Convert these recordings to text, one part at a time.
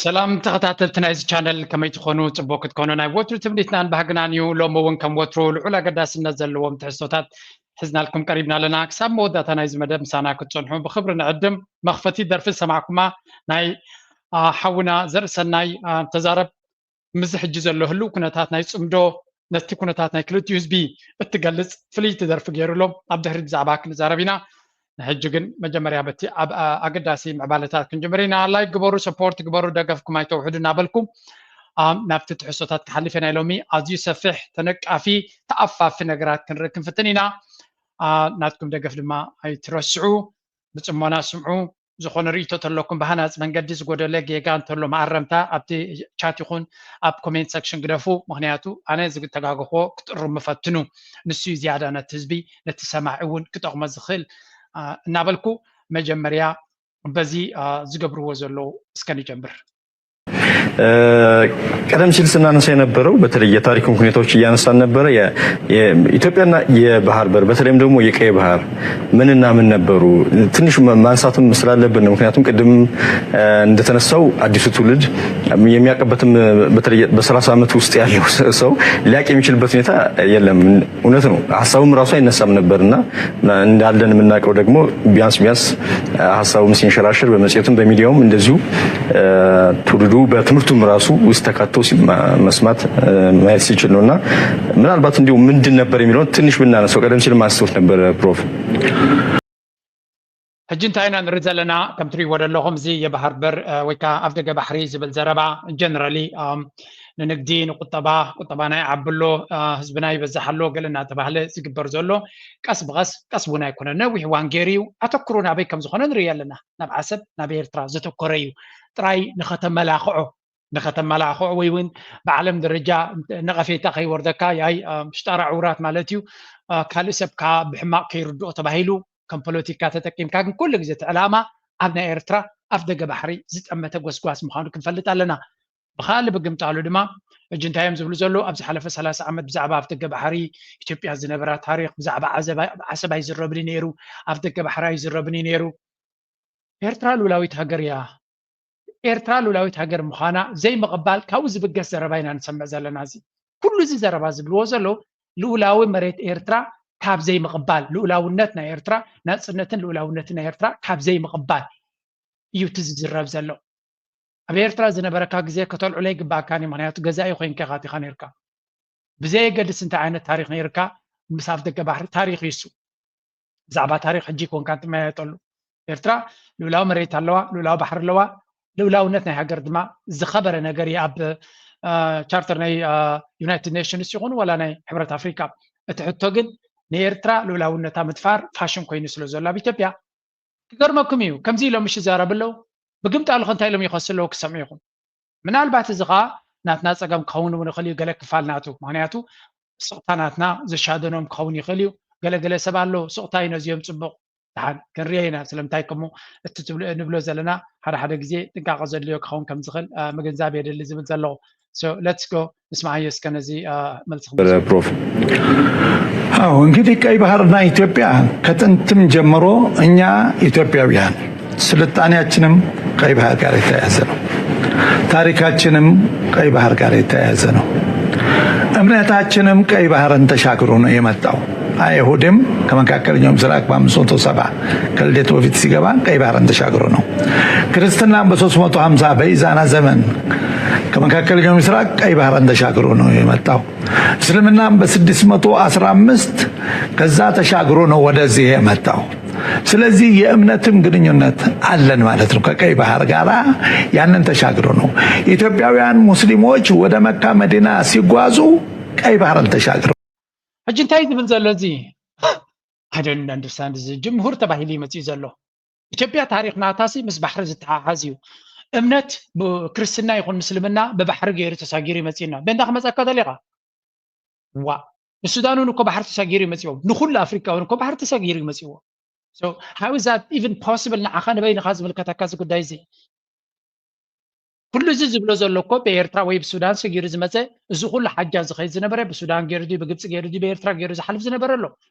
ሰላም ተኸታተልቲ ናይዚ ቻነል፣ ከመይ ትኾኑ? ጽቡቅ ክትኮኑ ናይ ወትሩ ትምኒትናን ባህግናን እዩ። ሎሚ እውን ከም ወትሩ ልዑል ኣገዳስነት ዘለዎም ትሕዝቶታት ሒዝናልኩም ቀሪብና ኣለና። ክሳብ መወዳእታ ናይዚ መደብ ምሳና ክትጸንሑ ብኽብሪ ንዕድም። መኽፈቲ ደርፊ ዝሰማዕኩማ ናይ፣ አ፣ ሓውና ዘርእሰናይ፣ አ፣ ተዛረብ፣ ምስዚ ሕጂ ዘሎ ህሉው ኩነታት ናይ ጽምዶ፣ ነቲ ኩነታት ናይ ክልቲኡ ህዝቢ እትገልጽ ፍልይቲ ደርፊ ገይሩ ኣሎ። ኣብ ድሕሪት ብዛዕባ ክንዛረብ ኢና። ንሕጂ ግን መጀመርያ በቲ ኣብ፣ አ፣ ኣገዳሲ ምዕባለታት ክንጅምር ኢና። ላይክ ግበሩ፣ ሰፖርት ግበሩ፣ ደገፍኩም ኣይተውሕዱ እናበልኩ፣ አ፣ ናብቲ ትሕዝቶታት ክሓልፍ ኢና። ሎሚ ኣዝዩ ሰፊሕ፣ ተነቃፊ፣ ተኣፋፊ ነገራት ክንርኢ ክንፍትን ኢና። አ፣ ናትኩም ደገፍ ድማ ኣይትረስዑ። ብጽሞና ስምዑ። ዝኾነ ርእይቶ ተለኩም ብሃናጽ መንገዲ፣ ዝጎደለ ጌጋ እንተሎ መኣረምታ ኣብቲ ቻት ይኹን ኣብ ኮሜንት ሰክሽን ግደፉ። ምኽንያቱ ኣነ ዝተጋገኹዎ ክትእርሙ ፈትኑ። ንሱ እዩ ዝያዳ ነቲ ህዝቢ፣ ነቲ ሰማዒ እውን ክጠቕሞ ዝኽእል፣ አ፣ እናበልኩ መጀመርያ በዚ፣ አ፣ ዝገብርዎ ዘለዉ እስከ ንጀምር። እ፣ ቀደም ሲል ስናነሳ የነበረው በተለይ የታሪክን ሁኔታዎች እያነሳን ነበረ። የ-፣ የኢትዮጵያና የባህር በር በተለይም ደግሞ የቀይ ባህር ምንና ምን ነበሩ ትንሽ ማ-፣ ማንሳትም ስላለብን ነው። ምክንያቱም ቅድም፣ እ፣ እንደተነሳው አዲሱ ትውልድ የሚያውቅበትም በተለይ በ30 ዓመት ውስጥ ያለው ሰው ሊያውቅ የሚችልበት ሁኔታ የለም። እውነት ነው፣ ሀሳቡም ራሱ አይነሳም ነበር እና እንዳለን የምናውቀው ደግሞ ቢያንስ ቢያንስ ሀሳቡም ሲንሸራሸር በመጽሔቱም በሚዲያውም እንደዚሁ፣ እ፣ ትውልዱ በትምህርቱም ራሱ ውስጥ ተካቶ ሲ-፣ ማ-፣ መስማት፣ እ፣ ማየት ሲችል ነው። እና ምናልባት እንዲሁ ምንድን ነበር የሚለውን ትንሽ ብናነሳው፣ ቀደም ሲልም አንስቶት ነበር ፕሮፍ። ሕጂ እንታይ ኢና ንርኢ ዘለና? ከም ትሪእዎ ዘለኹም፣ እዚ የባህር በር፣ እ፣ ወይ ከዓ ኣፍ ደገ ባሕሪ ዝብል ዘረባ ጀነራሊ፣ ኣም፣ ንንግዲ፣ ንቁጠባ፣ ቁጠባና ይዓቢ ኣሎ፣ እ፣ ህዝብና ይበዝሕ ኣሎ፣ ገለ እናተባህለ ዝግበር ዘሎ ቀስ ብቐስ፣ ቀስ እውን ኣይኮነን፣ ነዊሕ እዋን ገይሩ እዩ። ኣተኩሩ ናበይ ከም ዝኾነ ንርኢ ኣለና። ናብ ዓሰብ፣ ናብ ኤርትራ ዘተኮረ እዩ። ጥራይ ንኸተመላኽዖ፣ ንኸተመላኽዖ ወይ እውን ብዓለም ደረጃ ነቐፌታ ከይወርደካ፣ ያይ፣ እ፣ ሽጣራ ዕውራት ማለት እዩ፣ እ፣ ካልእ ሰብ ከዓ ብሕማቕ ከይርድኦ ተባሂሉ ከም ፖለቲካ ተጠቂምካ፣ ግን ኩሉ ግዜ እቲ ዕላማ ኣብ ናይ ኤርትራ ኣፍ ደገ ባሕሪ ዝጠመተ ጎስጓስ ምዃኑ ክንፈልጥ ኣለና። ብኻልእ ብግምጣሉ ድማ፣ ሕጂ እንታይ እዮም ዝብሉ ዘለዉ? ኣብ ዝሓለፈ ሰላሳ ዓመት ብዛዕባ ኣፍ ደገ ባሕሪ ኢትዮጵያ ዝነበራ ታሪኽ፣ ብዛዕባ ዓሰብ ኣይ-፣ ዓሰብ ኣይዝረብን እዩ ነይሩ፣ ኣፍ ደገ ባሕሪ ኣይዝረብን እዩ ነይሩ። ኤርትራ ልኡላዊት ሃገር እያ። ኤርትራ ልኡላዊት ሃገር ምዃና ዘይምቕባል ካብኡ ዝብገስ ዘረባ ኢና ንሰምዕ ዘለና። እዚ ኩሉ እዚ ዘረባ ዝብልዎ ዘለዉ ልኡላዊ መሬት ኤርትራ ካብ ዘይምቕባል፣ ልኡላውነት ናይ ኤርትራ፣ ናጽነትን ልኡላውነትን ናይ ኤርትራ ካብ ዘይምቕባል እዩ እቲ ዝዝረብ ዘሎ። ኣብ ኤርትራ ዝነበረካ ግዜ ከተልዕሎ ኣይግባእካን እዩ፣ ምኽንያቱ ገዛኢ ኮይንካ ኢኻ ኣቲኻ ነይርካ። ብዘየገድስ እንታይ ዓይነት ታሪኽ ነይርካ፣ ምስ ኣፍ ደገ ባሕሪ ታሪኽ እዩ እሱ። ብዛዕባ ታሪኽ ሕጂ ኣይኮንካን ትመያየጠሉ። ኤርትራ ልኡላዊ መሬት ኣለዋ፣ ልኡላዊ ባሕሪ ኣለዋ። ልኡላውነት ናይ ሃገር ድማ ዝኸበረ ነገር እዩ። ኣብ፣ እ፣ ቻርተር ናይ፣ እ፣ ዩናይትድ ኔሽንስ ይኹን ዋላ ናይ ሕብረት ኣፍሪካ፣ እቲ ሕቶ ግን ንኤርትራ ልኡላውነታ ምድፋር ፋሽን ኮይኑ ስለ ዘሎ ኣብ ኢትዮጵያ፣ ክገርመኩም እዩ፣ ከምዚ ኢሎም ምሽ ይዛረቡ ኣለዉ። ብግምጣሉ ከ እንታይ ኢሎም ይኸሱ ኣለዉ ክሰምዑ ኢኹም። ምናልባት እዚ ኸኣ ናትና ጸገም ክኸውን እውን ይኽእል እዩ፣ ገለ ክፋል ናቱ። ምኽንያቱ ስቕታ ናትና ዘሻደኖም ክኸውን ይኽእል እዩ። ገለ ገለ ሰብ ኣሎ፣ ስቕታ እዩ ነዚኦም ጽቡቕ። ደሓን ክንሪኦ ኢና። ስለምንታይ ከምኡ እቲ ትብሎ፣ ንብሎ ዘለና ሓደ ሓደ ግዜ ጥንቃቐ ዘድልዮ ክኸውን ከም ዝኽእል፣ አ፣ ምግንዛብ የድሊ ዝብል ዘለኹ። So let's go፣ ንስማዓዮ እስከ ነዚ፣ አ፣ መልሲ ክንስማ። ፕሮፍ። አዎ፣ እንግዲህ ቀይ ባህርና ኢትዮጵያ ከጥንትም ጀምሮ እኛ ኢትዮጵያውያን ስልጣኔያችንም ቀይ ባህር ጋር የተያያዘ ነው። ታሪካችንም ቀይ ባህር ጋር የተያያዘ ነው። እምነታችንም ቀይ ባህርን ተሻግሮ ነው የመጣው። አይሁድም ከመካከለኛው ምስራቅ በ570 ከልደት በፊት ሲገባ ቀይ ባህርን ተሻግሮ ነው። ክርስትናም በ350 በኢዛና ዘመን ከመካከለኛው ምስራቅ ቀይ ባህርን ተሻግሮ ነው የመጣው። እስልምናም በ615 ከዛ ተሻግሮ ነው ወደዚህ የመጣው። ስለዚህ የእምነትም ግንኙነት አለን ማለት ነው ከቀይ ባህር ጋር። ያንን ተሻግሮ ነው ኢትዮጵያውያን ሙስሊሞች ወደ መካ መዲና ሲጓዙ ቀይ ባህርን ተሻግረው። ሕጂ እንታይ ዝብል ዘሎ እዚ? I don't understand። እዚ ጅምሁር ተባሂሉ ይመጽእ ዘሎ። ኢትዮጵያ ታሪኽ ናታሲ ምስ ባሕሪ ዝተሓሓዝ እዩ። እምነት ብ-፣ ክርስትና ይኹን ምስልምና ብባሕሪ ገይሩ ተሳጊሩ ይመጽእና። በእንታ ክመጸካ ደሊኻ? ዋ፣ ንሱዳን እውን እኮ ባሕሪ ተሳጊሩ ይመጽእዎም። ንኹሉ ኣፍሪቃ እውን እኮ ባሕሪ ተሳጊሩ ይመጽእዎ። So how is that even possible? ንዓኻ ንበይንኻ ዝምልከተካ እዚ ጉዳይ እዚ? ኩሉ እዚ ዝብሎ ዘሎ እኮ ብኤርትራ ወይ ብሱዳን ሰጊሩ ዝመጸ፣ እዚ ኩሉ ሓጃ ዝኸይድ ዝነበረ ብሱዳን ገይሩ ድዩ፣ ብግብጺ ገይሩ ድዩ፣ ብኤርትራ ገይሩ ዝሓልፍ ዝነበረ ኣሎ።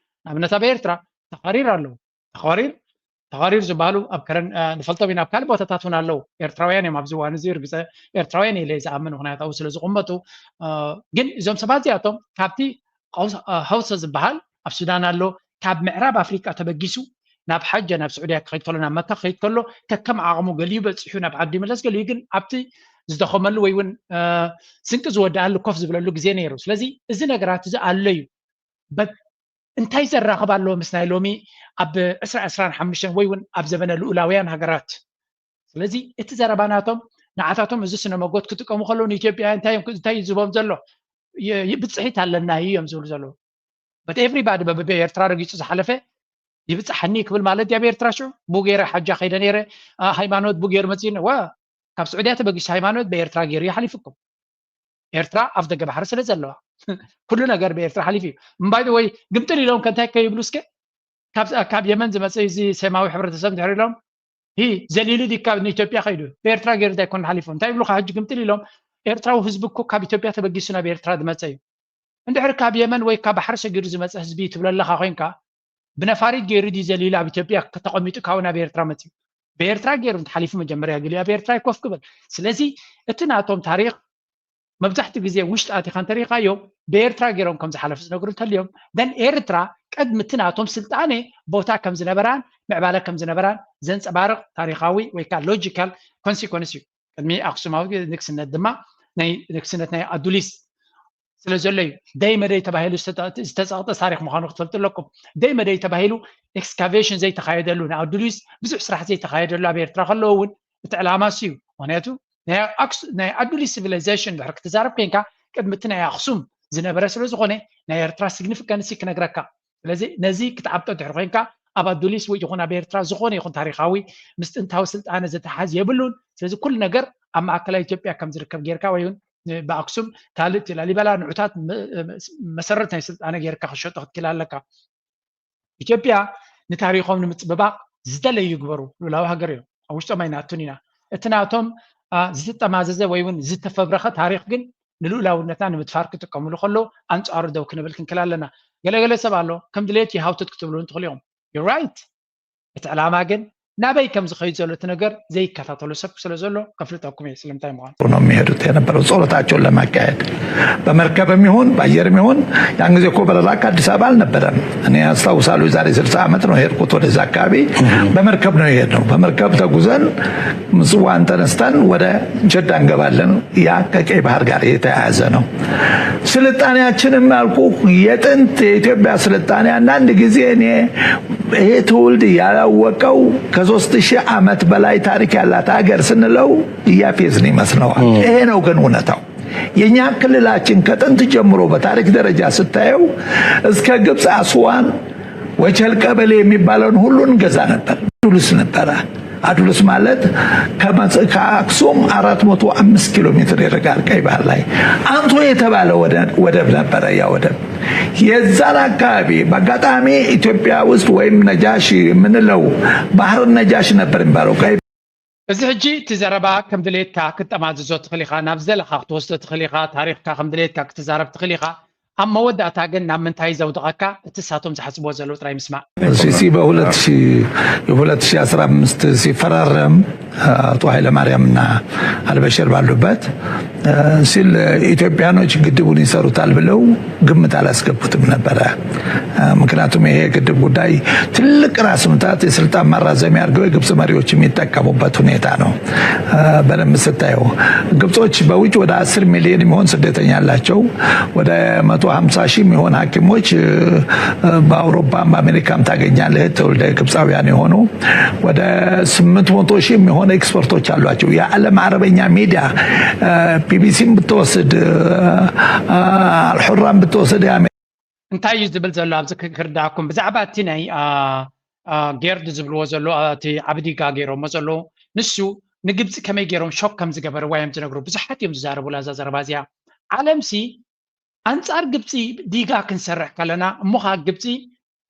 ንኣብነት ኣብ ኤርትራ ተኻሪር ኣለዉ። ተኻሪር ተዋሪር ዝበሃሉ ኣብ ከረን ንፈልጦም ኢና። ኣብ ካልእ ቦታታት እውን ኣለዉ። ኤርትራውያን እዮም ኣብዚ እዋን እዚ። ርግፀ ኤርትራውያን ኢለ ዝኣምን፣ ምክንያቱ ኣብኡ ስለ ዝቕመጡ። ግን እዞም ሰባት እዚኣቶም ካብቲ ሃውሰ ዝበሃል ኣብ ሱዳን ኣሎ፣ ካብ ምዕራብ ኣፍሪቃ ተበጊሱ ናብ ሓጀ ናብ ስዑድያ ክኸይድ ከሎ፣ ናብ መካ ክኸይድ ከሎ፣ ከከም ዓቕሙ፣ ገሊኡ በፂሑ ናብ ዓዲ ይምለስ፣ ገሊኡ ግን ኣብቲ ዝደኸመሉ ወይ እውን ስንቂ ዝወድኣሉ ኮፍ ዝብለሉ ግዜ ነይሩ። ስለዚ እዚ ነገራት እዚ ኣሎ እዩ። እንታይ ዘራኽብ ኣለዎ ምስ ናይ ሎሚ ኣብ ዕስራ ዕስራን ሓሙሽተን ወይ እውን ኣብ ዘበነ ልኡላውያን ሃገራት? ስለዚ እቲ ዘረባ ናቶም ንዓታቶም እዚ ስነ መጎት ክጥቀሙ ከለዉ ንኢትዮጵያ እንታይ እዮም እንታይ ዝቦም ዘሎ? ብፅሒት ኣለና እዩ እዮም ዝብሉ ዘለዉ። በት ኤቭሪባዲ በብኤርትራ ረጊፁ ዝሓለፈ ይብፅሓኒ ክብል ማለት ድያ ብኤርትራ ሽዑ? ቡ ገይረ ሓጃ ከይደ ነይረ፣ ሃይማኖት ቡ ገይሩ መፅእኒ ዋ ካብ ስዑድያ ተበጊሱ ሃይማኖት ብኤርትራ ገይሩ ይሓሊፍኩም። ኤርትራ ኣፍ ደገ ባሕሪ ስለ ዘለዋ ኩሉ ነገር ብኤርትራ ሓሊፉ እዩ። እምባይ ወይ ግምጥል ኢሎም ከንታይ ከይብሉ እስከ ካብ የመን ዝመፀ እዚ ሰማዊ ሕብረተሰብ ድሕር ኢሎም ሂ ዘሊሉ ዲካ ንኢትዮጵያ ከይዱ ብኤርትራ ገይሩ እንታይ ኮን ሓሊፉ እንታይ ይብሉካ ሕጂ ግምጥል ኢሎም። ኤርትራዊ ህዝቢ እኮ ካብ ኢትዮጵያ ተበጊሱ ናብ ኤርትራ ዝመፀ እዩ። እንድሕር ካብ የመን ወይ ካብ ባሕሪ ሰጊሩ ዝመፀ ህዝቢ ትብለለካ ኮይንካ ብነፋሪት ገይሩ ድዩ ዘሊሉ ኣብ ኢትዮጵያ ተቐሚጡ ካብኡ ናብ ኤርትራ መፅዩ? ብኤርትራ ገይሩ እንተሓሊፉ መጀመርያ ገሊኡ ኣብ ኤርትራ ይኮፍ ክብል። ስለዚ እቲ ናቶም ታሪክ መብዛሕትኡ ግዜ ውሽጢ ኣቲኻ እንተሪኢኻዮ ብኤርትራ ገይሮም ከም ዝሓለፉ ዝነግሩ እንተልዮም ደን ኤርትራ ቅድሚ እቲ ናቶም ስልጣኔ ቦታ ከም ዝነበራን ምዕባለ ከም ዝነበራን ዘንፀባርቕ ታሪኻዊ ወይ ከዓ ሎጂካል ኮንሲኮንስ እዩ። ቅድሚ ኣክሱማዊ ንግስነት ድማ ናይ ንግስነት ናይ ኣዱሊስ ስለ ዘሎ እዩ። ደይ መደይ ተባሂሉ ዝተፀቕጠ ታሪክ ምዃኑ ክትፈልጡ ኣለኩም። ደይ መደይ ተባሂሉ ኤክስካቬሽን ዘይተኻየደሉ ንኣዱሊስ ብዙሕ ስራሕ ዘይተኻየደሉ ኣብ ኤርትራ ከለዎ እውን እቲ ዕላማ እሱ እዩ። ምክንያቱ ናይ ኣዱሊስ ሲቪላይዜሽን ድሕር ክትዛረብ ኮይንካ ቅድሚ እቲ ናይ ኣክሱም ዝነበረ ስለ ዝኾነ ናይ ኤርትራ ሲግኒፊካንሲ ክነግረካ። ስለዚ ነዚ ክትዓብጦ ድሕር ኮይንካ ኣብ ኣዱሊስ ወይ ይኹን ኣብ ኤርትራ ዝኾነ ይኹን ታሪካዊ ምስ ጥንታዊ ስልጣነ ዘተሓዝ የብሉን። ስለዚ ኩሉ ነገር ኣብ ማእከላይ ኢትዮጵያ ከም ዝርከብ ጌርካ ወይ እውን ብኣክሱም ካልእ እቲ ላሊበላ ንዑታት መሰረት ናይ ስልጣነ ጌርካ ክሸጦ ክትክእል ኣለካ። ኢትዮጵያ ንታሪኮም ንምፅብባቕ ዝደለዩ ይግበሩ ልኡላዊ ሃገር እዮም። ኣብ ውሽጦም ኣይናቱን ኢና። እቲ ናቶም ዝተማዘዘ ወይ እውን ዝተፈብረኸ ታሪክ ግን ንልኡላውነትና ንምትፋር ክጥቀምሉ ከለዉ ኣንፃሩ ደው ክንብል ክንክል ኣለና። ገለገለ ሰብ ኣሎ ከም ድሌት ይሃውትት ክትብሉ ትኽእሉ ኢኹም። ራይት እቲ ዕላማ ግን ናበይ ከም ዝኸይድ ዘሎ እቲ ነገር ዘይከታተሎ ሰብ ስለ ዘሎ ከፍልጠኩም እየ ስለምንታይ ምዃኑ። ነው የሚሄዱት የነበረው ጸሎታቸውን ለማካሄድ በመርከብም ይሁን በአየርም ይሁን። ያን ጊዜ እኮ በረራ ከአዲስ አበባ አልነበረም። እኔ አስታውሳለሁ የዛሬ ስልሳ ዓመት ነው የሄድኩት ወደዛ አካባቢ። በመርከብ ነው የሄድነው። በመርከብ ተጉዘን ምጽዋን ተነስተን ወደ ጀዳ እንገባለን። ያ ከቀይ ባህር ጋር የተያያዘ ነው። ስልጣኔያችንም አልኩ የጥንት የኢትዮጵያ ስልጣኔ አንዳንድ ጊዜ እኔ ይሄ ትውልድ ያላወቀው ከ3,000 ዓመት በላይ ታሪክ ያላት ሀገር ስንለው እያፌዝን ይመስለዋል። ይሄ ነው ግን እውነታው። የኛ ክልላችን ከጥንት ጀምሮ በታሪክ ደረጃ ስታየው እስከ ግብፅ አስዋን ወቸል ቀበሌ የሚባለውን ሁሉ እንገዛ ነበር። አዱልስ ነበረ። አዱልስ ማለት ከአክሱም አራት መቶ አምስት ኪሎ ሜትር ይርቃል ቀይ ባህር ላይ። አንቶ የተባለ ወደብ ነበረ። ያ ወደብ የዛን አካባቢ በአጋጣሚ ኢትዮጵያ ውስጥ ወይም ነጃሺ የምንለው ባህር ነጃሺ ነበር የሚባለው ቀይ እዚ ሕጂ እቲ ዘረባ ከም ድሌትካ ክትጠማዝዞ ትኽእል ኢኻ፣ ናብ ዘለኻ ክትወስዶ ትኽእል ኢኻ፣ ታሪኽካ ከም ድሌትካ ክትዛረብ ትኽእል ኢኻ። ኣብ መወዳእታ ግን ናብ ምንታይ ዘውድቐካ እቲ እሳቶም ዝሓስብዎ ዘለዉ ጥራይ ምስማዕ። ሲሲ በ2015 ሲፈራረም አቶ ኃይለማርያምና አልበሽር ባሉበት ሲል ኢትዮጵያኖች ግድቡን ይሰሩታል ብለው ግምት አላስገቡትም ነበረ። ምክንያቱም ይሄ ግድብ ጉዳይ ትልቅ ራስ ምታት የስልጣን ማራዘሚያ አድርገው የግብፅ መሪዎች የሚጠቀሙበት ሁኔታ ነው። በደንብ ስታየው ግብጾች በውጭ ወደ 10 ሚሊዮን የሚሆን ስደተኛ አላቸው። ወደ 150 ሺህ የሚሆን ሐኪሞች በአውሮፓም በአሜሪካም ታገኛለህ ትውልደ ግብፃውያን የሆኑ። ወደ 800 ሺህ የሚሆን ኤክስፐርቶች አሏቸው። የዓለም አረበኛ ሚዲያ ቢቢሲን ብትወስድ አልሑራን ብትወስድ እንታይ እዩ ዝብል ዘሎ ኣብዚ ክርዳእኩም ብዛዕባ እቲ ናይ ጌርድ ዝብልዎ ዘሎ እቲ ዓቢ ዲጋ ገይሮሞ ዘለዉ ንሱ ንግብፂ ከመይ ገይሮም ሾክ ከም ዝገበርዋ እዮም ዝነግሩ። ብዙሓት እዮም ዝዛረቡ ላዛ ዘረባ እዚኣ። ዓለምሲ ኣንፃር ግብፂ ዲጋ ክንሰርሕ ከለና እሞ ከዓ ግብፂ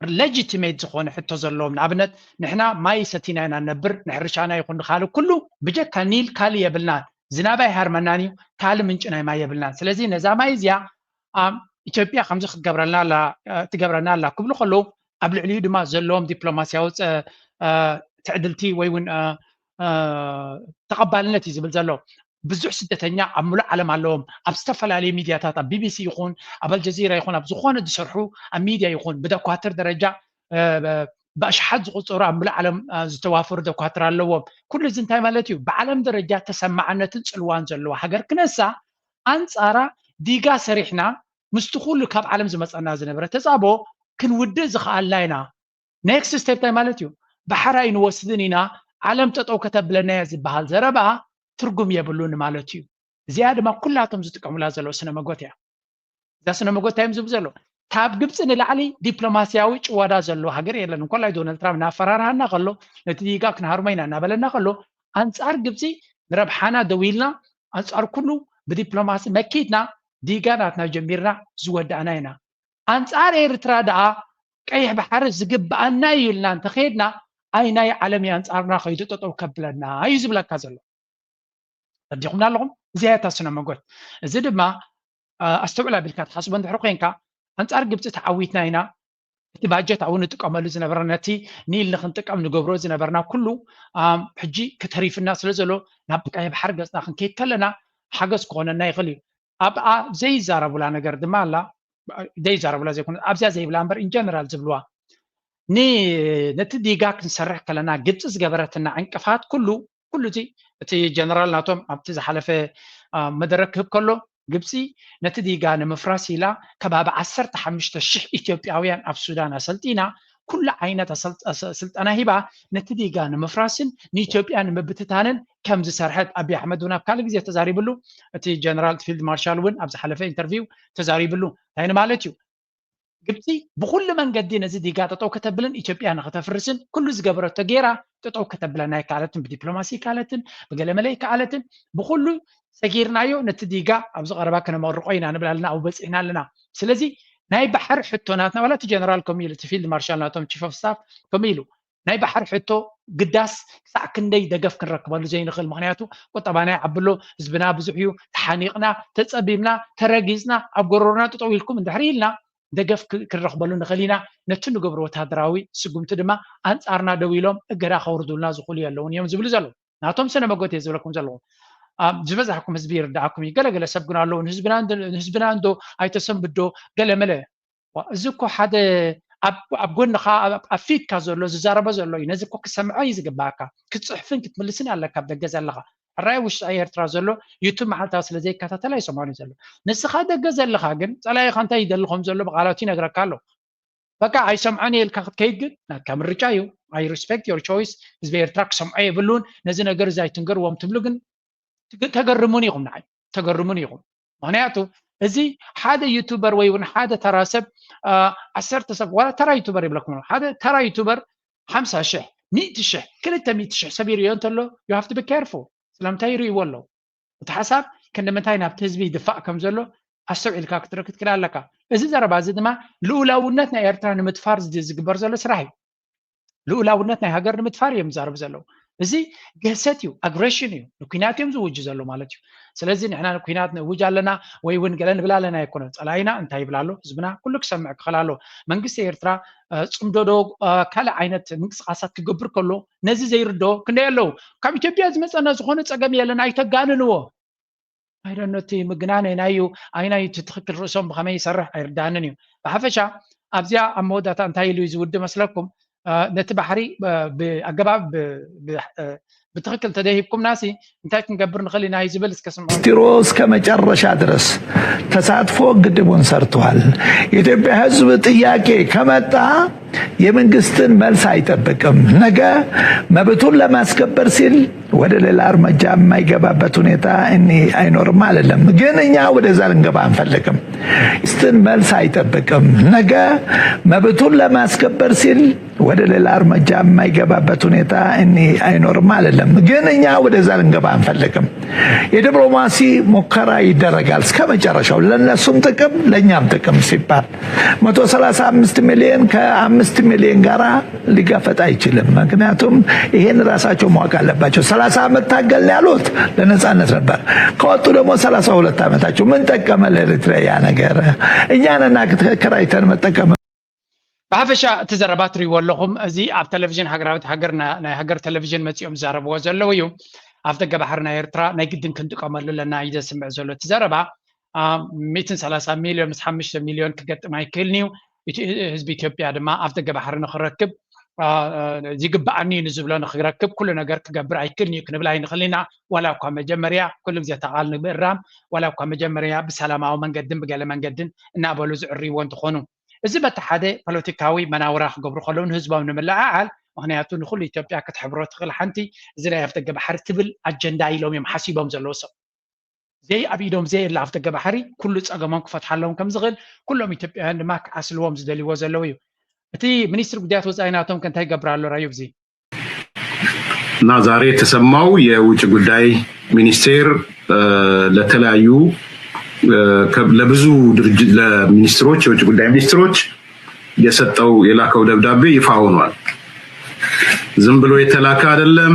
ለጂቲሜት ዝኾነ ሕቶ ዘለዎም ንኣብነት ንሕና ማይ ሰቲና ኢና ነብር ንሕርሻና ይኹን ንካልእ ኩሉ ብጀካ ኒል ካልእ የብልናን ዝናብ ኣይሃርመናን እዩ ካልእ ምንጪ ናይ ማይ የብልናን ስለዚ ነዛ ማይ እዚኣ ኢትዮጵያ ከምዚ ክትገብረልና ኣላ ትገብረና ኣላ ክብሉ ከለዉ ኣብ ልዕሊኡ ድማ ዘለዎም ዲፕሎማስያዊ ትዕድልቲ ወይ እውን ተቐባልነት እዩ ዝብል ዘሎ። ብዙሕ ስደተኛ ኣብ ሙሉእ ዓለም ኣለዎም። ኣብ ዝተፈላለዩ ሚድያታት፣ ኣብ ቢቢሲ ይኹን ኣብ ኣልጀዚራ ይኹን ኣብ ዝኾነ ዝሰርሑ፣ ኣብ ሚድያ ይኹን ብደኳትር ደረጃ ብኣሽሓት ዝቁፀሩ ኣብ ሙሉእ ዓለም ዝተዋፈሩ ደኳትር ኣለዎም። ኩሉ እዚ እንታይ ማለት እዩ? ብዓለም ደረጃ ተሰማዕነትን ፅልዋን ዘለዋ ሃገር ክነሳ፣ ኣንፃራ ዲጋ ሰሪሕና ምስቲ ኩሉ ካብ ዓለም ዝመፀና ዝነበረ ተፃቦ ክንውድእ ዝኸኣልና ኢና። ኔክስት ስቴፕ እንታይ ማለት እዩ? ባሕሪ ኣይንወስድን ኢና፣ ዓለም ጠጠው ከተብለና እያ ዝበሃል ዘረባ ትርጉም የብሉን ማለት እዩ። እዚኣ ድማ ኩላቶም ዝጥቀሙላ ዘለዉ ስነ መጎት እያ። እዛ ስነ መጎት እንታይ እዮም ዝብሉ ዘለዉ? ካብ ግብፂ ንላዕሊ ዲፕሎማስያዊ ጭዋዳ ዘለዎ ሃገር የለን። እንኮላይ ዶናልድ ትራምፕ እናፈራርሃና ከሎ፣ ነቲ ዲጋ ክንሃርሞ ኢና እናበለና ከሎ፣ ኣንፃር ግብፂ ንረብሓና ደው ኢልና፣ ኣንፃር ኩሉ ብዲፕሎማሲ መኪትና ዲጋ ናትና ጀሚርና ዝወዳእና ኢና። ኣንፃር ኤርትራ ደኣ ቀይሕ ባሕሪ ዝግብኣና እዩ ኢልና እንተኸድና፣ ኣይ ናይ ዓለም እዩ ኣንፃርና ከይዱ ጠጠው ከብለና እዩ ዝብለካ ዘሎ። ረዲኹምና ኣለኹም? እዚኣ እያ እታ ስነ መጎት። እዚ ድማ ኣስተውዕል ኣቢልካ ትሓስቦ እንድሕር ኮይንካ፣ ኣንፃር ግብፂ ተዓዊትና ኢና። እቲ ባጀት ኣብኡ ንጥቀመሉ ዝነበረ፣ ነቲ ኒል ንክንጥቀም ንገብሮ ዝነበርና ኩሉ ሕጂ ክተሪፍና ስለ ዘሎ፣ ናብ ቀይሕ ባሕሪ ገፅና ክንከይድ ከለና ሓገዝ ክኾነና ይኽእል እዩ። ኣብኣ ዘይዛረቡላ ነገር ድማ ኣላ። ዘይዛረቡላ ዘይኮነ ኣብዚኣ ዘይብላ እምበር ኢንጀነራል ዝብልዋ፣ ነቲ ዲጋ ክንሰርሕ ከለና ግብፂ ዝገበረትና ዕንቅፋት ኩሉ ኩሉ እቲ እቲ ጀነራል ናቶም ኣብቲ ዝሓለፈ መደረ ክህብ ከሎ፣ ግብፂ ነቲ ዲጋ ንምፍራስ ኢላ ከባቢ ዓሰርተ ሓሙሽተ ሽሕ ኢትዮጵያውያን ኣብ ሱዳን ኣሰልጢና፣ ኩሉ ዓይነት ስልጠና ሂባ፣ ነቲ ዲጋ ንምፍራስን ንኢትዮጵያ ንምብትታንን ከም ዝሰርሐት ኣቢ ኣሕመድ እውን ኣብ ካልእ ግዜ ተዛሪብሉ። እቲ ጀነራል ፊልድ ማርሻል እውን ኣብ ዝሓለፈ ኢንተርቪው ተዛሪብሉ። እንታይ ንማለት እዩ? ግብፂ ብኩሉ መንገዲ ነዚ ዲጋ ጠጠው ከተብልን ኢትዮጵያ ንክተፍርስን ኩሉ ዝገበረቶ ጌራ፣ ጠጠው ከተብለና ኣይከኣለትን። ብዲፕሎማሲ ኣይከኣለትን፣ ብገለመለ ኣይከኣለትን። ብኩሉ ሰጊርናዮ፣ ነቲ ዲጋ ኣብዚ ቀረባ ከነመርቆ ኢና ንብል ኣለና፣ ኣብኡ በፂሕና ኣለና። ስለዚ ናይ ባሕሪ ሕቶ ናትና፣ ዋላ እቲ ጀነራል ከምኡ ኢሉ፣ እቲ ፊልድ ማርሻል ናቶም ቺፍ ኦፍ ስታፍ ከምኡ ኢሉ፣ ናይ ባሕሪ ሕቶ ግዳስ ክሳዕ ክንደይ ደገፍ ክንረክበሉ ዘይንኽእል፣ ምክንያቱ ቁጠባና ይዓቢ ኣሎ፣ ህዝብና ብዙሕ እዩ፣ ተሓኒቕና፣ ተፀቢብና፣ ተረጊፅና፣ ኣብ ጎረሮና ጠጠው ኢልኩም እንድሕር ኢልና፣ ደገፍ ክንረኽበሉ ንኽእል ኢና። ነቲ ንገብሮ ወታደራዊ ስጉምቲ ድማ ኣንፃርና ደው ኢሎም እገዳ ከውርዱልና ዝኽእሉ የለውን እዮም ዝብሉ ዘለዉ። ናቶም ስነ መጎት እየ ዝብለኩም ዘለኹ። ዝበዛሕኩም ህዝቢ ይርድኣኩም እዩ። ገለገለ ሰብ ግን ኣለዉ፣ ንህዝብና እንዶ ኣይተሰንብዶ ገለ መለ። እዚ እኮ ሓደ ኣብ ጎንኻ ኣብ ፊትካ ዘሎ ዝዛረቦ ዘሎ እዩ። ነዚ እኮ ክሰምዖ እዩ ዝግባኣካ። ክትፅሕፍን ክትምልስን ኣለካ ኣብ ደገ ዘለኻ። ሕራይ ውሽጢ ኤርትራ ዘሎ ዩቱብ መዓልታዊ ስለ ዘይከታተል ኣይሰምዖን እዩ ዘሎ። ንስኻ ደገ ዘለኻ ግን ጸላኢኻ እንታይ ይደሊ ከም ዘሎ ብቓላቱ ይነግረካ ኣሎ። በቃ ኣይሰምዖን እየ ኢልካ ክትከይድ ግን ናትካ ምርጫ እዩ። I respect your choice። ህዝቢ ኤርትራ ክሰምዖ የብሉን። ነዚ ነገር እዚ ኣይትንገርዎም ትብሉ ግን ተገርሙን ኢኹም፣ ንዓይ ተገርሙን ኢኹም። ምክንያቱ እዚ ሓደ ዩቱበር ወይ እውን ሓደ ተራ ሰብ ዓሰርተ ሰብ ዋላ ተራ ዩቱበር ይብለኩም ሓደ ተራ ዩቱበር ሓምሳ ሽሕ፣ ሚእቲ ሽሕ፣ ክልተ ሚእቲ ሽሕ ሰብ ይርእዮ እንተሎ you have to be careful። ስለምንታይ ይርእይዎ ኣለዉ? እቲ ሓሳብ ክንዲ ምንታይ ናብቲ ህዝቢ ይድፋእ ከም ዘሎ ኣስተውዒልካ ክትርኢ ክትክእል ኣለካ። እዚ ዘረባ እዚ ድማ ልኡላውነት ናይ ኤርትራ ንምድፋር ዝግበር ዘሎ ስራሕ እዩ። ልኡላውነት ናይ ሃገር ንምድፋር እዮም ዝዛረቡ ዘለዉ። እዚ ግህሰት እዩ፣ ኣግሬሽን እዩ፣ ንኩናት እዮም ዝውጁ ዘለዉ ማለት እዩ። ስለዚ ንሕና ንኩናት ንእውጅ ኣለና ወይ እውን ገለ ንብል ኣለና ኣይኮነን። ጸላኢና እንታይ ይብል ኣሎ፣ ህዝብና ኩሉ ክሰምዕ ክኽእል ኣሎ። መንግስቲ ኤርትራ ጽምዶ ዶ ካልእ ዓይነት ምንቅስቃሳት ክገብር ከሎ ነዚ ዘይርድኦ ክንደይ ኣለዉ። ካብ ኢትዮጵያ ዝመጸና ዝኾነ ጸገም የለን፣ ኣይተጋንንዎ። ኣይደኖ እቲ ምግናን ኣይናዩ ኣይናዩ እቲ ትኽክል ርእሶም ብኸመይ ይሰርሕ ኣይርዳንን እዩ። ብሓፈሻ ኣብዚኣ ኣብ መወዳእታ እንታይ ኢሉ እዩ ዝውዲ መስለኩም? ነቲ ባሕሪ ብኣገባብ ብትኽክል ተደሂብኩምናሲ እንታይ ክንገብር ንኽእል ኢና እዩ ዝብል እስከ ስምዑ። ስትሮ እስከ መጨረሻ ድረስ ተሳትፎ ግድቡን ሰርተዋል። የኢትዮጵያ ህዝብ ጥያቄ ከመጣ የመንግስትን መልስ አይጠብቅም። ነገ መብቱን ለማስከበር ሲል ወደ ሌላ እርምጃ የማይገባበት ሁኔታ እኔ አይኖርም አይደለም፣ ግን እኛ ወደዛ ልንገባ አንፈልግም። መንግስትን መልስ አይጠብቅም። ነገ መብቱን ለማስከበር ሲል ወደ ሌላ እርምጃ የማይገባበት ሁኔታ እኔ አይኖርም አይደለም፣ ግን እኛ ወደዛ ልንገባ አንፈልግም። የዲፕሎማሲ ሙከራ ይደረጋል እስከ መጨረሻው፣ ለነሱም ጥቅም ለእኛም ጥቅም ሲባል። መቶ ሠላሳ አምስት ሚሊዮን ከአምስት ሚሊዮን ጋራ ሊጋፈጥ አይችልም። ምክንያቱም ይሄን ራሳቸው ማወቅ አለባቸው። ሠላሳ ዓመት ታገልን ያሉት ለነጻነት ነበር። ከወጡ ደግሞ ሠላሳ ሁለት ዓመታቸው። ምን ጠቀመ ለኤርትራ ያ ነገር? እኛ ነና ተከራይተን መጠቀም ብሓፈሻ እቲ ዘረባ ትሪእዎ ኣለኹም። እዚ ኣብ ቴሌቪዥን ሃገራዊት ሃገርና፣ ናይ ሃገር ቴሌቪዥን መፂኦም ዝዛረብዎ ዘለዉ እዩ። ኣፍ ደገ ባሕሪ ናይ ኤርትራ ናይ ግድን ክንጥቀመሉ ኣለና እዩ ዘስምዕ ዘሎ እቲ ዘረባ። ሚእትን ሰላሳ ሚልዮን ምስ ሓሙሽተ ሚልዮን ክገጥም ኣይክእልን እዩ። ህዝቢ ኢትዮጵያ ድማ ኣፍ ደገ ባሕሪ ንክረክብ፣ ዝግበኣኒ እዩ ንዝብሎ ንክረክብ ኩሉ ነገር ክገብር ኣይክእልን እዩ ክንብል ኣይንኽእል ኢና። ዋላ እኳ መጀመርያ ኩሉ ግዜ ተቓል ንምእራም፣ ዋላ እኳ መጀመርያ ብሰላማዊ መንገድን ብገለ መንገድን እናበሉ ዝዕርይዎ እንተኾኑ፣ እዚ በቲ ሓደ ፖለቲካዊ መናውራ ክገብሩ ከለዉ ንህዝቦም ንምልዕዓል፣ ምክንያቱ ንኩሉ ኢትዮጵያ ክትሕብሮ ትኽእል ሓንቲ እዚ ናይ ኣፍ ደገ ባሕሪ ትብል ኣጀንዳ ኢሎም እዮም ሓሲቦም ዘለዉ ሰብ። ዘይ ኣብ ኢዶም ዘየላ ኣፍ ደገ ባሕሪ ኩሉ ጸገሞም ክፈትሓሎም ከም ዝኽእል ኩሎም ኢትዮጵያውያን ድማ ክዓስልዎም ዝደልይዎ ዘለዉ እዩ። እቲ ሚኒስትሪ ጉዳያት ወጻኢ ናቶም ከ እንታይ ይገብር ኣሎ ራዩብ እዚ? እና ዛሬ የተሰማው የውጭ ጉዳይ ሚኒስቴር ለተለያዩ ለብዙ ድርጅት ለሚኒስትሮች የውጭ ጉዳይ ሚኒስትሮች የሰጠው የላከው ደብዳቤ ይፋ ሆኗል። ዝም ብሎ የተላከ አይደለም።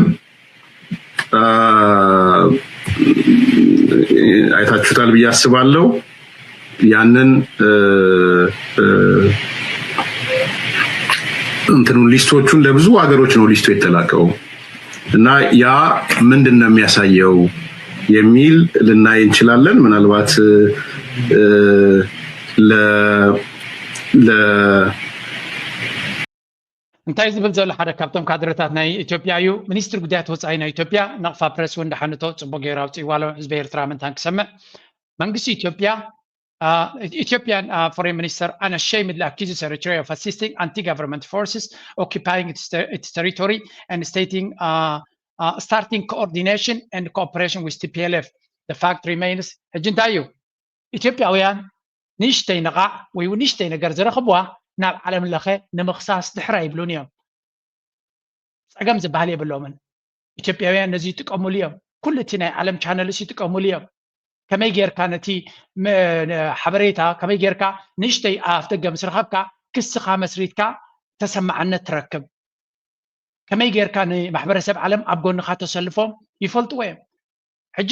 አይታችሁታል ብዬ አስባለሁ። ያንን እንትኑን ሊስቶቹን ለብዙ ሀገሮች ነው ሊስቱ የተላከው እና ያ ምንድን ነው የሚያሳየው የሚል ልናይ እንችላለን። ምናልባት ለ እንታይ ዝብል ዘሎ ሓደ ካብቶም ካድረታት ናይ ኢትዮጵያ እዩ። ሚኒስትሪ ጉዳያት ወፃኢ ናይ ኢትዮጵያ ናቕፋ ፕረስ እውን ደሓንቶ ፅቡቅ ገይሩ ኣውፅእዋ ኣሎ። ህዝቢ ኤርትራ ምንታን ክሰምዕ መንግስቲ ኢትዮጵያ Ethiopian Foreign Minister unashamedly accuses Eritrea of assisting anti-government forces occupying its territory and stating starting coordination and cooperation with T P L F. The fact remains ሕጂ እንታይ እዩ? ኢትዮጵያውያን ንእሽተይ ነቓዕ ወይ እውን ንእሽተይ ነገር ዝረኽብዋ ናብ ዓለም ለኸ ንምኽሳስ ድሕር ኣይብሉን እዮም። ፀገም ዝበሃል የብሎምን። ኢትዮጵያውያን ነዚ ይጥቀሙሉ እዮም። ኩሉ እቲ ናይ ዓለም ቻነልስ ይጥቀሙሉ እዮም። ከመይ ጌርካ ነቲ ሓበሬታ ከመይ ጌርካ ንእሽተይ ኣፍ ደገ ምስ ረኸብካ ክስኻ መስሪትካ ተሰማዕነት ትረክብ፣ ከመይ ጌርካ ንማሕበረሰብ ዓለም ኣብ ጎንኻ ተሰልፎም ይፈልጥዎ እዮም። ሕጂ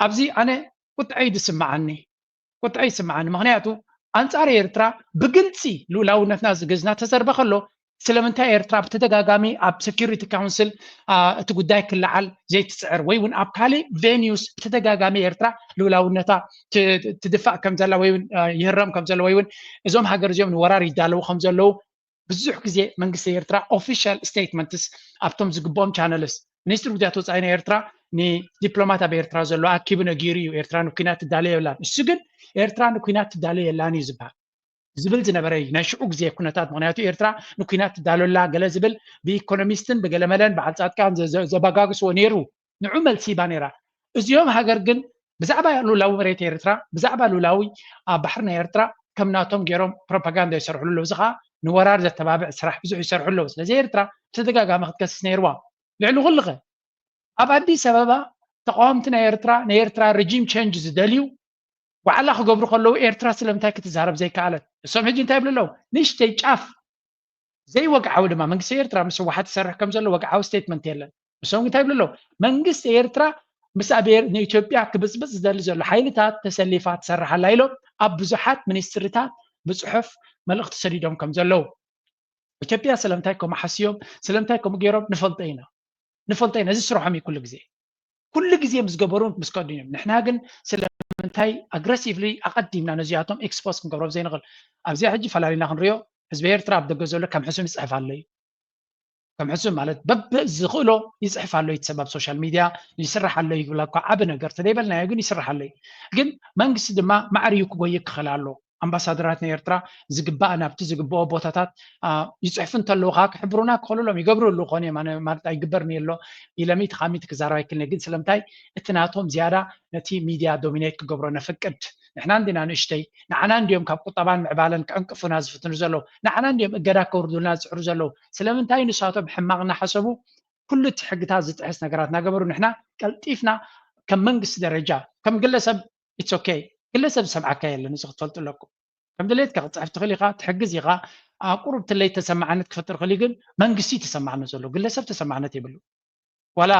ኣብዚ ኣነ ቁጥዐ እዩ ዝስምዓኒ፣ ቁጥዐ ይስምዓኒ። ምክንያቱ ኣንፃር ኤርትራ ብግልፂ ልኡላውነትና ዝግዝና ተዘርበ ከሎ ስለምንታይ ኤርትራ ብተደጋጋሚ ኣብ ሴኩሪቲ ካውንስል እቲ ጉዳይ ክለዓል ዘይትፅዕር ወይ እውን ኣብ ካሊእ ቬኒዩስ ብተደጋጋሚ ኤርትራ ልኡላውነታ ትድፋእ ከም ዘላ ወይ እውን ይህረም ከም ዘሎ ወይ እውን እዞም ሃገር እዚኦም ንወራር ይዳለዉ ከም ዘለዉ ብዙሕ ግዜ መንግስቲ ኤርትራ ኦፊሻል ስቴትመንትስ ኣብቶም ዝግብኦም ቻነልስ ሚኒስትሪ ጉዳያት ወፃኢ ናይ ኤርትራ ንዲፕሎማት ኣብ ኤርትራ ዘሎ ኣኪቡ ነጊሩ እዩ። ኤርትራ ንኩናት ትዳሎ የብላን። እሱ ግን ኤርትራ ንኩናት ትዳሎ የላን እዩ ዝበሃል ዝብል ዝነበረ እዩ ናይ ሽዑ ግዜ ኩነታት። ምክንያቱ ኤርትራ ንኩናት ትዳሎ ኣላ ገለ ዝብል ብኢኮኖሚስትን ብገለመለን በዓል ፃድቃን ዘበጋግስዎ ነይሩ። ንዑ መልሲ ሂባ ነይራ። እዚኦም ሃገር ግን ብዛዕባ ሉላዊ መሬት ኤርትራ ብዛዕባ ሉላዊ ኣብ ባሕሪ ናይ ኤርትራ ከም ናቶም ገይሮም ፕሮፓጋንዳ ይሰርሕሉ ኣለዉ። እዚ ከዓ ንወራር ዘተባብዕ ስራሕ ብዙሕ ይሰርሑ ኣለዉ። ስለዚ ኤርትራ ብተደጋጋሚ ክትከስስ ነይርዋ። ልዕሊ ኩሉ ከ ኣብ ኣዲስ ኣበባ ተቃወምቲ ናይ ኤርትራ ናይ ኤርትራ ሪጂም ቸንጅ ዝደልዩ ዋዕላ ክገብሩ ከለዉ ኤርትራ ስለምንታይ ክትዛረብ ዘይከኣለት? እሶም ሕጂ እንታይ ይብሉ ኣለዉ? ንእሽተይ ጫፍ ዘይወግዓዊ ድማ መንግስቲ ኤርትራ ምስ ህወሓት ይሰርሕ ከም ዘሎ ወግዓዊ ስቴትመንት የለን። እሶም እንታይ ይብሉ ኣለዉ? መንግስቲ ኤርትራ ምስ ኣብ ንኢትዮጵያ ክብፅብፅ ዝደሊ ዘሎ ሓይልታት ተሰሊፋ ትሰርሕ ኣላ ኢሎም ኣብ ብዙሓት ሚኒስትሪታት ብፅሑፍ መልእኽቲ ሰዲዶም ከም ዘለዉ ኢትዮጵያ ስለምንታይ ከምኡ ሓስዮም ስለምንታይ ከምኡ ገይሮም ንፈልጦ ኢና ንፈልጦ ኢና። እዚ ስርሖም እዩ ኩሉ ግዜ ኩሉ ግዜ ምስ ገበሩ ምስ ከዱ እዮም። ንሕና ግን ስለምንታይ ኣግረሲቭሊ ኣቐዲምና ነዚኣቶም ኤክስፖዝ ክንገብሮም ዘይንኽእል? ኣብዚኣ ሕጂ ፈላሊና ክንሪኦ ህዝቢ ኤርትራ ኣብ ደገ ዘሎ ከም ሕሱም ይፅሕፍ ኣሎ እዩ። ከም ሕሱም ማለት በብዝኽእሎ ይፅሕፍ ኣሎ እዩ። እቲ ሰብ ኣብ ሶሻል ሚድያ ይስራሕ ኣሎ ይብላ እኳ ዓቢ ነገር ተደይበልናዮ ግን ይስራሕ ኣሎ እዩ። ግን መንግስቲ ድማ ማዕርዩ ክጎይ ክኽእል ኣሎ። ኣምባሳደራት ናይ ኤርትራ ዝግባእ ናብቲ ዝግብኦ ቦታታት ይፅሕፉ እንተለዉ ከዓ ክሕብሩና ክኽእሉ ኣለዎም። ይገብሩ ኣለዉ ክኾኑ እዮም። ኣነ ማለት ኣይግበርን እየ ኣሎ ኢለ ሚእቲ ካብ ሚእቲ ክዛረብ ኣይክእልን እየ። ግን ስለምንታይ እቲ ናቶም ዝያዳ ነቲ ሚድያ ዶሚኔት ክገብሮ ነፍቅድ? ንሕና እንዲና ንእሽተይ፣ ንዓና እንዲዮም ካብ ቁጠባን ምዕባለን ክዕንቅፉና ዝፍትኑ ዘለዉ፣ ንዓና እንዲዮም እገዳ ከውርዱልና ዝፅዕሩ ዘለዉ። ስለምንታይ ንሳቶም ሕማቕ እናሓሰቡ ኩሉ እቲ ሕግታት ዝጥሕስ ነገራት እናገበሩ ንሕና ቀልጢፍና ከም መንግስቲ ደረጃ ከም ግለሰብ it's okay ግለሰብ ዝሰምዓካ የለን። እዚ ክትፈልጡ ኣለኩም። ከም ድሌትካ ክትፅሕፍ ትኽእል ኢኻ፣ ትሕግዝ ኢኻ። ኣብ ቁሩብ ትለይ ተሰማዕነት ክፈጥር ክእል ግን መንግስቲ ተሰማዕነት ዘሎ ግለሰብ ተሰማዕነት የብሉ። ዋላ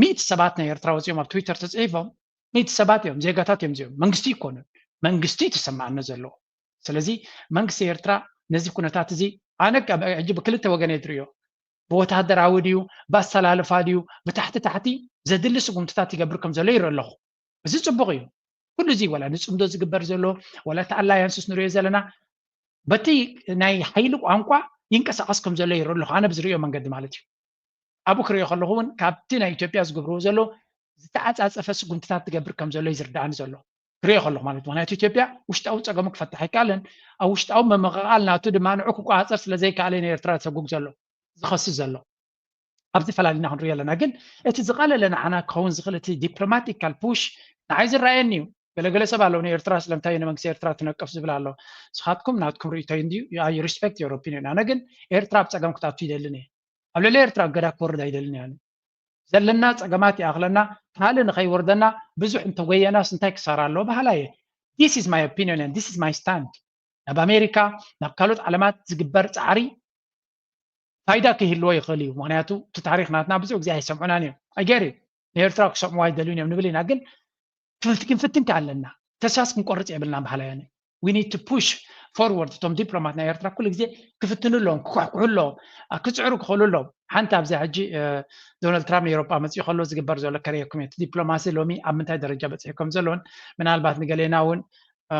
ሚእቲ ሰባት ናይ ኤርትራ ወፂኦም ኣብ ትዊተር ተፅሒፎም ሚእቲ ሰባት እዮም፣ ዜጋታት እዮም እዚኦም፣ መንግስቲ ይኮኑን። መንግስቲ ተሰማዕነት ዘለዎ። ስለዚ መንግስቲ ኤርትራ ነዚ ኩነታት እዚ ኣነ ካብ ሕጂ ብክልተ ወገን እየ ዝርእዮ። ብወታደራዊ ድዩ፣ ብኣሰላልፋ ድዩ፣ ብታሕቲ ታሕቲ ዘድሊ ስጉምትታት ይገብር ከም ዘሎ ይርኢ ኣለኹ። እዚ ጽቡቕ እዩ። ኩሉ እዚ ዋላ ንጽምዶ ዝግበር ዘሎ ዋላ እቲ ኣላያንስስ ንሪኦ ዘለና በቲ ናይ ሓይሊ ቋንቋ ይንቀሳቐስ ከም ዘሎ ይርኢ ኣለኹ፣ ኣነ ብዝርእዮ መንገዲ ማለት እዩ። ኣብኡ ክርእዮ ከለኹ እውን ካብቲ ናይ ኢትዮጵያ ዝገብርዎ ዘሎ ዝተዓጻጸፈ ስጉምትታት ትገብር ከም ዘሎ እዩ ዝርዳእኒ ዘሎ ክርእዮ ከለኹ ማለት እዩ። ምክንያቱ ኢትዮጵያ ውሽጣዊ ጸገሙ ክፈትሕ ኣይከኣለን። ኣብ ውሽጣዊ መመቐቓል ናቱ ድማ ንዑ ክቆጻጸር ስለ ዘይከኣለ እዩ ንኤርትራ ዝሰጉግ ዘሎ ዝኸስስ ዘሎ። ኣብዚ ፈላሊና ክንሪኦ ኣለና። ግን እቲ ዝቐለለ ንዓና ክኸውን ዝኽእል እቲ ዲፕሎማቲካል ፑሽ ንዓይ ዝረኣየኒ እዩ። ገለገለ ሰብ ኣለዉ ንኤርትራ ስለምንታይ ንመንግስቲ ኤርትራ ትነቅፍ ዝብል ኣሎ። ንስኻትኩም ናትኩም ርእይቶ እዩ እንድዩ። I respect your opinion። ኣነ ግን ኤርትራ ኣብ ጸገም ክትኣቱ ይደልን እየ። ኣብ ልዕሊ ኤርትራ እገዳ ክወርድ ኣይደልን እየ። ኣነ ዘለና ጸገማት ይኣኽለና፣ ካልእ ንኸይወርደና ብዙሕ እንተጎየናስ እንታይ ክሳራ ኣለዎ በሃላይ እየ። This is my opinion and this is my stand። ናብ ኣሜሪካ ናብ ካልኦት ዓለማት ዝግበር ጻዕሪ ፋይዳ ክህልዎ ይኽእል እዩ። ምክንያቱ እቲ ታሪክ ናትና ብዙሕ ግዜ ኣይሰምዑናን እዮም። I get it። ንኤርትራ ክሰምዑ ኣይደልዩን እዮም ንብል ኢና፣ ግን ክንፍትን ኣለና። ተስፋስ ክንቆርጽ የብልና በሃላይ ኣነ። We need to push forward። እቶም ዲፕሎማት ናይ ኤርትራ ኩሉ ግዜ ክፍትኑ ኣለዎም፣ ክኳሕኩሑ ኣለዎም፣ ኣ፣ ክጽዕሩ ክኽእሉ ኣለዎም። ሓንቲ ኣብዚኣ ሕጂ እ፣ ዶናልድ ትራምፕ ንኤውሮጳ መጺኡ ከሎ ዝግበር ዘሎ ከርእየኩም እየ። እቲ ዲፕሎማሲ ሎሚ ኣብ ምንታይ ደረጃ በጺሑ ከም ዘሎን ምናልባት ንገሌና እውን እ፣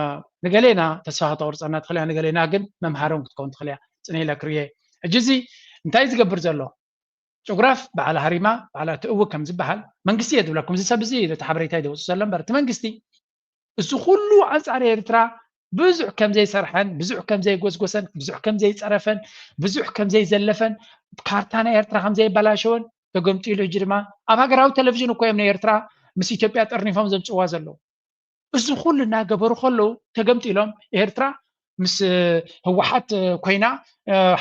ንገሌና ተስፋ ከተቑርጸና ትኽእል እያ፣ ንገሌና ግን መምሃሮም ክትከውን ትኽእል እያ። ጽነ ኢለ ክርእየ። ሕጂ እዚ እንታይ ዝገብር ዘሎ? ጭጉራፍ ባዕላ ሃሪማ ባዕላ ትእውግ ከም ዝበሃል መንግስቲ እየ ዝብለኩም። እዚ ሰብ እዚ ነቲ ሓበሬታ እዩ ዘውፅእ ዘሎ እምበር እቲ መንግስቲ እዚ ኩሉ ኣንጻር ኤርትራ ብዙሕ ከም ዘይሰርሐን ብዙሕ ከም ዘይጎስጎሰን ብዙሕ ከም ዘይጸረፈን ብዙሕ ከም ዘይዘለፈን ካርታ ናይ ኤርትራ ከም ዘይበላሸወን ተገምጢሉ ሕጂ ድማ ኣብ ሃገራዊ ቴሌቪዥን እኮ እዮም ንኤርትራ ምስ ኢትዮጵያ ጠርኒፎም ዘምጽዋ ዘለዉ። እዚ ኩሉ እናገበሩ ከለዉ ተገምጢሎም ኤርትራ ምስ ህወሓት ኮይና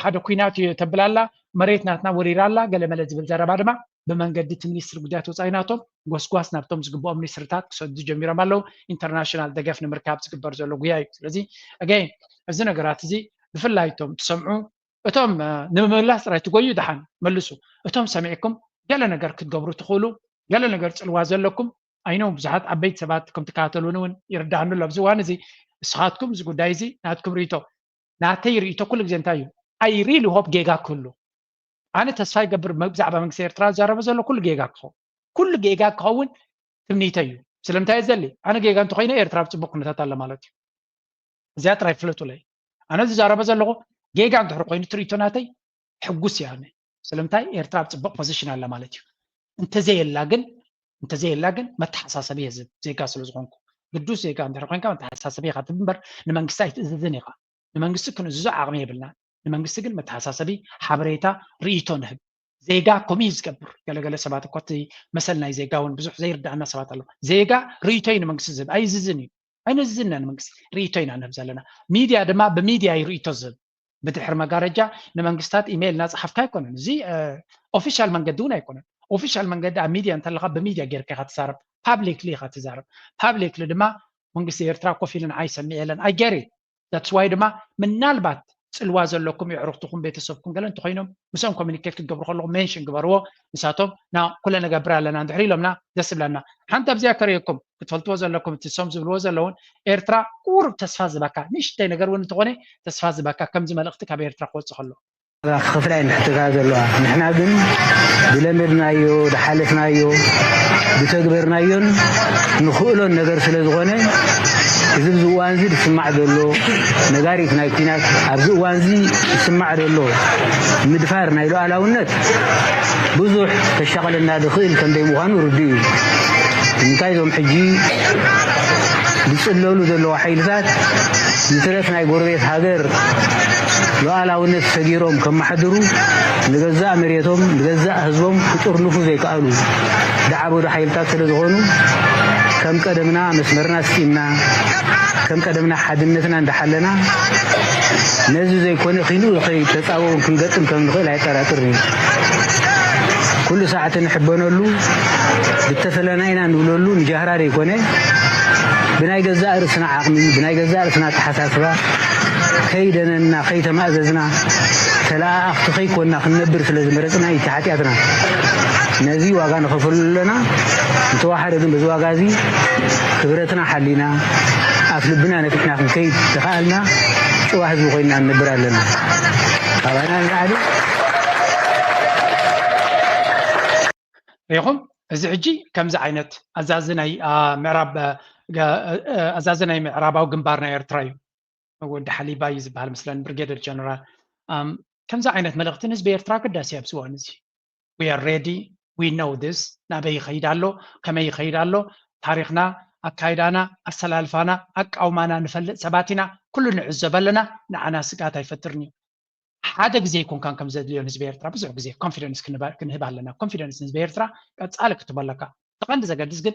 ሓደ ኩናት ተብላላ መሬት ናትና ወሪራላ ገለመለ ዝብል ዘረባ ድማ ብመንገዲ እቲ ሚኒስትሪ ጉዳያት ወፃኢ ናቶም ጎስጓስ ናብቶም ዝግብኦም ሚኒስትርታት ክሰዱ ጀሚሮም ኣለዉ። ኢንተርናሽናል ደገፍ ንምርካብ ዝግበር ዘሎ ጉያ እዩ። ስለዚ ኣገይን እዚ ነገራት እዚ ብፍላይ እቶም ትሰምዑ እቶም ንምምላስ ጥራይ ትጎዩ ደሓን መልሱ። እቶም ሰሚዕኩም ገለ ነገር ክትገብሩ ትኽእሉ ገለ ነገር ፅልዋ ዘለኩም ኣይኖ ብዙሓት ዓበይቲ ሰባት ከም ትከታተሉኒ እውን ይርዳእኒ ኣሎ ኣብዚ እዋን እዚ። ንስኻትኩም እዚ ጉዳይ እዚ ናትኩም ርእቶ ናተይ ርእቶ ኩሉ ግዜ እንታይ እዩ? I really hope ጌጋ ክህሉ። ኣነ ተስፋ ይገብር ብዛዕባ መንግስቲ ኤርትራ ዝዛረበ ዘሎ ኩሉ ጌጋ ክኸውን ኩሉ ጌጋ ክኸውን ትምኒተይ እዩ። ስለምንታይ እየ ዘሊ ኣነ ጌጋ እንተኮይነ ኤርትራ ኣብ ፅቡቅ ኩነታት ኣለ ማለት እዩ። እዚኣ ጥራይ ፍለጡለይ። ኣነ ዝዛረበ ዘለኹ ጌጋ እንድሕር ኮይኑ ትርኢቶ ናተይ ሕጉስ እየ ኣነ። ስለምንታይ ኤርትራ ኣብ ፅቡቅ ፖዚሽን ኣላ ማለት እዩ። እንተዘየላ ግን እንተዘየላ ግን መተሓሳሰቢ እየ ዝህብ ዜጋ ስለ ዝኾንኩ። ግዱስ ዜጋ እንድሕር ኮንካ መተሓሳሰቢ ኢኻ ትህብ እምበር ንመንግስቲ ኣይትእዝዝን ኢኻ። ንመንግስቲ ክንእዝዞ ዓቕሚ የብልናን። ንመንግስቲ ግን መተሓሳሰቢ ሓበሬታ ርእይቶ ንህብ። ዜጋ ከምኡ እዩ ዝገብር። ገለገለ ሰባት እኮ እቲ መሰል ናይ ዜጋ እውን ብዙሕ ዘይርዳእና ሰባት ኣለዉ። ዜጋ ርእይቶ እዩ ንመንግስቲ ዝህብ ኣይእዝዝን እዩ። ኣይነዝዝን ኢና ንመንግስቲ ርእይቶ ኢና ንህብ ዘለና። ሚድያ ድማ ብሚድያ እዩ ርእይቶ ዝህብ። ብድሕሪ መጋረጃ ንመንግስታት ኢሜይል እናፀሓፍካ ኣይኮነን። እዚ ኦፊሻል መንገዲ እውን ኣይኮነን። ኦፊሻል መንገዲ ኣብ ሚድያ እንተለካ ብሚድያ ጌርካ ኢካ ትዛረብ። ፓብሊክሊ ኢካ ትዛረብ። ፓብሊክሊ ድማ መንግስቲ ኤርትራ ኮፍ ኢሉ ንዓይ ሰሚዕ የለን። I get it። That's why ድማ ምናልባት ፅልዋ ዘለኩም የዕሩክትኩም ቤተሰብኩም ገለ እንተኮይኖም ምስኦም ኮሚኒኬት ክትገብሩ ከለኩም ሜንሽን ግበርዎ። ንሳቶም ና ኩለ ንገብር ኣለና እንድሕር ኢሎምና ደስ ይብለና። ሓንቲ ኣብዚኣ ከርእየኩም ክትፈልጥዎ ዘለኩም እቲ ሶም ዝብልዎ ዘለውን ኤርትራ ቁሩብ ተስፋ ዝበካ ንእሽተይ ነገር እውን እንተኾነ ተስፋ ዝበካ ከምዚ መልእኽቲ ካብ ኤርትራ ክወፅእ ከሎ። ክኸፍላ እየን ሕቶታት ዘለዋ። ንሕና ግን ዝለመድናዮ ዝሓለፍናዮ ዝተግበርናዮን ንኽእሎን ነገር ስለ ዝኾነ እዚ ብዚ እዋን እዚ ዝስማዕ ዘሎ ነጋሪት ናይ ኩናት ኣብዚ እዋን እዚ ዝስማዕ ዘሎ ምድፋር ናይ ሉዓላውነት ብዙሕ ከሻቕለና ዝኽእል ከም ዘይምዃኑ ርዱእ እዩ። እንታይ እዞም ሕጂ ዝጽለሉ ዘለዉ ሓይልታት ይትረፍ ናይ ጎረቤት ሃገር ሉዓላውነት ሰጊሮም ከመሓድሩ ንገዛእ መሬቶም ንገዛእ ህዝቦም ክጥርንፉ ዘይከኣሉ ዝዓበዱ ሓይልታት ስለ ዝኾኑ ከም ቀደምና መስመርና ስጢምና ከም ቀደምና ሓድነትና እንዳሓለና ነዚ ዘይኮነ ኪኑ ከይተጻበቡን ክንገጥም ከም ንኽእል ኣየጠራጥርን እዩ። ኩሉ ሳዕቲ ንሕበነሉ ዝተፈለና ኢና ንብለሉ ንጃህራ ዘይኮነ ብናይ ገዛእ ርእስና ዓቕሚ ብናይ ገዛእ ርእስና ኣተሓሳስባ ከይደነንና ከይተማእዘዝና ተለኣኣኽቲ ከይኮንና ክንነብር ስለ ዝመረጽና እዩ እቲ ሓጢኣትና። ነዚ ዋጋ ንኸፍለሉ ኣለና። እንተወሓደ ግን በዚ ዋጋ እዚ ክብረትና ሓሊና ኣፍ ልብና ነፊሕና ክንከይድ ተኸኣልና ጭዋ ህዝቢ ኮይንና ንነብር ኣለና። ሪኹም እዚ ሕጂ ከምዚ ዓይነት ኣዛዚ ናይ ምዕራብ ኣዛዚ ናይ ምዕራባዊ ግንባር ናይ ኤርትራ እዩ። ወዲ ሓሊባ እዩ ዝበሃል ምስለን ብርጌደር ጀነራል። ከምዚ ዓይነት መልእኽቲ ንህዝቢ ኤርትራ ኣገዳሲ ኣብዚ እዋን እዚ። We are ready, we know this፣ ናበይ ይኸይድ ኣሎ፣ ከመይ ይኸይድ ኣሎ፣ ታሪኽና፣ ኣካይዳና፣ ኣሰላልፋና፣ ኣቃውማና ንፈልጥ ሰባት ኢና። ኩሉ ንዕዘብ ኣለና። ንዓና ስግኣት ኣይፈጥርን እዩ። ሓደ ግዜ ኣይኮንካን ከም ዘድልዮ ንህዝቢ ኤርትራ ብዙሕ ግዜ ኮንፊደንስ ክንህብ ኣለና። ኮንፊደንስ ንህዝቢ ኤርትራ ቀጻሊ ክትህቦ ኣለካ። እቲ ቀንዲ ዘገድስ ግን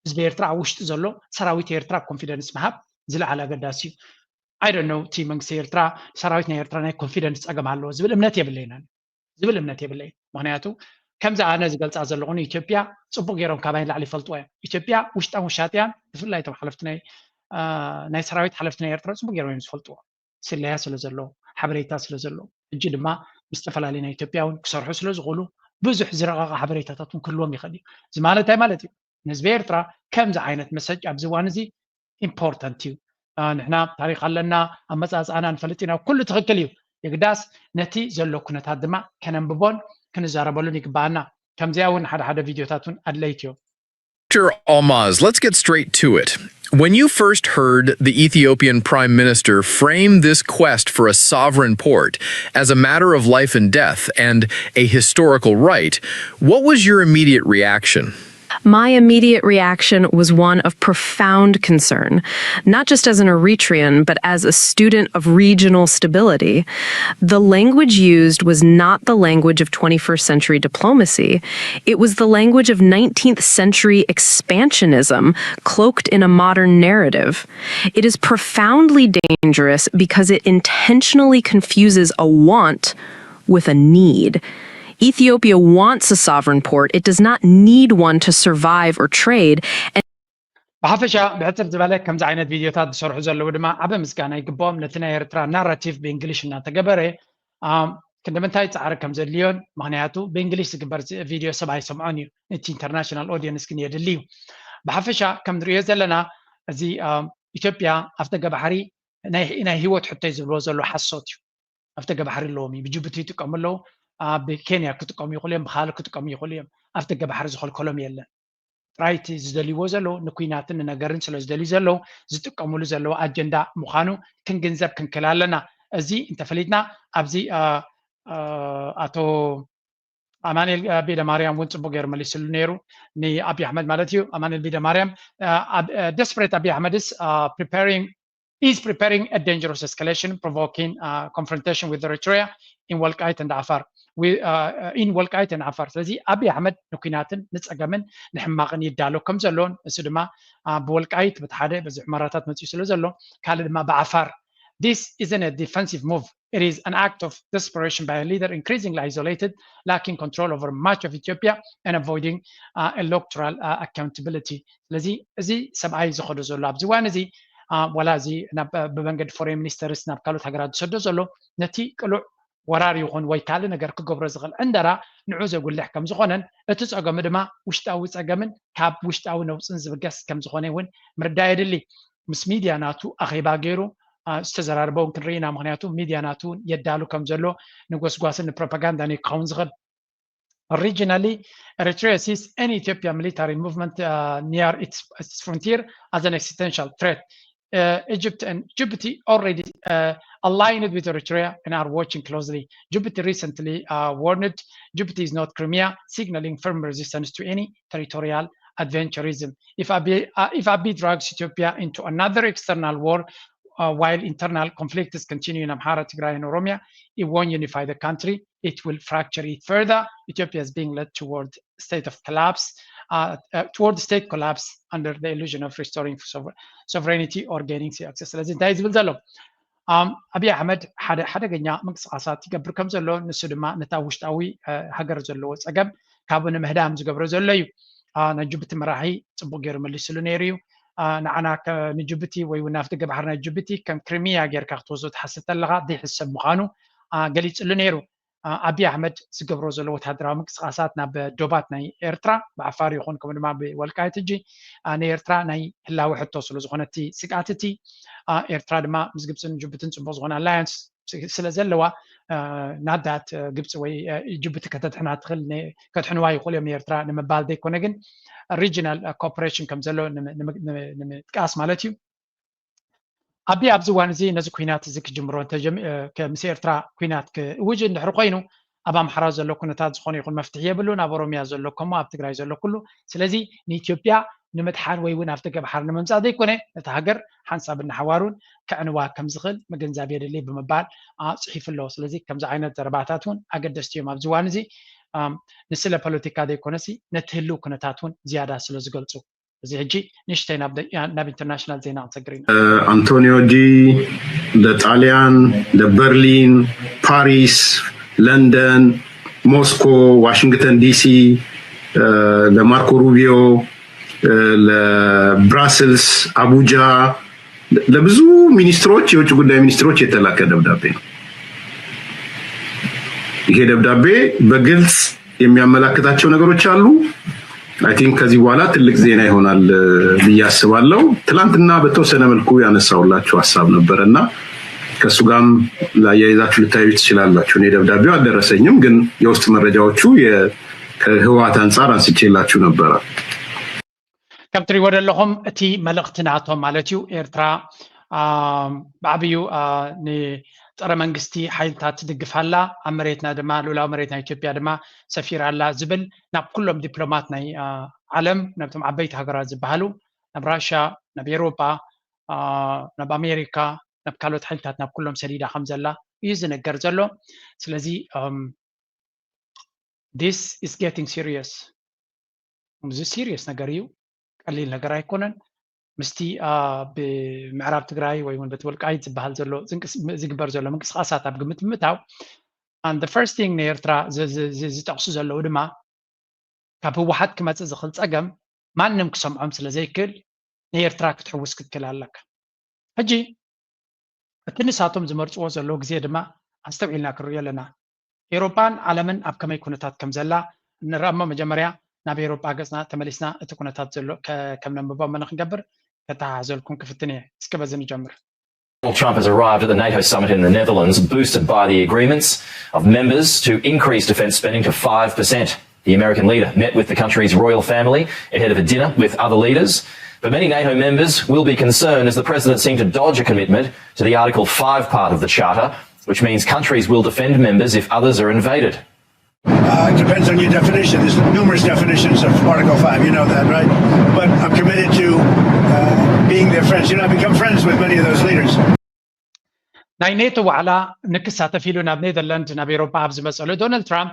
ህዝቢ ኤርትራ ኣብ ውሽጢ ዘሎ ሰራዊት ኤርትራ ኮንፊደንስ ምሃብ ዝለዓለ ኣገዳሲ እዩ። I don't know፣ እቲ መንግስቲ ኤርትራ ሰራዊት ናይ ኤርትራ ናይ ኮንፊደንስ ጸገም ኣለዎ ዝብል እምነት የብለይናን ዝብል እምነት የብለይ። ምክንያቱ ከምዚ ኣነ ዝገልጻ ዘለኹ ኢትዮጵያ ጽቡቅ ገይሮም ካባይ ላዕሊ ይፈልጥዎ እዮም። ኢትዮጵያ ውሽጣን ውሻጥያን ብፍላይ እቶም ሓለፍቲ ናይ ናይ ሰራዊት ሓለፍቲ ናይ ኤርትራ ጽቡቅ ገይሮም እዮም ዝፈልጥዎ። ስለያ ስለ ዘሎ፣ ሓበሬታ ስለ ዘሎ፣ ሕጂ ድማ ምስ ዝተፈላለዩ ናይ ኢትዮጵያ እውን ክሰርሑ ስለ ዝኽእሉ ብዙሕ ዝረቐቐ ሓበሬታታት እውን ክህልዎም ይኽእል እዩ። እዚ ማለት እንታይ ማለት እዩ? ንህዝቢ ኤርትራ ከምዚ ዓይነት መሰጅ ኣብዚ እዋን እዚ ኢምፖርታንት እዩ። ንሕና ታሪክ ኣለና፣ ኣመፃፅኣና ንፈልጥ ኢና፣ ኩሉ ትኽክል እዩ። የግዳስ ነቲ ዘሎ ኩነታት ድማ ከነንብቦን ክንዛረበሉን ይግባኣና። ከምዚኣ እውን ሓደ ሓደ ቪድዮታት እውን ኣድለይቲ እዮም። Doctor Almaz, let's get straight to it. When you first heard the Ethiopian Prime Minister frame this quest for a sovereign port as a matter of life and death and a historical right, what was your immediate reaction? My immediate reaction was one of profound concern, not just as an Eritrean, but as a student of regional stability. The language used was not the language of twenty-first century diplomacy. It was the language of nineteenth century expansionism cloaked in a modern narrative. It is profoundly dangerous because it intentionally confuses a want with a need. Ethiopia wants a sovereign port. It does not need one to survive or trade. And ብሓፈሻ ብሕፅር ዝበለ ከምዚ ዓይነት ቪድዮታት ዝሰርሑ ዘለዉ ድማ ዓበ ምስጋና ይግብኦም። ነቲ ናይ ኤርትራ ናራቲቭ ብእንግሊሽ እናተገበረ ክንዲ ምንታይ ፃዕሪ ከም ዘድልዮን፣ ምክንያቱ ብእንግሊሽ ዝግበር ቪድዮ ሰብ ኣይሰምዖን እዩ፣ ነቲ ኢንተርናሽናል ኦዲየንስ ግን የድሊ እዩ። ብሓፈሻ ከም ንሪኦ ዘለና እዚ ኢትዮጵያ ኣፍ ደገ ባሕሪ ናይ ህይወት ሕቶይ ዝብልዎ ዘሎ ሓሶት እዩ። ኣፍ ደገ ባሕሪ ኣለዎም እዩ። ብጅቡቲ ይጥቀሙ ኣለዉ፣ ኣብ ኬንያ ክጥቀሙ ይኽእሉ እዮም፣ ብካልእ ክጥቀሙ ይኽእሉ እዮም። ኣፍ ደገ ባሕሪ ዝኸልከሎም የለን። ጥራይ እቲ ዝደልይዎ ዘለዉ ንኲናትን ንነገርን ስለ ዝደልዩ ዘለዉ ዝጥቀምሉ ዘለዉ ኣጀንዳ ምዃኑ ክንግንዘብ ክንክእል ኣለና። እዚ እንተፈሊጥና ኣብዚ ኣቶ ኣማኑኤል ቤደማርያም እውን ፅቡቅ ገይሩ መሊስሉ ነይሩ፣ ንኣብይ ኣሕመድ ማለት እዩ። ኣማኑኤል ቤደማርያም desperate ኣብይ ኣሕመድ is preparing is preparing a dangerous escalation, provoking uh, confrontation with Eritrea in Walqait and Afar. We, uh, in Walqait and Afar. ስለዚ ኣብይ ኣሕመድ ንኩናትን ንፀገምን ንሕማቅን ይዳሎ ከም ዘሎን እሱ ድማ ብወልቃይት በቲ ሓደ በዚ ሑመራታት መፂኡ ስለ ዘሎ ካልእ ድማ ብዓፋር This isn't a defensive move. It is an act of desperation by a leader increasingly isolated, lacking control over much of Ethiopia, and avoiding uh, electoral uh, accountability. ስለዚ እዚ ሰብኣይ ዝኸዶ ዘሎ ኣብዚ እዋን እዚ ዋላ እዚ ብመንገዲ ፎሬን ሚኒስተርስ ናብ ካልኦት ሃገራት ዝሰዶ ዘሎ ነቲ ቅሉዕ ወራር ይኹን ወይ ካልእ ነገር ክገብሮ ዝኽእል ዕንደራ ንዑ ዘጉልሕ ከም ዝኾነን እቲ ጸገሙ ድማ ውሽጣዊ ጸገምን ካብ ውሽጣዊ ነውጽን ዝብገስ ከም ዝኾነ እውን ምርዳእ የድሊ። ምስ ሚድያ ናቱ ኣኼባ ገይሩ ዝተዘራረበ እውን ክንርኢ ኢና። ምክንያቱ ሚድያ ናቱ እውን የዳሉ ከም ዘሎ ንጎስጓስን ንፕሮፓጋንዳን እዩ ክኸውን ዝኽእል። Originally, Eritrea sees any Ethiopian military movement uh, near its, its frontier as an existential threat. Uh, Egypt and Djibouti already uh, aligned with Eritrea and are watching closely. Djibouti recently uh, warned Djibouti is not Crimea, signaling firm resistance to any territorial adventurism. If Abiy, uh, if Abiy drags Ethiopia into another external war, uh, while internal conflicts continue in Amhara, Tigray, and Oromia, it won't unify the country. It will fracture it further. Ethiopia is being led toward state of collapse, uh, uh, toward state collapse under the illusion of restoring sovereignty or gaining sea access. ስለዚ እንታይ ዝብል ዘሎ ኣብይ ኣሕመድ ሓደ ሓደገኛ ምንቅስቃሳት ይገብር ከም ዘሎ ንሱ ድማ ነታ ውሽጣዊ ሃገር ዘለዎ ፀገም ካብኡ ንምህዳም ዝገብሮ ዘሎ እዩ። ናይ ጅቡቲ መራሒ ፅቡቅ ገይሩ መሊስሉ ነይሩ እዩ። ንዓና ንጅቡቲ ወይ እውን ኣፍደገ ባሕሪ ናይ ጅቡቲ ከም ክሪሚያ ጌርካ ክትወስዶ ትሓስብ ተለካ ዘይሕሰብ ምዃኑ ገሊፅሉ ነይሩ። ኣብይ ኣሕመድ ዝገብሮ ዘሎ ወታደራዊ ምንቅስቃሳት ናብ ዶባት ናይ ኤርትራ ብዓፋር ይኹን ከምኡ ድማ ብወልቃይት ሕጂ ንኤርትራ ናይ ህላወ ሕቶ ስለ ዝኾነ እቲ ስግኣት እቲ ኤርትራ ድማ ምስ ግብፅን ጅቡትን ፅቡቅ ዝኾነ ኣላያንስ ስለ ዘለዋ ናዳት ግብፂ ወይ ጅቡቲ ከተድሕና ትኽእል፣ ከድሕንዋ ይኽእሉ እዮም ንኤርትራ ንምባል ዘይኮነ፣ ግን ሪጂናል ኮኦፐሬሽን ከም ዘሎ ንምጥቃስ ማለት እዩ። ኣቢ ኣብዚ እዋን እዚ ነዚ ኩናት እዚ ክጅምሮ ምስ ኤርትራ ኩናት ክእውጅ እንድሕር ኮይኑ፣ ኣብ ኣምሓራ ዘሎ ኩነታት ዝኾነ ይኹን መፍትሒ የብሉን። ኣብ ኦሮሚያ ዘሎ ከምኡ፣ ኣብ ትግራይ ዘሎ ኩሉ። ስለዚ ንኢትዮጵያ ንምድሓን ወይ እውን ኣብ ደገ ባሕሪ ንምምፃእ ዘይኮነ፣ ነታ ሃገር ሓንሳብ እናሓዋሩን ከዕንዋ ከም ዝኽእል ምግንዛብ የድሊ ብምባል ጽሒፉ ኣሎ። ስለዚ ከምዚ ዓይነት ዘረባታት እውን ኣገደስቲ እዮም ኣብዚ እዋን እዚ። ንስለ ፖለቲካ ዘይኮነሲ ነቲ ህልው ኩነታት እውን ዝያዳ ስለ ዝገልፁ፣ እዚ ሕጂ ንእሽተይ ናብ ኢንተርናሽናል ዜና ክንሰግር ኢና። ኣንቶኒዮ ጂ ለጣሊያን፣ ለበርሊን፣ ፓሪስ፣ ለንደን፣ ሞስኮ፣ ዋሽንግተን ዲሲ፣ ለማርኮ ሩቢዮ፣ ለብራስልስ፣ አቡጃ፣ ለብዙ ሚኒስትሮች፣ የውጭ ጉዳይ ሚኒስትሮች የተላከ ደብዳቤ ነው። ይሄ ደብዳቤ በግልጽ የሚያመላክታቸው ነገሮች አሉ። I think ከዚህ በኋላ ትልቅ ዜና ይሆናል ብዬ አስባለሁ። ትላንትና በተወሰነ መልኩ ያነሳሁላችሁ ሀሳብ ነበረ እና ከእሱ ጋርም አያይዛችሁ ልታዩ ትችላላችሁ። እኔ ደብዳቤው አልደረሰኝም፣ ግን የውስጥ መረጃዎቹ ከህወሓት አንጻር አንስቼላችሁ ነበረ። ከም ትሪእዎ ዘለኹም እቲ መልእኽቲ ናቶም ማለት እዩ። ኤርትራ ብዓብዩ ንፀረ መንግስቲ ሓይልታት ትድግፍ ኣላ፣ ኣብ መሬትና ድማ ልኡላዊ መሬት ናይ ኢትዮጵያ ድማ ሰፊራ ኣላ ዝብል ናብ ኩሎም ዲፕሎማት ናይ ዓለም፣ ናብቶም ዓበይቲ ሃገራት ዝበሃሉ፣ ናብ ራሻ፣ ናብ ኤሮጳ፣ ናብ ኣሜሪካ፣ ናብ ካልኦት ሓይልታት ናብ ኩሎም ሰዲዳ ከም ዘላ እዩ ዝነገር ዘሎ። ስለዚ this is getting serious። እዚ ሲሪየስ ነገር እዩ፣ ቀሊል ነገር ኣይኮነን። ምስቲ ኣብ ምዕራብ ትግራይ ወይ እውን በቲ ወልቃይት ዝበሃል ዘሎ ዝግበር ዘሎ ምንቅስቃሳት ኣብ ግምት ብምእታው፣ and the first thing ንኤርትራ ዝጠቕሱ ዘለዉ ድማ ካብ ህወሓት ክመፅእ ዝኽእል ፀገም ማንም ክሰምዖም ስለ ዘይክእል ንኤርትራ ክትሕውስ ክትክእል ኣለካ። ሕጂ እቲ ንሳቶም ዝመርፅዎ ዘለዉ ግዜ ድማ ኣስተውዒልና ክንሪኦ ኣለና። ኤውሮጳን ዓለምን ኣብ ከመይ ኩነታት ከም ዘላ ንረኣ እሞ መጀመርያ ናብ ኤውሮጳ ገፅና ተመሊስና እቲ ኩነታት ዘሎ ከም ነንብቦ መነ ክንገብር ከተሓሕዘልኩም ክፍትን እየ። እስኪ በዚ ንጀምር። Donald Trump has arrived at the NATO summit in the Netherlands, boosted by the agreements of members to increase defence spending to five percent. The American leader met with the country's royal family ahead of a dinner with other leaders. But many NATO members will be concerned as the president seemed to dodge a commitment to the Article five part of the Charter, which means countries will defend members if others are invaded. Uh, it depends on your definition. There's numerous definitions of Article five. You know that, right? But I'm committed to uh, being their friends. You know, I've become friends with many of those leaders. ናይ ኔቶ ዋዕላ ንክሳተፍ ኢሉ ናብ ኔዘርላንድ ናብ ኤሮፓ ኣብ ዝመፀሉ ዶናልድ ትራምፕ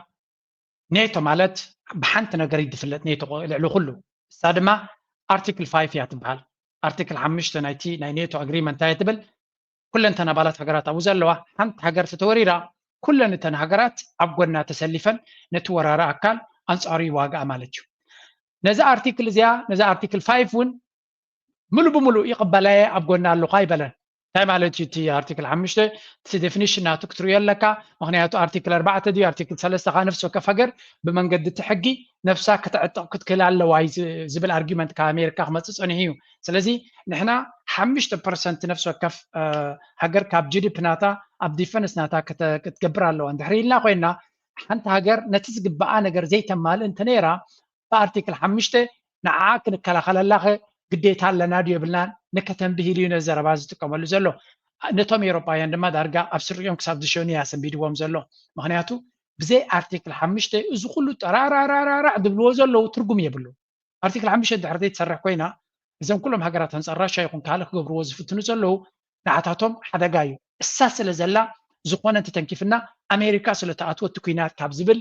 ኔቶ ማለት ብሓንቲ ነገር እዩ ዝፍለጥ ኔቶ ልዕሊ ኩሉ እሳ ድማ ኣርቲክል ፋይፍ እያ ትበሃል። ኣርቲክል ሓሙሽተ ናይቲ ናይ ኔቶ ኣግሪመንት እንታይ ትብል? ኩለን እተን ኣባላት ሃገራት ኣብኡ ዘለዋ ሓንቲ ሃገር ተተወሪራ ኩለን እተን ሃገራት ኣብ ጎና ተሰሊፈን ነቲ ወራሪ ኣካል ኣንፃሩ ይዋግኣ ማለት እዩ። ነዚ ኣርቲክል እዚኣ ነዚ ኣርቲክል ፋይፍ እውን ምሉ ብምሉ ይቕበላየ ኣብ ጎና ኣለኹ ኣይበለን። እንታይ ማለት እዩ እቲ ኣርቲክል ሓሙሽተ? እቲ ዴፊኒሽን ናቱ ክትርእዮ ኣለካ። ምክንያቱ ኣርቲክል ኣርባዕተ ድዩ ኣርቲክል ሰለስተ ከዓ ነፍሲ ወከፍ ሃገር ብመንገዲ እቲ ሕጊ ነፍሳ ከተዕጥቕ ክትክእል ኣለዋ እዩ ዝብል ኣርጊመንት ካብ ኣሜሪካ ክመፅእ ፀኒሑ እዩ። ስለዚ ንሕና ሓሙሽተ ፐርሰንት ነፍሲ ወከፍ ሃገር ካብ ጂዲፒ ናታ ኣብ ዲፈንስ ናታ ክትገብር ኣለዋ እንድሕር ኢልና ኮይና ሓንቲ ሃገር ነቲ ዝግበኣ ነገር ዘይተማልእ እንተነይራ ብኣርቲክል ሓሙሽተ ንዓ ክንከላኸለላ ግዴታ ኣለና ድዩ የብልናን ንከተንብህ ኢሉ እዩ ነዚ ዘረባ ዝጥቀመሉ ዘሎ። ነቶም ኤውሮጳውያን ድማ ዳርጋ ኣብ ስሪኦም ክሳብ ዝሸኑ እያ ሰንቢድዎም ዘሎ። ምክንያቱ ብዘይ ኣርቲክል ሓሙሽተ እዚ ኩሉ ጠራራራራራ ዝብልዎ ዘለዉ ትርጉም የብሉ። ኣርቲክል ሓሙሽተ ድሕር ዘይትሰርሕ ኮይና እዘን ኩሎም ሃገራት ኣንፃር ራሻ ይኹን ካልእ ክገብርዎ ዝፍትኑ ዘለዉ ንዓታቶም ሓደጋ እዩ። እሳ ስለ ዘላ ዝኾነ እንተተንኪፍና ኣሜሪካ ስለ ተኣትወ እቲ ኩናት ካብ ዝብል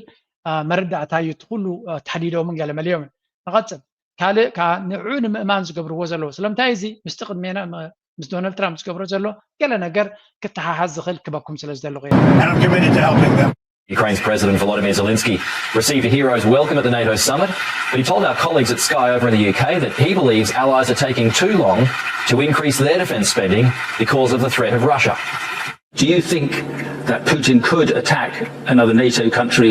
መረዳእታ እዩ እቲ ኩሉ ተሃዲዶምን ገለመለዮምን። ንቐፅል ካልእ ከዓ ንዕኡ ንምእማን ዝገብርዎ ዘለዉ ስለምንታይ እዚ ምስቲ ቅድሜና ምስ ዶናልድ ትራምፕ ዝገብሮ ዘሎ ገለ ነገር ክተሓሓዝ ዝኽእል ክበኩም ስለ ዝደለኹ እየ። And I'm committed to helping them. Ukraine's President Volodymyr Zelensky received a hero's welcome at the NATO summit, but he told our colleagues at Sky over in the U K that he believes allies are taking too long to increase their defence spending because of the threat of Russia. Do you think that Putin could attack another NATO country?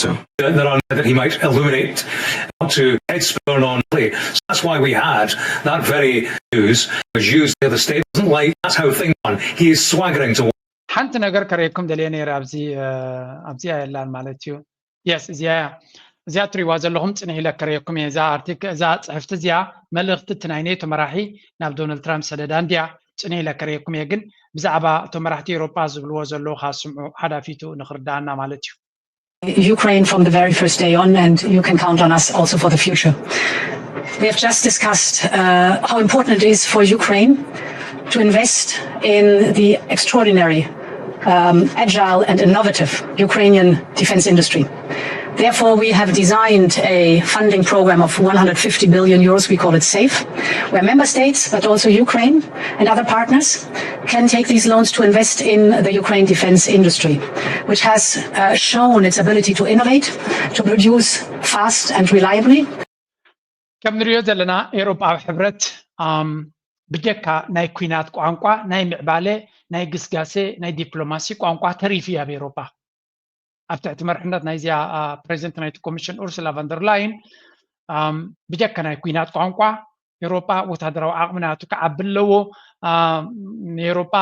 So there are that he might illuminate to head spurn on. So that's why we had that very news was used the other state. Doesn't like that's how things are. He is swaggering towards ሓንቲ ነገር ከርእየኩም ደልየ ነይረ ኣብዚ ኣብዚኣ የላን ማለት እዩ። የስ እዚኣ እዚኣ ትሪዋ ዘለኹም ጽንሕ ኢለ ከርእየኩም እየ። እዛ ኣርቲክ እዛ ጽሕፍቲ እዚኣ መልእኽቲ እቲ ናይ ኔቶ መራሒ ናብ ዶናልድ ትራምፕ ሰደዳ እንድያ። ጽንሕ ኢለ ከርእየኩም እየ ግን ብዛዕባ እቶም መራሕቲ ኤውሮጳ ዝብልዎ ዘለዉ ካብ ስምዑ ሓዳፊቱ ንኽርዳኣና ማለት እዩ። Ukraine from the very first day on, and you can count on us also for the future. We have just discussed uh, how important it is for Ukraine to invest in the extraordinary, um, agile, and innovative Ukrainian defense industry. Therefore, we have designed a funding program of one hundred fifty billion euros, we call it SAFE, where member states, but also Ukraine and other partners, can take these loans to invest in the Ukraine defense industry, which has uh, shown its ability to innovate, to produce fast and reliably. ከም ንሪኦ ዘለና ኤውሮጳዊ ሕብረት ብጀካ ናይ ኲናት ቋንቋ ናይ ምዕባለ ናይ ግስጋሴ ናይ ዲፕሎማሲ ቋንቋ ተሪፉ እዩ ኣብ ኤውሮጳ። ኣብ ትሕቲ መርሕነት ናይዚኣ ፕሬዚደንት ናይቲ ኮሚሽን ኡርሱላ ቫንደርላይን ብጀካ ናይ ኲናት ቋንቋ ኤውሮጳ ወታደራዊ ዓቕሚ ናቱ ክዓቢ ኣለዎ። ንኤውሮጳ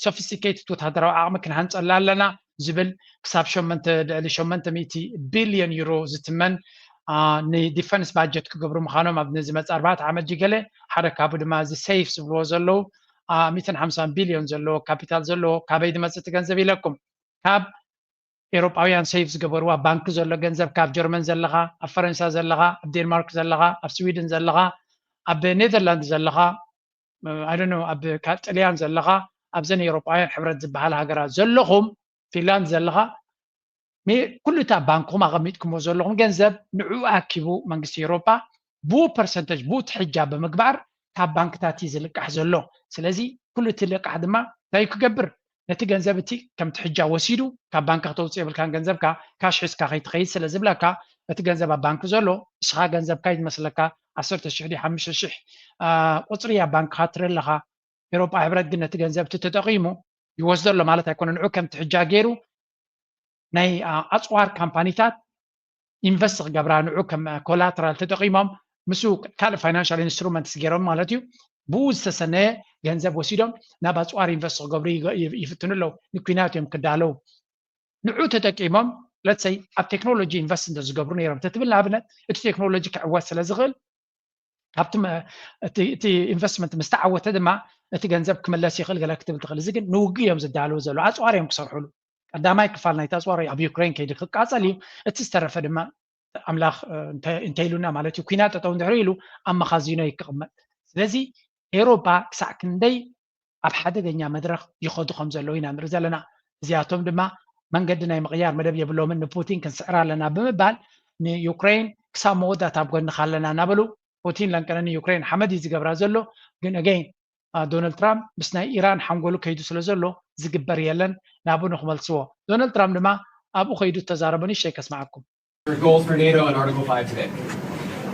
ሶፊስቲኬትድ ወታደራዊ ዓቕሚ ክንሃንፀላ ኣለና ዝብል ክሳብ ሸመንተ ልዕሊ ሸመንተ ሚእቲ ቢልዮን ዩሮ ዝትመን ንዲፈንስ ባጀት ክገብሩ ምዃኖም ኣብ ንዝመፅ ኣርባዕተ ዓመት ጅገለ ሓደ ካብኡ ድማ እዚ ሴፍ ዝብልዎ ዘለዉ ሚእትን ሓምሳን ቢልዮን ዘለዎ ካፒታል ዘለዎ ካበይ ዝመፅእ እቲ ገንዘብ ኢለኩም ካብ ኤውሮጳውያን ሴፍ ዝገበርዋ ባንክ ዘሎ ገንዘብ ካብ ጀርመን ዘለኻ ኣብ ፈረንሳ ዘለኻ ኣብ ዴንማርክ ዘለኻ ኣብ ስዊድን ዘለኻ ኣብ ኔዘርላንድ ዘለኻ ኣብ ጥልያን ዘለኻ ኣብዘን ኤውሮጳውያን ሕብረት ዝበሃል ሃገራት ዘለኹም ፊንላንድ ዘለኻ ኩሉ እታ ባንክኹም ኣቐሚጥኩምዎ ዘለኹም ገንዘብ ንዕኡ ኣኪቡ መንግስቲ ኤውሮጳ ብኡ ፐርሰንተጅ ብኡ ትሕጃ ብምግባር ካብ ባንክታት እዩ ዝልቃሕ ዘሎ። ስለዚ ኩሉ እቲ ልቃሕ ድማ እንታይ ክገብር ነቲ ገንዘብ እቲ ከም ትሕጃ ወሲዱ ካብ ባንክ ክተውፅእ የብልካን ገንዘብካ ካሽ ሒዝካ ከይትኸይድ ስለ ዝብለካ እቲ ገንዘብ ኣብ ባንክ ዘሎ ንስኻ ገንዘብካ እዩ ዝመስለካ ዓሰርተ ሽሕ ድዩ ሓሙሽተ ሽሕ ቁፅሪ ኣብ ባንክኻ ትርኢ ኣለኻ። ኤውሮጳ ሕብረት ግን ነቲ ገንዘብ እቲ ተጠቒሙ ይወስዶ ኣሎ ማለት ኣይኮነ። ንዑ ከም ትሕጃ ገይሩ ናይ ኣፅዋር ካምፓኒታት ኢንቨስት ክገብራ ንዑ ከም ኮላተራል ተጠቒሞም ምስ ካልእ ፋይናንሻል ኢንስትሩመንትስ ገይሮም ማለት እዩ ብኡ ዝተሰነየ ገንዘብ ወሲዶም ናብ ኣፅዋር ኢንቨስት ክገብሩ ይፍትኑ ኣለዉ። ንኲናት እዮም ክዳለዉ። ንዑ ተጠቂሞም ለትሰይ ኣብ ቴክኖሎጂ ኢንቨስት እንተ ዝገብሩ ነይሮም ተትብል ንኣብነት እቲ ቴክኖሎጂ ክዕወት ስለ ዝኽእል ካብቲ እቲ ኢንቨስትመንት ምስ ተዓወተ ድማ እቲ ገንዘብ ክምለስ ይኽእል ገለ ክትብል ትኽእል። እዚ ግን ንውግእ እዮም ዝዳለዉ ዘለዉ። ኣፅዋር እዮም ክሰርሕሉ። ቀዳማይ ክፋል ናይቲ ኣፅዋር ኣብ ዩክሬን ከይዱ ክቃፀል እዩ። እቲ ዝተረፈ ድማ ኣምላኽ እንተኢሉና ማለት እዩ ኲናት ጠጠው እንድሕር ኢሉ ኣብ መኻዚኖ ይክቕመጥ። ስለዚ ኤውሮጳ ክሳዕ ክንደይ ኣብ ሓደገኛ መድረኽ ይኸዱ ከም ዘለዉ ኢና ንርኢ ዘለና። እዚኣቶም ድማ መንገዲ ናይ ምቕያር መደብ የብሎምን፣ ንፑቲን ክንስዕር ኣለና ብምባል ንዩክሬን ክሳብ መወዳእታ ኣብ ጎንኻ ኣለና እናበሉ ፑቲን ለንቀነ ንዩክሬን ሓመድ እዩ ዝገብራ ዘሎ። ግን ኣገይን ዶናልድ ትራምፕ ምስ ናይ ኢራን ሓንጎሉ ከይዱ ስለ ዘሎ ዝግበር የለን ናብኡ ንክመልስዎ። ዶናልድ ትራምፕ ድማ ኣብኡ ከይዱ ተዛረበ ንእሽተይ ከስምዓኩም። Your goal for NATO and Article five today?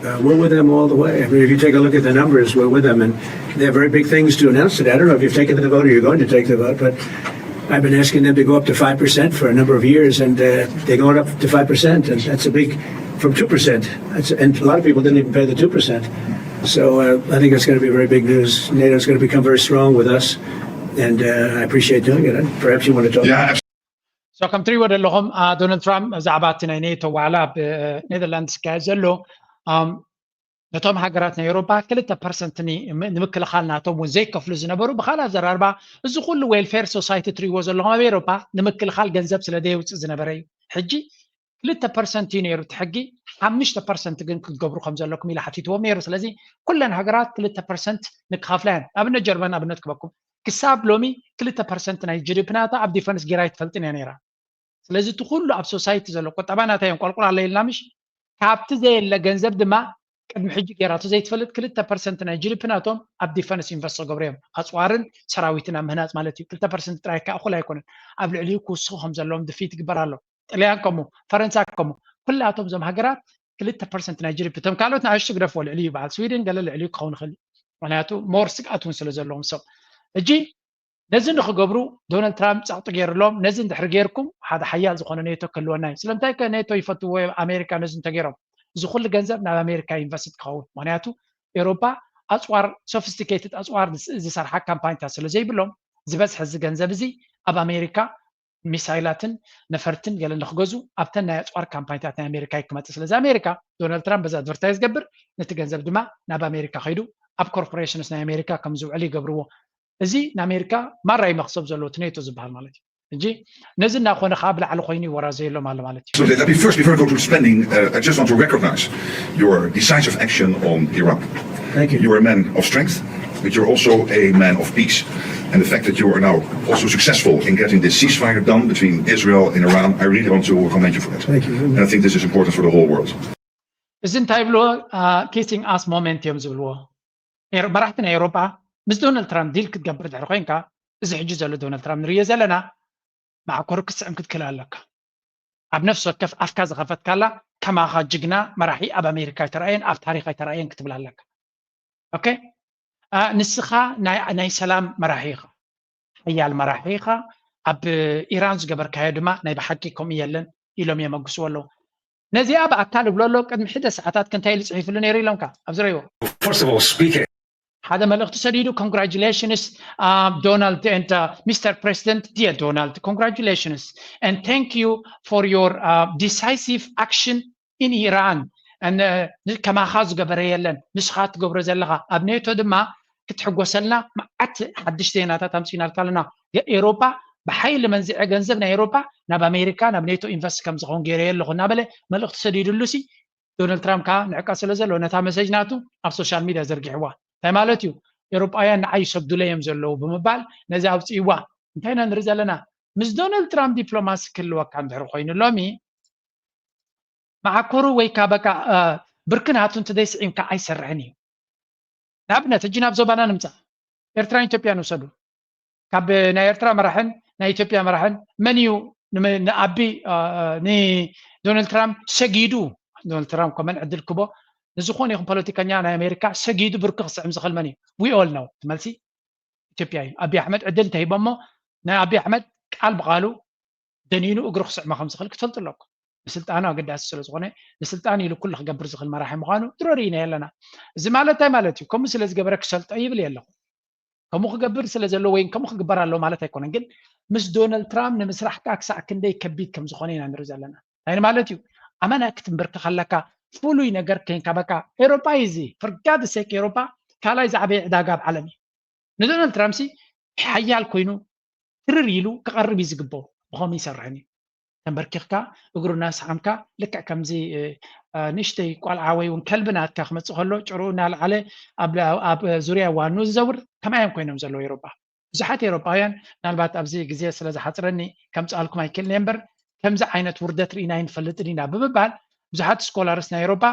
Uh, we're with them all the way. I mean, if you take a look at the numbers, we're with them, and they have very big things to announce today. I don't know if you've taken the vote or you're going to take the vote, but I've been asking them to go up to five percent for a number of years, and uh, they're going up to five percent, and that's a big, from two percent. That's, and a lot of people didn't even pay the two percent. So uh, I think it's going to be very big news. NATO's going to become very strong with us, and uh, I appreciate doing it. And perhaps you want to talk. Yeah, So ከም ትሪእዎ ዘለኹም ዶናልድ ትራምፕ ብዛዕባ እቲ ናይ ኔቶ ዋዕላ ኣብ ኔዘርላንድስ ዝካየድ ዘሎ ነቶም ሃገራት ናይ ኤውሮፓ ክልተ ፐርሰንት ንምክልኻል ናቶም እውን ዘይከፍሉ ዝነበሩ ብካልእ ኣዘራርባ እዚ ኩሉ ዌልፌር ሶሳይቲ ትሪእዎ ዘለኹም ኣብ ኤውሮፓ ንምክልኻል ገንዘብ ስለ ዘየውፅእ ዝነበረ እዩ። ሕጂ ክልተ ፐርሰንት እዩ ነይሩ እቲ ሕጊ፣ ሓሙሽተ ፐርሰንት ግን ክትገብሩ ከም ዘለኩም ኢሉ ሓቲትዎም ነይሩ። ስለዚ ኩለን ሃገራት ክልተ ፐርሰንት ንክኸፍላ እየን። ኣብነት ጀርመን ኣብነት ክበኩም ክሳብ ሎሚ ክልተ ፐርሰንት ናይ ጂዲፒ ናታ ኣብ ዲፈንስ ጌራ ኣይትፈልጥን እያ ነይራ። ስለዚ እቲ ኩሉ ኣብ ሶሳይቲ ዘሎ ቁጠባ ናታ እዮም ቆልቁል ኣለ ኢልና ምሽ ካብቲ ዘየለ ገንዘብ ድማ ቅድሚ ሕጂ ጌራቶ ዘይትፈልጥ ክልተ ፐርሰንት ናይ ጂዲፒ ናቶም ኣብ ዲፈንስ ኢንቨስት ክገብሩ እዮም። ኣፅዋርን ሰራዊትን ኣብ ምህናፅ ማለት እዩ። ክልተ ፐርሰንት ጥራይ ከኣ እኹል ኣይኮነን። ኣብ ልዕሊኡ ክውስኹ ከም ዘለዎም ድፍኢት ይግበር ኣሎ። ጥልያን ከምኡ፣ ፈረንሳ ከምኡ። ኩላቶም እዞም ሃገራት ክልተ ፐርሰንት ናይ ጂዲፒ እቶም ካልኦት ንኣሽቱ ግደፍዎ ልዕሊ እዩ በዓል ስዊድን ገለ ልዕሊ ክኸውን ይኽእል እዩ። ምክንያቱ ሞር ስግኣት እውን ስለ ዘለዎም ሰብ እጂ ነዚ ንክገብሩ ዶናልድ ትራምፕ ጸቕጢ ገይርሎም ነዚ እንድሕር ገይርኩም ሓደ ሓያል ዝኾነ ኔቶ ክህልወና እዩ። ስለምንታይ ከ ኔቶ ይፈትዎ እዮም ኣሜሪካ ነዚ እንተገይሮም እዚ ኩሉ ገንዘብ ናብ ኣሜሪካ ኢንቨስት ክኸውን ምክንያቱ ኤሮፓ ኣፅዋር ሶፊስቲኬትድ ኣፅዋር ዝሰርሓ ካምፓኒታት ስለ ዘይብሎም ዝበዝሐ እዚ ገንዘብ እዚ ኣብ ኣሜሪካ ሚሳይላትን ነፈርትን ገለ ንክገዙ ኣብተን ናይ ኣፅዋር ካምፓኒታት ናይ ኣሜሪካ እዩ ክመፅእ። ስለዚ ኣሜሪካ፣ ዶናልድ ትራምፕ በዚ ኣድቨርታይዝ ገብር፣ ነቲ ገንዘብ ድማ ናብ ኣሜሪካ ከይዱ ኣብ ኮርፖሬሽንስ ናይ ኣሜሪካ ከም ዝውዕል ይገብርዎ። እዚ ንኣሜሪካ ማራ እዩ መክሰብ ዘለዎ፣ እቲ ኔቶ ዝበሃል ማለት እዩ። እንጂ ነዚ እናኾነ ከዓ ብላዕሊ ኮይኑ ይወራዘየሎም ኣሎ ማለት እዩ። So let me first, before I go to spending, uh, I just want to recognize your decisive action on Iran. Thank you. You're a man of strength, but you're also a man of peace. And the fact that you are now also successful in getting this ceasefire done between Israel and Iran, I really want to commend you for that. Thank you. And I think this is important for the whole world. እዚ እንታይ ይብልዎ? ኪሲንግ ኣስ ሞመንት እዮም ዝብልዎ። ኤር- መራሕቲ ናይ ኤውሮጳ ምስ ዶናልድ ትራምፕ ዲል ክትገብር ድሕሪ ኮይንካ፣ እዚ ሕጂ ዘሎ ዶናልድ ትራምፕ ንርእዮ ዘለና፣ ማዕኮር ክትስዕም ክትክእል ኣለካ። ኣብ ነፍሲ ወከፍ ኣፍካ ዝኸፈትካላ፣ ከማኻ ጅግና መራሒ ኣብ ኣሜሪካ ኣይተራእየን፣ ኣብ ታሪኽ ኣይተራእየን ክትብል ኣለካ። ኦኬ። ንስኻ ናይ ሰላም መራሒ ኢኻ፣ ሓያል መራሒ ኢኻ። ኣብ ኢራን ዝገበርካዮ ድማ ናይ ብሓቂ ከምኡ የለን ኢሎም የመግስዎ ኣለዉ። ነዚኣ ብኣካል እብሎ ኣሎ። ቅድሚ ሕደ ሰዓታት ክንታይ ኢሉ ፅሒፍሉ ነይሩ ኢሎምካ ኣብዚ ረይዎ። First of all, speaking. ሓደ መልእኽቲ ሰዲዱ፣ congratulations Donald and Mister President, dear Donald, congratulations and thank you for your decisive action in Iran. ከማኻ ዝገበረ የለን፣ ንስኻ ትገብሮ ዘለኻ። ኣብ ኔቶ ድማ ክትሕጎሰልና መዓት ሓድሽ ዜናታት ኣምፂናልካ ኣለና። ኤሮፓ ብሓይሊ መንዚዐ ገንዘብ ናይ ኤሮፓ ናብ ኣሜሪካ ናብ ኔቶ ኢንቨስት ከም ዝኸውን ገይረዮ ኣለኹ እናበለ መልእኽቲ ሰዲዱሉ ሲ ዶናልድ ትራምፕ ከዓ ንዕቀ ስለ ዘሎ ነታ መሰጅ ናቱ ኣብ ሶሻል ሚድያ ዘርጊሕዋ። እንታይ ማለት እዩ? ኤሮጳውያን ንዓይ ይሰግዱለይ እዮም ዘለዉ ብምባል ነዚ ኣውፅእዋ። እንታይ ኢና ንርኢ ዘለና? ምስ ዶናልድ ትራምፕ ዲፕሎማሲ ክህልወካ እንድሕር ኮይኑ ሎሚ መዓኮሩ ወይ ከዓ በቃ ብርኪ ናቱ እንተዘይስዒምካ ኣይሰርሕን እዩ። ንኣብነት ሕጂ ናብ ዞባና ንምፃእ፣ ኤርትራን ኢትዮጵያን ውሰዱ። ካብ ናይ ኤርትራ መራሕን ናይ ኢትዮጵያ መራሕን መን እዩ ንኣቢ ንዶናልድ ትራምፕ ሰጊዱ? ዶናልድ ትራምፕ ኮመን ዕድል ክቦ ንዝኾነ ይኹን ፖለቲከኛ ናይ ኣሜሪካ ሰጊዱ ብርኪ ክስዕም ዝኽእል መን እዩ? We all know እቲ መልሲ ኢትዮጵያ እዩ። ኣቢ ኣሕመድ ዕድል እንተሂቦሞ ናይ ኣቢ ኣሕመድ ቃል ብቃሉ ደኒኑ እግሩ ክስዕሞ ከም ዝኽእል ክትፈልጡ ኣለኩም። ንስልጣኑ ኣገዳሲ ስለዝኾነ ንስልጣን ኢሉ ኩሉ ክገብር ዝኽእል መራሒ ምዃኑ ድሮ ርኢናዮ ኣለና። እዚ ማለት እንታይ ማለት እዩ? ከምኡ ስለ ዝገበረ ክሰልጦ ይብል የለኹ። ከምኡ ክገብር ስለ ዘለዎ ወይ ከምኡ ክግበር ኣለዎ ማለት ኣይኮነን። ግን ምስ ዶናልድ ትራምፕ ንምስራሕ ከዓ ክሳዕ ክንደይ ከቢድ ከም ዝኾነ ኢና ንርኢ ዘለና። እንታይ ማለት እዩ? ኣመና ክትንበርክኽ ኣለካ። ፍሉይ ነገር ከይንካ በቃ ኤሮፓ እዩ እዚ። For God's sake ኤሮፓ ካልኣይ ዝዓበየ ዕዳጋ ኣብ ዓለም እዩ። ንዶናልድ ትራምፕ ሲ ሓያል ኮይኑ ትርር ኢሉ ክቐርብ እዩ ዝግብኦ። ብኸምኡ ይሰርሕን እዩ። ተንበርኪኽካ እግሩ እናሰዓምካ ልክዕ ከምዚ ንእሽተይ ቆልዓ ወይ እውን ከልቢ ናትካ ክመፅእ ከሎ ጭርኡ እናልዓለ ኣብ ዙርያ ዋኑ ዝዘውር ከምኣዮም ኮይኖም ዘለዉ ኤሮጳ። ብዙሓት ኤሮጳውያን ምናልባት ኣብዚ ግዜ ስለ ዝሓፅረኒ ከምፅኣልኩም ኣይክእልን እየ እምበር ከምዚ ዓይነት ውርደት ርኢና ኣይንፈልጥን ኢና ብምባል ብዙሓት ስኮላርስ ናይ ኤሮጳ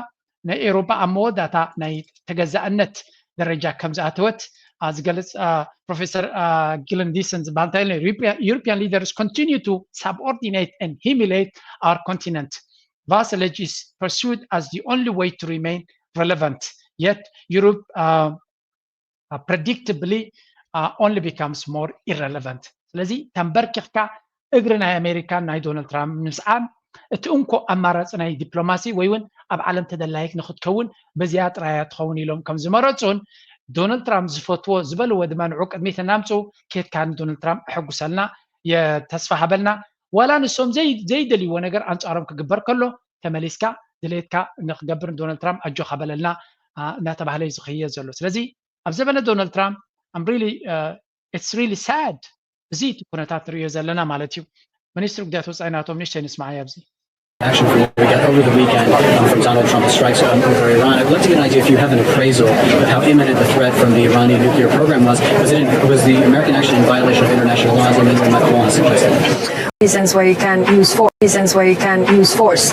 ናይ ኤሮጳ ኣብ መወዳእታ ናይ ተገዛእነት ደረጃ ከም ዝኣተወት ዝገልፅ ፕሮፌሰር ግልን ዲሰን ዝበሃል እንታይ ኢሉ ነይሩ? European leaders continue to subordinate and humiliate our continent. Vassallage is pursued as the only way to remain relevant. Yet Europe uh, uh, predictably uh, only becomes more irrelevant. ስለዚ ተንበርኪኽካ እግሪ ናይ ኣሜሪካን ናይ ዶናልድ ትራምፕ ምስዓም እቲ እንኮ ኣማራፂ ናይ ዲፕሎማሲ ወይ እውን ኣብ ዓለም ተደላይክ ንክትከውን በዚኣ ጥራያ ትኸውን ኢሎም ከም ዝመረፁን ዶናልድ ትራምፕ ዝፈትዎ ዝበልዎ ድማ ንዑ ቅድሚት እናምፅኡ ኬድካ ንዶናልድ ትራምፕ ኣሐጉሰልና የተስፋ ሃበልና ዋላ ንሶም ዘይደልይዎ ነገር ኣንፃሮም ክግበር ከሎ ተመሊስካ ድሌትካ ንክገብር ንዶናልድ ትራምፕ ኣጆኻ በለልና እናተባህለ እዩ ዝኽየድ ዘሎ። ስለዚ ኣብ ዘበነ ዶናልድ ትራምፕ I'm really it's really sad እዚ እቲ ኩነታት ንሪኦ ዘለና ማለት እዩ። ሚኒስትሪ ጉዳያት ወፃኢ ናቶም ንእሽተይ ንስማዓይ ኣብዚ action from what we got over the weekend um, from Donald Trump strikes um, over Iran. I'd love to get an idea if you have an appraisal of how imminent the threat from the Iranian nuclear program was. Was, it in, was the American action in violation of international laws? And that's what Macron is suggesting. Reasons where you can use force. Reasons where you can use force.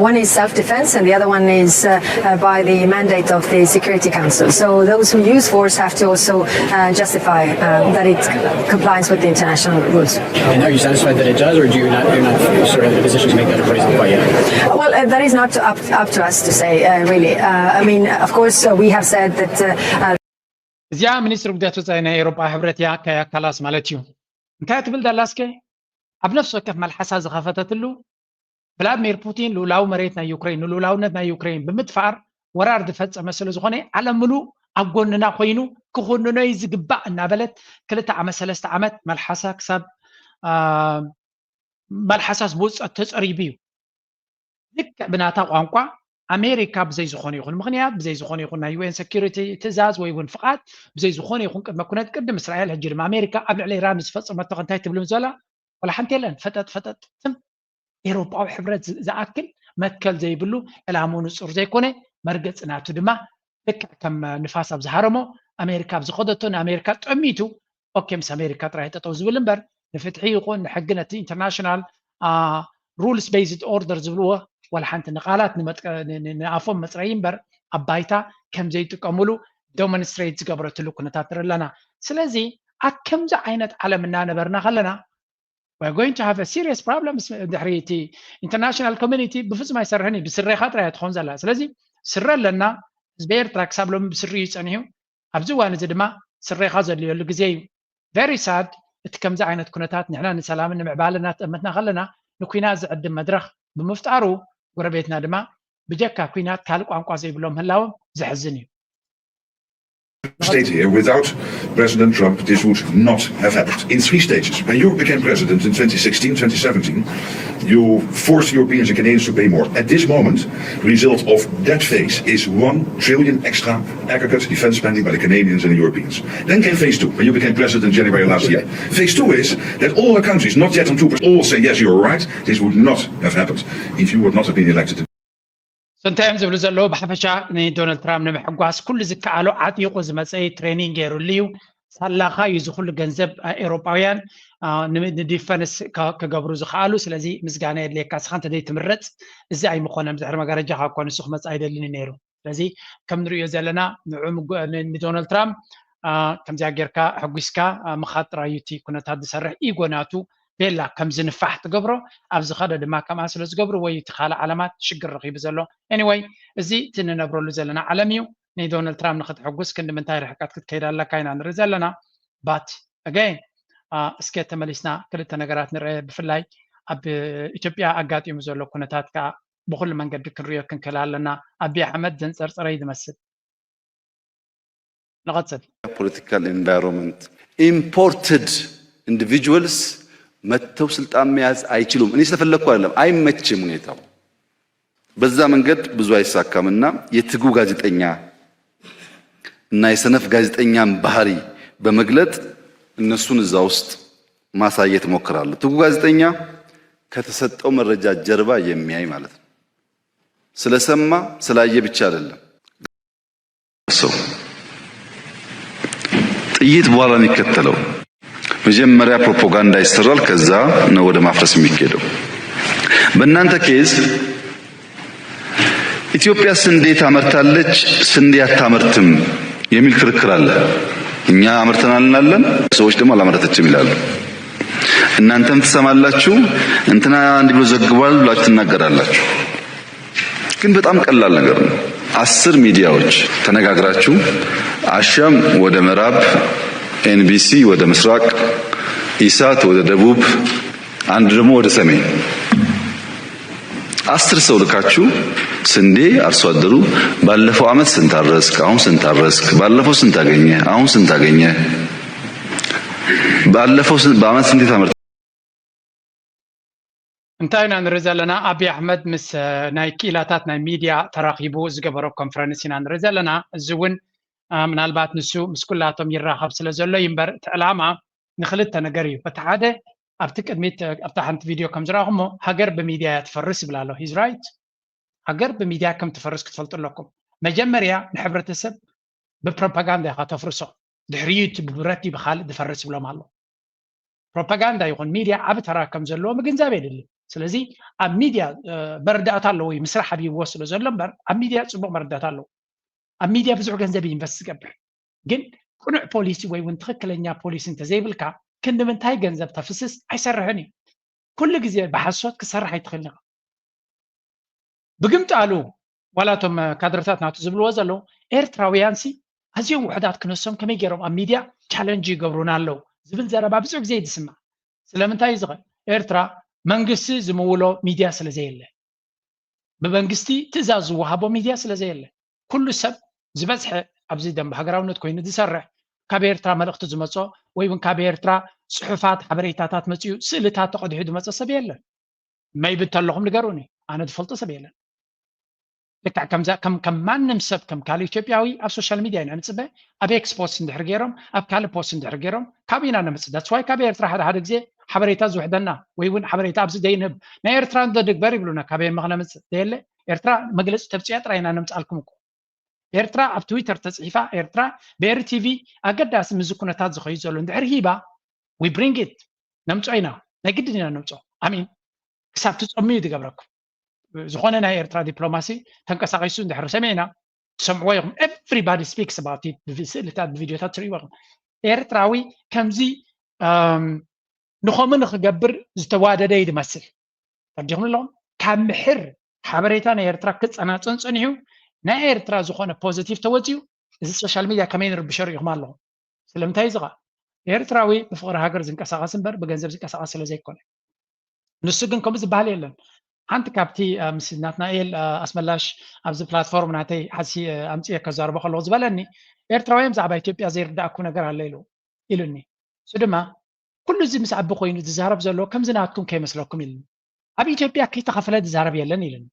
One is self-defense, and the other one is uh, uh, by the mandate of the Security Council. So those who use force have to also uh, justify that it complies with the international rules. And are you satisfied that it does, or do you not? You're not sort of in a position to make that appraisal quite yet. Well, uh, that is not up, up to us to say, uh, really. Uh, I mean, of course, uh, we have said that. Uh, እዚኣ ሚኒስትሪ ጉዳያት ወፃኢ ናይ ኤሮጳ ሕብረት እያ። ካያ ካላስ ማለት እዩ። እንታይ ትብል ዘላ እስከ? ኣብ ነፍሲ ወከፍ መልሓሳ ዝኸፈተትሉ ቭላድሚር ፑቲን ልኡላዊ መሬት ናይ ዩክሬን ንልኡላውነት ናይ ዩክሬን ብምድፋር ወራር ዝፈፀመ ስለ ዝኾነ ዓለም ምሉእ ኣብ ጎንና ኮይኑ ክኹንኖ እዩ ዝግባእ እናበለት ክልተ ዓመት ሰለስተ ዓመት መልሓሳ ክሳብ መልሓሳስ ብውፅኣት ተፀሪቡ እዩ። ልክዕ ብናታ ቋንቋ ኣሜሪካ ብዘይ ዝኾነ ይኹን ምኽንያት፣ ብዘይ ዝኾነ ይኹን ናይ ዩኤን ሴኩሪቲ ትእዛዝ ወይ እውን ፍቓድ፣ ብዘይ ዝኾነ ይኹን ቅድመ ኩነት፣ ቅድም እስራኤል ሕጂ ድማ ኣሜሪካ ኣብ ልዕሊ ኢራን ዝፈፀመቶ እንታይ ትብልም ዘላ? ወላ ሓንቲ የለን። ፈጠጥ ፈጠጥ ትም። ኤውሮጳዊ ሕብረት ዝኣክል መትከል ዘይብሉ፣ ዕላምኡ ንፁር ዘይኮነ፣ መርገፂ ናቱ ድማ ልክዕ ከም ንፋስ ኣብ ዝሃረሞ፣ ኣሜሪካ ኣብ ዝኸደቶ ንኣሜሪካ ጠሚቱ፣ ኦኬ፣ ምስ ኣሜሪካ ጥራይ ጠጠው ዝብል እምበር፣ ንፍትሒ ይኹን ንሕጊ፣ ነቲ ኢንተርናሽናል ሩልስ ቤዝድ ኦርደር ዝብልዎ፣ ዋላ ሓንቲ ንቓላት ንኣፎም መፅረይ እምበር ኣብ ባይታ ከም ዘይጥቀምሉ ዶሞንስትሬት ዝገበረትሉ ኩነታት ንርኢ ኣለና። ስለዚ ኣብ ከምዚ ዓይነት ዓለም እናነበርና ከለና፣ we're going to have a serious problem። ድሕሪ እቲ ኢንተርናሽናል ኮሚኒቲ ብፍፁም ኣይሰርሕን እዩ፣ ብስሬኻ ጥራይ ትኸውን ዘላ። ስለዚ ስረ ኣለና። ህዝቢ ኤርትራ ክሳብ ሎሚ ብስሪ እዩ ፀኒሑ። ኣብዚ እዋን እዚ ድማ ስሬኻ ዘድልየሉ ግዜ እዩ። ቨሪ ሳድ። እቲ ከምዚ ዓይነት ኩነታት ንሕና ንሰላምን ንምዕባለን እናተጠመትና ከለና ንኩናት ዝዕድም መድረኽ ብምፍጣሩ፣ ጎረቤትና ድማ ብጀካ ኩናት ካልእ ቋንቋ ዘይብሎም ምህላዎም ዘሕዝን እዩ። State here, without President Trump, this would not have happened. In three stages. When you became president in twenty sixteen, twenty seventeen, you forced Europeans and Canadians to pay more. At this moment, result of that phase is one trillion extra aggregate defense spending by the Canadians and the Europeans. Then came phase two, when you became president in January last year. Phase two is that all the countries not yet on two percent all say, yes, you're right, this would not have happened if you would not have been elected. So እንታይ እዮም ዝብሉ ዘለዉ? ብሓፈሻ ንዶናልድ ትራምፕ ንምሕጓስ ኩሉ ዝከኣሎ ዓጢቑ ዝመፀ እዩ፣ ትሬኒንግ ገይሩሉ እዩ። ሳላኻ እዩ እዚ ኩሉ ገንዘብ ኤውሮጳውያን ንዲፈንስ ክገብሩ ዝኸኣሉ። ስለዚ ምስጋና የድልየካ፣ እስኻ እንተ ዘይትምረፅ እዚ ኣይምኾነን። ድሕሪ መጋረጃኻ እኮ ንሱ ክመፅእ ኣይደልን እዩ ነይሩ። ስለዚ ከም ንሪኦ ዘለና ንዑ ንዶናልድ ትራምፕ ከምዚኣ ጌርካ ሕጒስካ ምኻድ ጥራዩ እቲ ኩነታት ዝሰርሕ። ኢጎ ናቱ ቤላ ከም ዝንፋሕ ትገብሮ፣ ኣብ ዝኸደ ድማ ከምኣ ስለ ዝገብሩ ወይ እቲ ካልእ ዓለማት ሽግር ረኺቡ ዘሎ። ኤኒወይ፣ እዚ እቲ ንነብረሉ ዘለና ዓለም እዩ። ንዶናልድ ትራምፕ ንክትሕጉስ ክንዲ ምንታይ ርሕቀት ክትከይድ ኣለካ ኢና ንርኢ ዘለና። ባት ኣገይን እስከ ተመሊስና ክልተ ነገራት ንርአ። ብፍላይ ኣብ ኢትዮጵያ ኣጋጢሙ ዘሎ ኩነታት ከዓ ብኩሉ መንገዲ ክንሪኦ ክንክእል ኣለና። ኣቢ ኣሕመድ ዘንፀርፀረ እዩ ዝመስል። ንቐፅል። Political environment imported individuals መጥተው ስልጣን መያዝ አይችሉም። እኔ ስለፈለግኩ አይደለም፣ አይመችም ሁኔታው። በዛ መንገድ ብዙ አይሳካም እና የትጉ ጋዜጠኛ እና የሰነፍ ጋዜጠኛን ባህሪ በመግለጥ እነሱን እዛ ውስጥ ማሳየት እሞክራለሁ። ትጉ ጋዜጠኛ ከተሰጠው መረጃ ጀርባ የሚያይ ማለት ነው። ስለሰማ ስላየ ብቻ አይደለም። ሰው ጥይት በኋላ የሚከተለው መጀመሪያ ፕሮፓጋንዳ ይሰራል፣ ከዛ ነው ወደ ማፍረስ የሚካሄደው። በእናንተ ኬዝ ኢትዮጵያ ስንዴ ታመርታለች፣ ስንዴ አታመርትም የሚል ክርክር አለ። እኛ አምርተናል እንላለን፣ ሰዎች ደግሞ አላመረተችም ይላሉ። እናንተም ትሰማላችሁ፣ እንትና እንዲህ ብሎ ዘግቧል ብላችሁ ትናገራላችሁ። ግን በጣም ቀላል ነገር ነው። አስር ሚዲያዎች ተነጋግራችሁ አሻም ወደ ምዕራብ፣ ኤንቢሲ ወደ ምስራቅ፣ ኢሳት ወደ ደቡብ፣ አንድ ደግሞ ወደ ሰሜን አስር ሰው ልካችሁ ስንዴ አርሶ አደሩ ባለፈው አመት ስንት አረስክ፣ አሁን ስንት አረስክ፣ ባለፈው ስንት አገኘ፣ አሁን ስንት አገኘ፣ ባለፈው በአመት ስንዴ ታመርት እንታይ ኢና ንርኢ ዘለና? ኣብይ ኣሕመድ ምስ ናይ ክኢላታት ናይ ሚድያ ተራኺቡ ዝገበሮ ኮንፈረንስ ኢና ንርኢ ዘለና። እዚ እውን ምናልባት ንሱ ምስ ኩላቶም ይራኸብ ስለ ዘሎ እዩ እምበር እቲ ዕላማ ንክልተ ነገር እዩ። በቲ ሓደ ኣብቲ ቅድሚት ኣብታ ሓንቲ ቪድዮ ከም ዝረኣኹሞ ሃገር ብሚድያ እያ ትፈርስ ይብል ኣሎ። ሂዝ ራይት። ሃገር ብሚድያ ከም ትፈርስ ክትፈልጡ ኣለኩም። መጀመርያ ንሕብረተሰብ ብፕሮፓጋንዳ ኢኻ ተፍርሶ። ድሕሪኡ እቲ ብብረት ድዩ ብኻልእ ዝፈርስ ይብሎም ኣሎ። ፕሮፓጋንዳ ይኹን ሚድያ ዓቢ ተራ ከም ዘለዎ ምግንዛብ የድሊ። ስለዚ ኣብ ሚድያ መረዳእታ ኣለዎ እዩ፣ ምስራሕ ኣብይዎ ስለ ዘሎ እምበር ኣብ ሚድያ ፅቡቕ መረዳእታ ኣለዎ። ኣብ ሚድያ ብዙሕ ገንዘብ እዩ ኢንቨስት ዝገብር። ግን ቅኑዕ ፖሊሲ ወይ እውን ትኽክለኛ ፖሊሲ እንተዘይብልካ ክንዲ ምንታይ ገንዘብ ተፍስስ ኣይሰርሕን እዩ። ኩሉ ግዜ ብሓሶት ክሰርሕ ኣይትኽእልን ኢኻ። ብግምጣሉ ዋላ እቶም ካድረታት ናቱ ዝብልዎ ዘለዉ ኤርትራውያን ሲ ኣዝዮም ውሕዳት ክነሶም ከመይ ገይሮም ኣብ ሚድያ ቻለንጅ ይገብሩና ኣለዉ ዝብል ዘረባ ብዙሕ ግዜ እዩ ዝስማዕ። ስለምንታይ እዩ ዝኸ ኤርትራ መንግስቲ ዝምውሎ ሚድያ ስለ ዘየለ ብመንግስቲ ትእዛዝ ዝወሃቦ ሚድያ ስለ ዘየለ ኩሉ ሰብ ዝበዝሐ ኣብዚ ደንበ ሃገራውነት ኮይኑ ዝሰርሕ ካብ ኤርትራ መልእኽቲ ዝመጾ ወይ እውን ካብ ኤርትራ ጽሑፋት ሓበሬታታት መጺኡ ስእልታት ተቐዲሑ ዝመጸ ሰብ የለን። መይቢ እንተለኹም ንገሩኒ፣ ኣነ ዝፈልጦ ሰብ የለን። ልክዕ ከምዛ ከም ከም ማንም ሰብ ከም ካልእ ኢትዮጵያዊ ኣብ ሶሻል ሚድያ ኢና ንጽበ። ኣብ ኤክስ ፖስት እንድሕር ገይሮም ኣብ ካልእ ፖስት እንድሕር ገይሮም ካብኡ ኢና ነምጽእ። ዳትስ ዋይ ካብ ኤርትራ ሓደ ሓደ ግዜ ሓበሬታ ዝውሕደና ወይ እውን ሓበሬታ ኣብዚ ዘይንህብ ናይ ኤርትራ እንተድግበር ይብሉና ካበይ መኽነምጽእ ዘየለ ኤርትራ መግለጺ ተብጽያ ጥራይ ኢና ነምጽኣልኩም እኮ። ኤርትራ ኣብ ትዊተር ተጽሒፋ ኤርትራ ብኤሪ ቲቪ ኣገዳሲ ምስዚ ኩነታት ዝኸይድ ዘሎ እንድሕር ሂባ we bring it ነምጾ ኢና ናይ ግድን ኢና ነምጾ ኣሚን ክሳብ ትጸሙ እዩ ዝገብረኩም። ዝኾነ ናይ ኤርትራ ዲፕሎማሲ ተንቀሳቒሱ እንድሕር ሰሚዕና ትሰምዕዎ ኢኹም። Everybody speaks about it ብስእልታት ብቪድዮታት ትርእይዎ ኢኹም። ኤርትራዊ ከምዚ ንኸምኡ ንክገብር ዝተዋደደ እዩ ዝመስል። ተረዲኹም ኣለኹም ካብ ምሕር ሓበሬታ ናይ ኤርትራ ክፀናፀን ፀኒሑ ናይ ኤርትራ ዝኾነ ፖዘቲቭ ተወፂኡ እዚ ሶሻል ሚድያ ከመይ ንርብሸ ርኢኹም ኣለኹም። ስለምንታይ እዚ ኸዓ ኤርትራዊ ብፍቕሪ ሃገር ዝንቀሳቐስ እምበር ብገንዘብ ዝንቀሳቐስ ስለ ዘይኮነ። ንሱ ግን ከምኡ ዝበሃል የለን። ሓንቲ ካብቲ ምስ ናትናኤል ኣስመላሽ ኣብዚ ፕላትፎርም ናተይ ሓሲ ኣምፅኤ ከዛርቦ ከለኹ ዝበለኒ ኤርትራውያን ብዛዕባ ኢትዮጵያ ዘይርዳእኩ ነገር ኣሎ ኢሉ ኢሉኒ። እሱ ድማ ኩሉ እዚ ምስ ዓቢ ኮይኑ ዝዛረብ ዘሎ ከምዚ ናትኩም ከይመስለኩም ኢሉኒ። ኣብ ኢትዮጵያ ከይተኸፈለ ዝዛረብ የለን ኢሉኒ።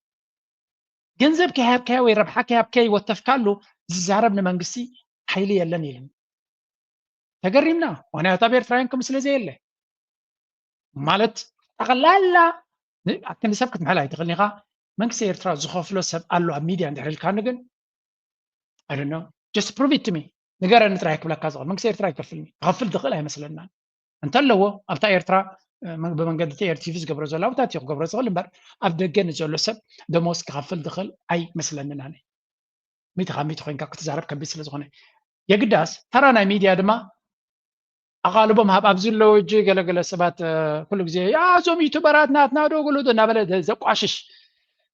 ገንዘብ ከይሃብካዮ ወይ ረብሓ ከይሃብካዮ ይወተፍካሉ ዝዛረብ ንመንግስቲ ሓይሊ የለን ኢሉኒ። ተገሪምና። ምክንያቱ ኣብ ኤርትራውያን ከምኡ ስለ ዘየለ ማለት ጠቕላላ ኣክንዲ ሰብ ክትምሕል ኣይትኽእልን ኢኻ። መንግስቲ ኤርትራ ዝኸፍሎ ሰብ ኣሎ ኣብ ሚድያ እንድሕር ኢልካኒ ግን I don't know just prove it to me ንገረኒ ጥራይ ክብለካ ዝኽእል መንግስቲ ኤርትራ ይከፍልኒ ክኸፍል ዝኽእል ኣይመስለናን። እንተለዎ ኣብታ ኤርትራ ብመንገዲ ቲ ኤር ቲቪ ዝገብሮ ዘሎ ኣብታት እዩ ክገብሮ ዝኽእል እምበር ኣብ ደገ ንዘሎ ሰብ ደሞዝ ክኸፍል ዝኽእል ኣይመስለንን ኣነ። ሚእቲ ካብ ሚእቲ ኮይንካ ክትዛረብ ከቢድ ስለ ዝኾነ የግዳስ ተራ ናይ ሚድያ ድማ ኣቓልቦም ሃብ ኣብዚ ኣለዉ እጂ ገለገለ ሰባት ኩሉ ግዜ እዞም ዩቱበራት ናትና ዶ ገሉ ዶ እናበለ ዘቋሽሽ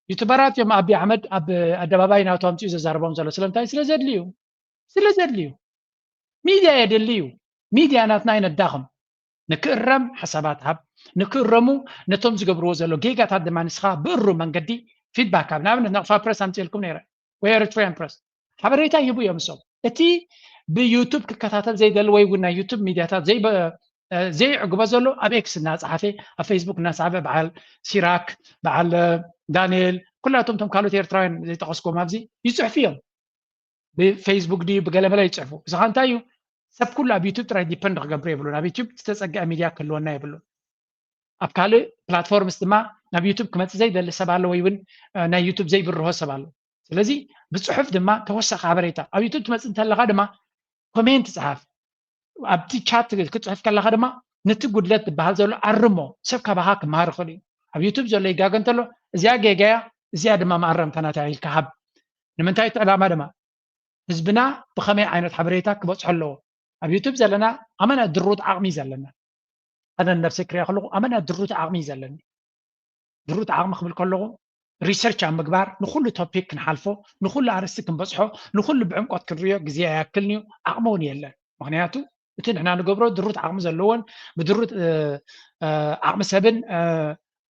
ዩቱበራት እዮም። ኣቢ ኣሕመድ ኣብ ኣደባባይ ናቱ ኣምፅኡ ዘዛርቦም ዘሎ ስለምንታይ ስለ ዘድልዩ ስለ ዘድልዩ ሚድያ የድሊ እዩ። ሚድያ ናትና ይነዳኽም ንክእረም ሓሳባት ሃብ ንክእረሙ ነቶም ዝገብርዎ ዘሎ ጌጋታት ድማ ንስኻ ብእሩ መንገዲ ፊድባክ ኣብ ንኣብነት ናቕፋ ፕረስ ኣምፅልኩም ነይረ ወይ ኤሪትሪያን ፕረስ ሓበሬታ ይህቡ እዮም እሶም እቲ ብዩቱብ ክከታተል ዘይደሊ ወይ እውን ናይ ዩቱብ ሚድያታት ዘይዕግቦ ዘሎ ኣብ ኤክስ እናፀሓፈ ኣብ ፌስቡክ እናፀሓፈ በዓል ሲራክ በዓል ዳንኤል ኩላቶም ቶም ካልኦት ኤርትራውያን ዘይጠቀስኩም ኣብዚ ይፅሕፉ እዮም። ብፌስቡክ ድዩ ብገለመለ ይፅሕፉ። እዚ ከዓ እንታይ እዩ? ሰብ ኩሉ ኣብ ዩቱብ ጥራይ ዲፐንድ ክገብር የብሉን። ኣብ ዩቱብ ዝተፀግዐ ሚድያ ክህልወና የብሉን። ኣብ ካልእ ፕላትፎርምስ ድማ ናብ ዩቱብ ክመፅእ ዘይደሊ ሰብ ኣሎ ወይ እውን ናይ ዩቱብ ዘይብርሆ ሰብ ኣሎ። ስለዚ ብፅሑፍ ድማ ተወሳኺ ሓበሬታ ኣብ ዩቱብ ትመፅእ እንተለካ ድማ ኮሜንት ፀሓፍ። ኣብቲ ቻት ክትፅሕፍ ከለካ ድማ ነቲ ጉድለት ዝበሃል ዘሎ ኣርሞ ሰብ ካባካ ክመሃር ይኽእል እዩ። ኣብ ዩቱብ ዘሎ ይጋገ እንተሎ እዚኣ ጌጋያ እዚኣ ድማ መኣረምታ ናታ ኢልካ ሃብ። ንምንታይ እቲ ዕላማ ድማ ህዝብና ብኸመይ ዓይነት ሓበሬታ ክበፅሖ ኣለዎ? ኣብ ዩቱብ ዘለና ኣመና ድሩት ዓቕሚ እዩ ዘለና። ኣነ ነብሰይ ክሪኣ ከለኹ ኣመና ድሩት ዓቕሚ እዩ ዘለኒ። ድሩት ዓቕሚ ክብል ከለኹ ሪሰርች ኣብ ምግባር ንኩሉ ቶፒክ ክንሓልፎ ንኩሉ ኣርእስቲ ክንበፅሖ ንኩሉ ብዕምቆት ክንሪኦ ግዜ ኣያክልን እዩ ዓቕሚ እውን የለን። ምክንያቱ እቲ ንሕና ንገብሮ ድሩት ዓቕሚ ዘለዎን ብድሩት ዓቕሚ ሰብን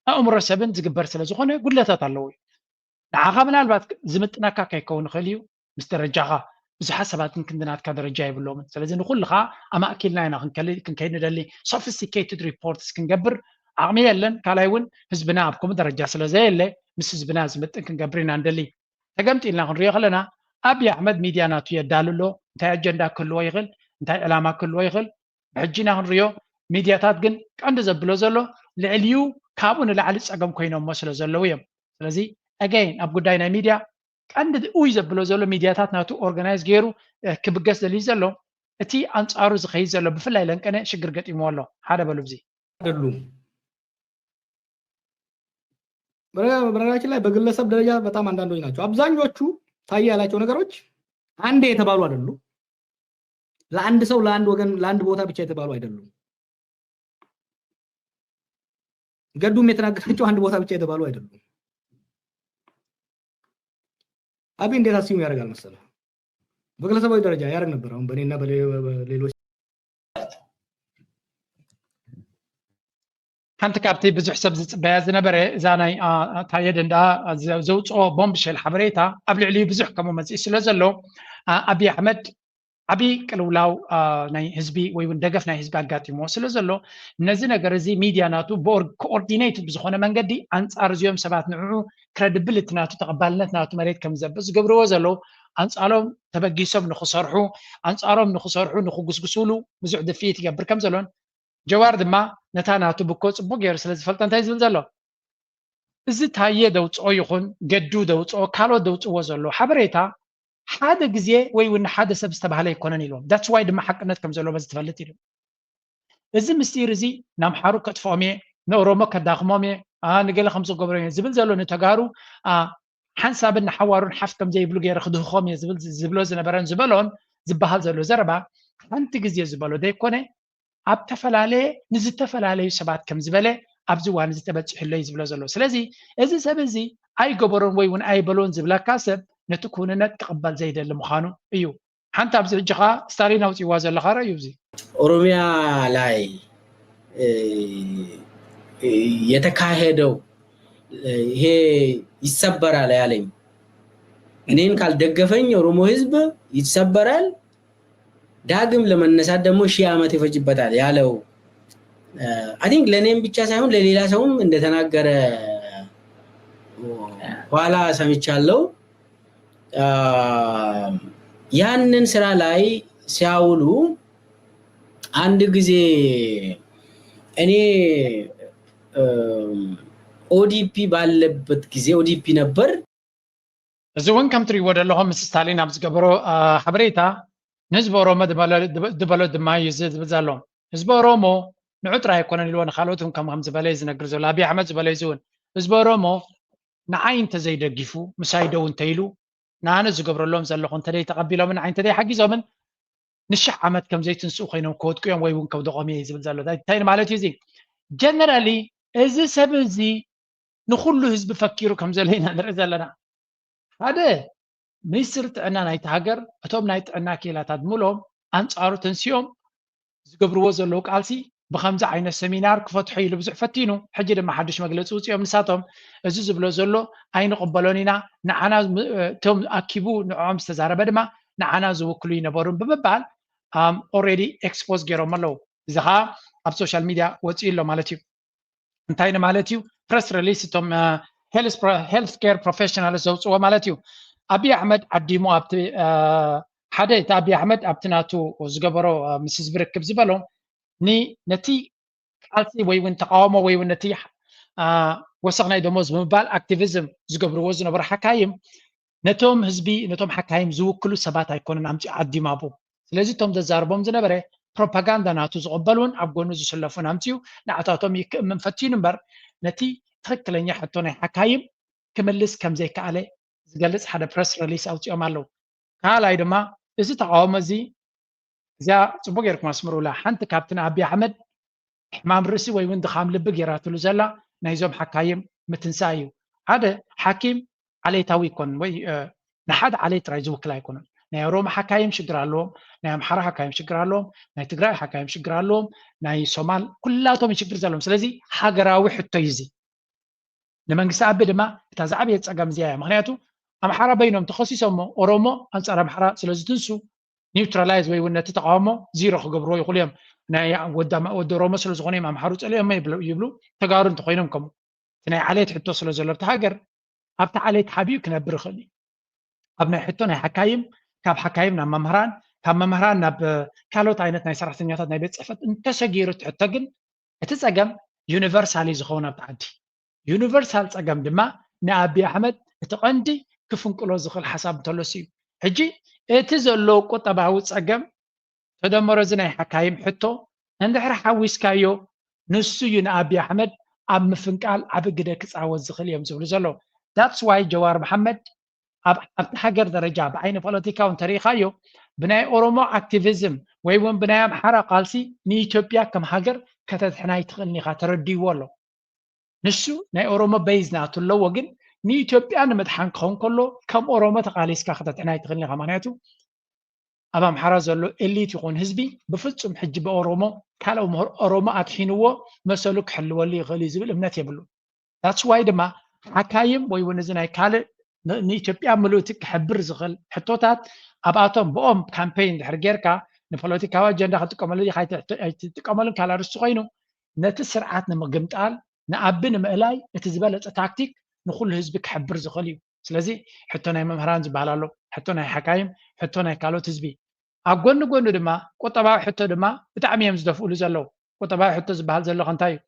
ኣእምሮ ሰብን ዝግበር ስለ ዝኾነ ጉድለታት ኣለዎ እዩ። ንዓኻ ምናልባት ዝምጥነካ ከይከውን ይኽእል እዩ ምስ ደረጃኻ ብዙሓት ሰባት ግን ክንዲ ናትካ ደረጃ የብሎምን። ስለዚ ንኩሉ ከዓ ኣማእኪልና ኢና ክንከይድ ንደሊ። ሶፊስቲኬትድ ሪፖርትስ ክንገብር ዓቕሚ የለን። ካልኣይ እውን ህዝብና ኣብ ከምኡ ደረጃ ስለ ዘየለ ምስ ህዝብና ዝምጥን ክንገብር ኢና ንደሊ። ተገምጢልና ክንሪኦ ከለና ኣብይ ኣሕመድ ሚድያ ናቱ የዳሉ ኣሎ። እንታይ ኣጀንዳ ክህልዎ ይኽእል፣ እንታይ ዕላማ ክህልዎ ይኽእል ብሕጂ ኢና ክንሪኦ። ሚድያታት ግን ቀንዲ ዘብሎ ዘሎ ልዕሊኡ ካብኡ ንላዕሊ ፀገም ኮይኖሞ ስለ ዘለዉ እዮም። ስለዚ ኣገይን ኣብ ጉዳይ ናይ ሚድያ ቀንዲ ኡይ ዘብሎ ዘሎ ሚድያታት ናቱ ኦርጋናይዝ ገይሩ ክብገስ ደልዩ ዘሎ እቲ ኣንፃሩ ዝኸይድ ዘሎ ብፍላይ ለንቀነ ሽግር ገጢምዎ ኣሎ ሓደ በሉ ብዚ አይደሉም። በነገራችን ላይ በግለሰብ ደረጃ በጣም አንዳንዶች ናቸው። አብዛኞቹ ታየ ያላቸው ነገሮች አንዴ የተባሉ አይደሉም። ለአንድ ሰው ለአንድ ወገን ለአንድ ቦታ ብቻ የተባሉ አይደሉም። ገዱም የተናገራቸው አንድ ቦታ ብቻ የተባሉ አይደሉም። አብይ እንዴት አስዩም ያደርጋል መሰለህ? በግለሰባዊ ደረጃ ያደርግ ነበር። አሁን በእኔና በሌሎች ሓንቲ ካብቲ ብዙሕ ሰብ ዝፅበያ ዝነበረ እዛ ናይ ታየ ደንዳ ዘውፅኦ ቦምብሸል ሓበሬታ ኣብ ልዕሊኡ ብዙሕ ከምኡ መፅኢ ስለ ዘሎ ኣብይ ኣሕመድ ዓብዪ ቅልውላው ናይ ህዝቢ ወይ እውን ደገፍ ናይ ህዝቢ ኣጋጢምዎ ስለ ዘሎ፣ ነዚ ነገር እዚ ሚድያ ናቱ ኮኦርዲኔትድ ብዝኾነ መንገዲ ኣንፃር እዚኦም ሰባት ንዕኡ ክረድብልቲ ናቱ ተቐባልነት ናቱ መሬት ከም ዘብእ ዝገብርዎ ዘለዉ፣ ኣንፃሮም ተበጊሶም ንክሰርሑ፣ ኣንፃሮም ንክሰርሑ ንክጉስጉሱሉ ብዙሕ ድፍኢት ይገብር ከም ዘሎን፣ ጀዋር ድማ ነታ ናቱ ብኮ ፅቡቅ ገይሩ ስለ ዝፈልጦ እንታይ ዝብል ዘሎ? እዚ ታየ ደውፅኦ ይኹን ገዱ ደውፅኦ ካልኦት ደውፅዎ ዘሎ ሓበሬታ ሓደ ግዜ ወይ እውን ንሓደ ሰብ ዝተባህለ ኣይኮነን ኢልዎም። That's why ድማ ሓቅነት ከም ዘለዎ በዚ ትፈልጥ ኢሉ። እዚ ምስጢር እዚ ንኣምሓሩ ከጥፍኦም እየ፣ ንኦሮሞ ከዳኽሞም እየ፣ ንገለ ከም ዝገብሮም እየ ዝብል ዘሎ ንተጋሩ ሓንሳብን ንሓዋሩን ሓፍ ከም ዘይብሉ ገይረ ክድህኾም እየ ዝብል ዝብሎ ዝነበረን ዝበሎን ዝበሃል ዘሎ ዘረባ ሓንቲ ግዜ ዝበሎ ዘይኮነ ኣብ ተፈላለየ ንዝተፈላለዩ ሰባት ከም ዝበለ ኣብዚ እዋን እዚ ተበፂሑ ኣሎ እዩ ዝብሎ ዘሎ። ስለዚ እዚ ሰብ እዚ ኣይገበሮን ወይ እውን ኣይበሎን ዝብለካ ሰብ ነቲ ክውንነት ክቕበል ዘይደሊ ምዃኑ እዩ። ሓንቲ ኣብዚ ሕጂ ኸዓ ስታሊን ኣውፅዋ ዘለኻ ረእዩ። እዚ ኦሮሚያ ላይ የተካሄደው ይሄ ይሰበራል ያለኝ እኔን ካልደገፈኝ ኦሮሞ ህዝብ ይሰበራል፣ ዳግም ለመነሳት ደግሞ ሺህ ዓመት ይፈጅበታል ያለው I think ለእኔም ብቻ ሳይሆን ለሌላ ሰውም እንደተናገረ ኋላ ሰምቻለሁ። ያንን ስራ ላይ ሲያውሉ አንድ ጊዜ እኔ ኦዲፒ ባለበት ጊዜ ኦዲፒ ነበር። እዚ እውን ከም ትሪእዎ ዘለኹም ምስ ስታሊን ኣብ ዝገበሮ ሓበሬታ ንህዝቢ ኦሮሞ ዝበሎ ድማ እዩ እዚ ዝብል ዘሎ። ህዝቢ ኦሮሞ ንዑ ጥራይ ኣይኮነን ኢልዎ ንካልኦት እውን ከም ዝበለ እዩ ዝነግር ዘሎ። ኣብይ ኣሕመድ ዝበሎ እዚ እውን ህዝቢ ኦሮሞ ንዓይ እንተዘይደጊፉ ምሳይ ደው እንተኢሉ ንኣነ ዝገብረሎም ዘለኹ እንተደይ ተቐቢሎምን ንዓይ እንተደይ ሓጊዞምን ንሽሕ ዓመት ከም ዘይትንስኡ ኮይኖም ክወድቁ እዮም ወይ እውን ከውደቖም እየ ዝብል ዘሎ። እንታይ ማለት እዩ እዚ? ጀነራሊ እዚ ሰብ እዚ ንኩሉ ህዝቢ ፈኪሩ ከም ዘሎ ኢና ንርኢ ዘለና። ሓደ ሚኒስትሪ ጥዕና ናይቲ ሃገር እቶም ናይ ጥዕና ክኢላታት ምሎም ኣንፃሩ ተንሲኦም ዝገብርዎ ዘለዉ ቃልሲ ብከምዚ ዓይነት ሰሚናር ክፈትሖ ኢሉ ብዙሕ ፈቲኑ። ሕጂ ድማ ሓዱሽ መግለፂ ውፅኦም ንሳቶም እዚ ዝብሎ ዘሎ ኣይንቕበሎን ኢና፣ ንዓና እቶም ኣኪቡ ንዕኦም ዝተዛረበ ድማ ንዓና ዝውክሉ ይነበሩን ብምባል ኦልሬዲ ኤክስፖዝ ገይሮም ኣለዉ። እዚ ከዓ ኣብ ሶሻል ሚድያ ወፂኡ ኣሎ ማለት እዩ። እንታይ ንማለት እዩ? ፕረስ ሪሊስ እቶም ሄልት ኬር ፕሮፌሽናልስ ዘውፅዎ ማለት እዩ። ኣብይ ኣሕመድ ዓዲሙ ኣብቲ ሓደ እቲ ኣብይ ኣሕመድ ኣብቲ ናቱ ዝገበሮ ምስ ህዝቢ ርክብ ዝበሎ ነቲ ቃልሲ ወይ እውን ተቃውሞ ወይ እውን ነቲ ወሰኽ ናይ ደሞዝ ብምባል ኣክቲቪዝም ዝገብርዎ ዝነበሩ ሓካይም ነቶም ህዝቢ ነቶም ሓካይም ዝውክሉ ሰባት ኣይኮነን ኣምፂኡ ዓዲሙ ኣብኡ። ስለዚ እቶም ዘዛርቦም ዝነበረ ፕሮፓጋንዳ ናቱ ዝቕበሉን ኣብ ጎኑ ዝስለፉን ኣምፂኡ ንዓታቶም ይክእምን ፈቲኑ እምበር ነቲ ትኽክለኛ ሕቶ ናይ ሓካይም ክምልስ ከም ዘይከኣለ ዝገልፅ ሓደ ፕረስ ሪሊስ ኣውፂኦም ኣለዉ። ካልኣይ ድማ እዚ ተቃውሞ እዚ እዚኣ ፅቡቅ ጌርኩም ኣስምሩላ። ሓንቲ ካብቲ ንኣብይ ኣሕመድ ሕማም ርእሲ ወይ እውን ድኻም ልቢ ጌራትሉ ዘላ ናይዞም ሓካይም ምትንሳእ እዩ። ሓደ ሓኪም ዓሌታዊ ይኮን ወይ ንሓደ ዓሌት ጥራይ ዝውክል ኣይኮነን። ናይ ኦሮሞ ሓካይም ሽግር ኣለዎም፣ ናይ ኣምሓራ ሓካይም ሽግር ኣለዎም፣ ናይ ትግራይ ሓካይም ሽግር ኣለዎም፣ ናይ ሶማል ኩላቶም ሽግር ዘለዎም። ስለዚ ሃገራዊ ሕቶ እዩ እዚ። ንመንግስቲ ኣቢ ድማ እታ ዝዓበየት ፀገም እዚኣ እያ። ምክንያቱ ኣምሓራ በይኖም ተኸሲሶሞ ኦሮሞ ኣንፃር ኣምሓራ ስለ ዝትንሱ ኒውትራላይዝ ወይ እውን ነቲ ተቃውሞ ዚሮ ክገብርዎ ይኽእሉ እዮም። ናይ ወዲ ኦሮሞ ስለ ዝኾነ እዮም ኣምሓሩ ፀሊኦም ይብሉ፣ ተጋሩ እንተኮይኖም ከምኡ እቲ ናይ ዓሌት ሕቶ ስለ ዘሎ ኣብቲ ሃገር ኣብቲ ዓሌት ሓቢኡ ክነብር ይኽእል እዩ። ኣብ ናይ ሕቶ ናይ ሓካይም ካብ ሓካይም ናብ መምህራን ካብ መምህራን ናብ ካልኦት ዓይነት ናይ ሰራሕተኛታት ናይ ቤት ፅሕፈት እንተሰጊሩ እቲ ሕቶ ግን እቲ ፀገም ዩኒቨርሳል እዩ ዝኸውን ኣብቲ ዓዲ። ዩኒቨርሳል ፀገም ድማ ንኣብይ ኣሕመድ እቲ ቀንዲ ክፍንቅሎ ዝኽእል ሓሳብ እንተሎሲ እዩ። ሕጂ እቲ ዘሎ ቁጠባዊ ፀገም ተደመሮ እዚ ናይ ሓካይም ሕቶ እንድሕር ሓዊስካዮ ንሱ እዩ ንኣብይ ኣሕመድ ኣብ ምፍንቃል ዓቢ ግደ ክፃወት ዝኽእል እዮም ዝብሉ ዘለዉ። That's why ጀዋር መሓመድ ኣብቲ ሃገር ደረጃ ብዓይኒ ፖለቲካዊ እንተሪኢኻዮ ብናይ ኦሮሞ ኣክቲቪዝም ወይ እውን ብናይ ኣምሓራ ቃልሲ ንኢትዮጵያ ከም ሃገር ከተድሕና ኣይትኽእልን ኢኻ ተረዲእዎ ኣሎ። ንሱ ናይ ኦሮሞ በይዝ ናቱ ኣለዎ፣ ግን ንኢትዮጵያ ንምድሓን ክኸውን ከሎ ከም ኦሮሞ ተቃሊስካ ከተድሕና ኣይትኽእልን ኢኻ። ምክንያቱ ኣብ ኣምሓራ ዘሎ ኤሊት ይኹን ህዝቢ ብፍጹም ሕጂ ብኦሮሞ ካልኦ ኦሮሞ ኣድሒንዎ መሰሉ ክሕልወሉ ይኽእል እዩ ዝብል እምነት የብሉ። That's why ድማ ሓካይም ወይ እውን እዚ ናይ ካልእ ንኢትዮጵያ ምሉእቲ ክሕብር ዝኽእል ሕቶታት ኣብኣቶም ብኦም ካምፔይን ድሕር ጌርካ ንፖለቲካዊ ኣጀንዳ ክትጥቀመሉ ኣይትጥቀመሉን ካልኣርስቲ ኮይኑ ነቲ ስርዓት ንምግምጣል ንኣቢ ንምእላይ እቲ ዝበለፀ ታክቲክ ንኩሉ ህዝቢ ክሕብር ዝኽእል እዩ። ስለዚ ሕቶ ናይ መምህራን ዝበሃል ኣሎ፣ ሕቶ ናይ ሓካይም፣ ሕቶ ናይ ካልኦት ህዝቢ። ኣብ ጎኒ ጎኒ ድማ ቁጠባዊ ሕቶ ድማ ብጣዕሚ እዮም ዝደፍኡሉ ዘለዉ። ቁጠባዊ ሕቶ ዝበሃል ዘሎ ከንታይ እዩ?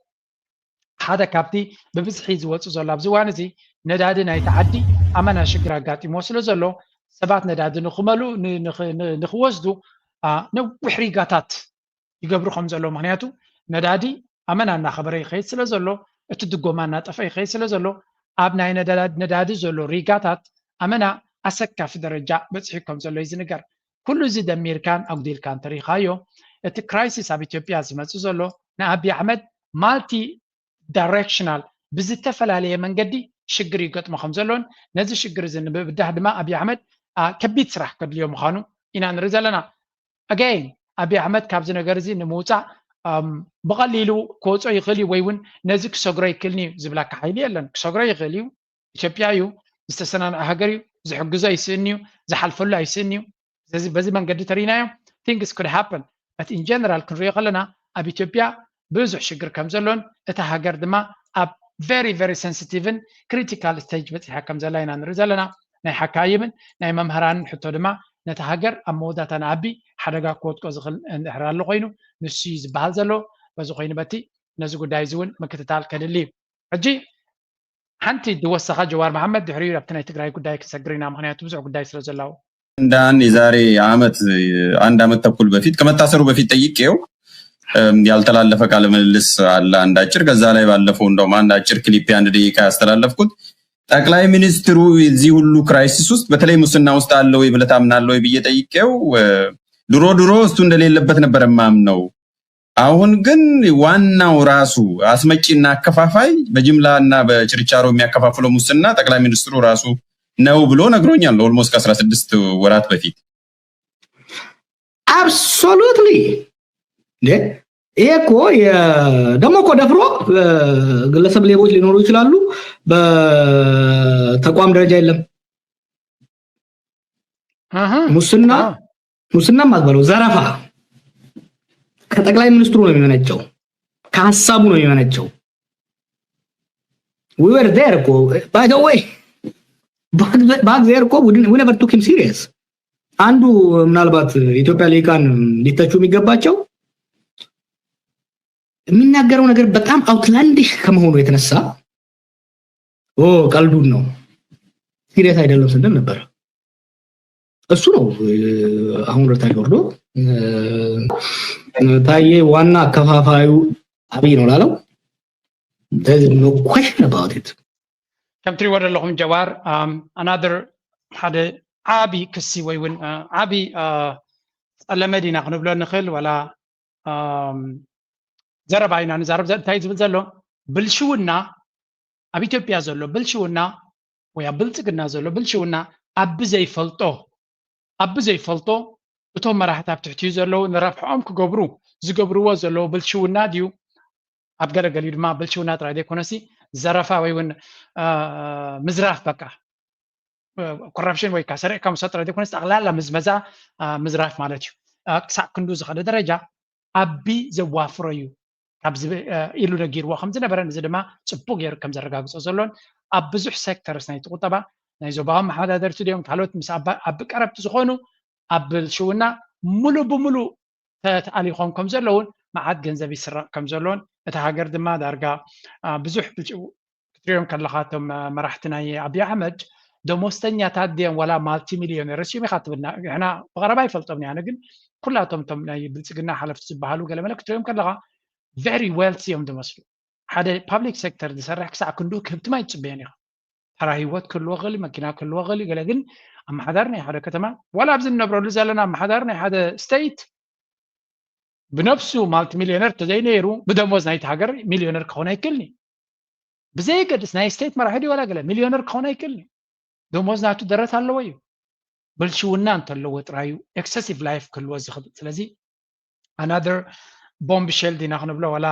ሓደ ካብቲ ብብዝሒ ዝወፁ ዘሎ ኣብዚ እዋን እዚ ነዳዲ ናይቲ ዓዲ ኣመና ሽግር ኣጋጢሞ ስለ ዘሎ ሰባት ነዳዲ ንክመሉ ንክወስዱ ነዊሕ ሪጋታት ይገብሩ ከም ዘለዉ። ምክንያቱ ነዳዲ ኣመና እናኸበረ ይኸይድ ስለ ዘሎ፣ እቲ ድጎማ እናጠፈ ይኸይድ ስለ ዘሎ ኣብ ናይ ነዳዲ ዘሎ ሪጋታት ኣመና ኣሰካፊ ደረጃ በፅሒ ከም ዘሎ እዩ ዝንገር። ኩሉ እዚ ደሚርካን ኣጉዲልካ እንተሪኢኻዮ እቲ ክራይሲስ ኣብ ኢትዮጵያ ዝመፅእ ዘሎ ንኣቢ ኣሕመድ ማልቲ ዳይሬክሽናል ብዝተፈላለየ መንገዲ ሽግር ይገጥሞ ከም ዘሎን ነዚ ሽግር እዚ ንምብዳህ ድማ ኣቢ ኣሕመድ ከቢድ ስራሕ ከድልዮ ምዃኑ ኢና ንርኢ ዘለና። ኣገይን ኣቢ ኣሕመድ ካብዚ ነገር እዚ ንምውፃእ ብቐሊሉ ክወፅኦ ይኽእል እዩ ወይ እውን ነዚ ክሰግሮ ይክእልኒ እዩ ዝብላካ ሓይሊ የለን። ክሰግሮ ይኽእል እዩ። ኢትዮጵያ እዩ፣ ዝተሰናንዐ ሃገር እዩ፣ ዝሕግዞ ኣይስእን እዩ፣ ዝሓልፈሉ ኣይስእን እዩ። ስለዚ በዚ መንገዲ ተሪናዮ things could happen but in general ክንሪኦ ከለና ኣብ ኢትዮጵያ ብዙሕ ሽግር ከም ዘሎን እታ ሃገር ድማ ኣብ very very sensitive ን critical stage በፂሓ ከም ዘላ ኢና ንርኢ ዘለና። ናይ ሓካይምን ናይ መምህራንን ሕቶ ድማ ነታ ሃገር ኣብ መወዳእታ ንኣቢ ሓደጋ ክወድቆ ዝኽእል እንድሕር ኣሎ ኮይኑ ንሱ እዩ ዝበሃል ዘሎ። በዚ ኮይኑ በቲ ነዚ ጉዳይ እዚ እውን ምክትታል ከድሊ እዩ። ሕጂ ሓንቲ ዝወሰኻ ጀዋር መሓመድ ድሕሪኡ ኣብቲ ናይ ትግራይ ጉዳይ ክሰግር ኢና ምክንያቱ ብዙሕ ጉዳይ ስለ ዘላዎ። እንዳን የዛሬ ዓመት አንድ ዓመት ተኩል በፊት ከመታሰሩ በፊት ጠይቄው ያልተላለፈ ቃለ ምልልስ አለ አንድ አጭር። ከዛ ላይ ባለፈው እንደውም አንድ አጭር ክሊፕ የአንድ ደቂቃ ያስተላለፍኩት ጠቅላይ ሚኒስትሩ እዚህ ሁሉ ክራይሲስ ውስጥ በተለይ ሙስና ውስጥ አለ ወይ ብለህ ታምናለህ ወይ ብዬ ጠይቄው ድሮ ድሮ እሱ እንደሌለበት ነበር የማምነው። አሁን ግን ዋናው ራሱ አስመጪና አከፋፋይ በጅምላ እና በችርቻሮ የሚያከፋፍለው ሙስና ጠቅላይ ሚኒስትሩ ራሱ ነው ብሎ ነግሮኛል። almost ከአስራ ስድስት ወራት በፊት። Absolutely። ይሄ እኮ ደግሞ እኮ ደፍሮ ግለሰብ ሌቦች ሊኖሩ ይችላሉ። በተቋም ደረጃ የለም። ሙስና ሙስና ማትበለው ዘረፋ ከጠቅላይ ሚኒስትሩ ነው የሚመነጨው፣ ከሀሳቡ ነው የሚመነጨው። We were there እኮ by the way back there እኮ we never took him serious። አንዱ ምናልባት የኢትዮጵያ ልሂቃን ሊተቹ የሚገባቸው የሚናገረው ነገር በጣም outlandish ከመሆኑ የተነሳ ቀልዱን ነው serious አይደለም ስንል ነበር። እሱ ነው አሁን ወደ ታች ወርዶ ታዬ ዋና አከፋፋዩ አብይ ነው ላለው no question about it። ከም ትሪእዎ ዘለኹም ጀዋር another ሓደ ዓቢ ክሲ ወይ እውን ዓቢ ጸለመ ዲና ክንብሎ ንኽእል ዋላ ዘረባ ኢና ንዛረብ እንታይ ዝብል ዘሎ ብልሽውና ኣብ ኢትዮጵያ ዘሎ ብልሽውና ወይ ኣብ ብልጽግና ዘሎ ብልሽውና ኣብ ብዘይፈልጦ ኣብ ብዘይፈልጦ እቶም መራሕቲ ኣብ ትሕቲኡ ዘለዉ ንረብሕኦም ክገብሩ ዝገብርዎ ዘለዉ ብልሽውና ድዩ ኣብ ገለገሊኡ ድማ ብልሽውና ጥራይ ዘይኮነሲ ዘረፋ ወይ እውን ምዝራፍ በቃ ኮራፕሽን ወይ ከዓ ሰሪዕካ ምውሳድ ጥራይ ዘይኮነስ ጠቕላላ ምዝመዛ ምዝራፍ ማለት እዩ። ክሳዕ ክንዱ ዝኸደ ደረጃ ኣቢ ዘዋፍሮ እዩ ኢሉ ነጊርዎ ከም ዝነበረን እዚ ድማ ፅቡቅ ገይሩ ከም ዘረጋግፆ ዘሎን ኣብ ብዙሕ ሴክተርስ ናይቲ ቁጠባ ናይ ዞባዊ መሓዳደርቲ ድዮም ካልኦት ምስ ኣቢ ቀረብቲ ዝኾኑ ኣብ ብልሽውና ሙሉእ ብሙሉእ ተኣሊኾም ከም ዘለውን መዓት ገንዘብ ይስረቕ ከም ዘሎን እታ ሃገር ድማ ዳርጋ ብዙሕ ክትሪኦም ከለኻ እቶም መራሕቲ ናይ ኣብይ ኣሕመድ ደሞዝተኛታት ድዮም ዋላ ማልቲ ሚልዮነርስ እዮም ኢኻ ትብልና ንሕና ብቐረባ ይፈልጦም ኣነ ግን ኩላቶም እቶም ናይ ብልፅግና ሓለፍቲ ዝበሃሉ ገለመለ ክትሪኦም ከለኻ very wealthy እዮም ዝመስሉ ሓደ public sector ዝሰርሕ ክሳዕ ክንዱ ክህብትም ኣይትፅበዮን ኢኻ ተራ ህይወት ክህልዎ ክእል መኪና ክህልዎ ክእል ገለ ግን ኣመሓዳሪ ናይ ሓደ ከተማ ዋላ ኣብዚ ንነብረሉ ዘለና ኣመሓዳሪ ናይ ሓደ state ብነብሱ ማልቲ ሚልዮነር ተዘይነይሩ ብደሞዝ ናይቲ ሃገር ሚልዮነር ክኸውን ኣይክእልኒ ብዘየገድስ ናይ state መራሒ ድዩ ዋላ ገለ ሚልዮነር ክኸውን ኣይክእልኒ ደሞዝ ናቱ ደረት ኣለዎ እዩ ብልሽውና እንተለዎ ጥራዩ excessive life ክህልዎ ዝኽብል ስለዚ another bombshell ዲና ክንብሎ ዋላ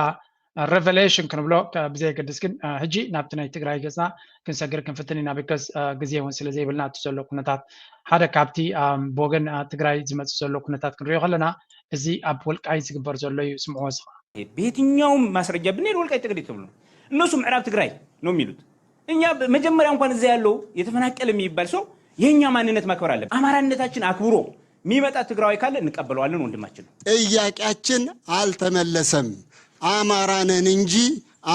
revelation ክንብሎ ብዘየገድስ ግን ሕጂ ናብቲ ናይ ትግራይ ገፅና ክንሰግር ክንፍትን ኢና። ቢካዝ ግዜ እውን ስለ ዘይብልና እቲ ዘሎ ኩነታት ሓደ ካብቲ ብወገን ትግራይ ዝመፅእ ዘሎ ኩነታት ክንሪኦ ከለና እዚ ኣብ ወልቃይት ዝግበር ዘሎ እዩ። ስምዕዎ እዚ ከዓ በየትኛውም ማስረጃ ብንሄድ ወልቃይት ጠገዴ ተብሎ እነሱ ምዕራብ ትግራይ ነው የሚሉት። እኛ መጀመሪያ እንኳን እዛ ያለው የተፈናቀለ የሚባል ሰው የእኛ ማንነት ማክበር አለብን። አማራነታችን አክብሮ የሚመጣ ትግራዋይ ካለ እንቀበለዋለን ወንድማችን ነው። ጥያቄያችን አልተመለሰም። አማራ ነን እንጂ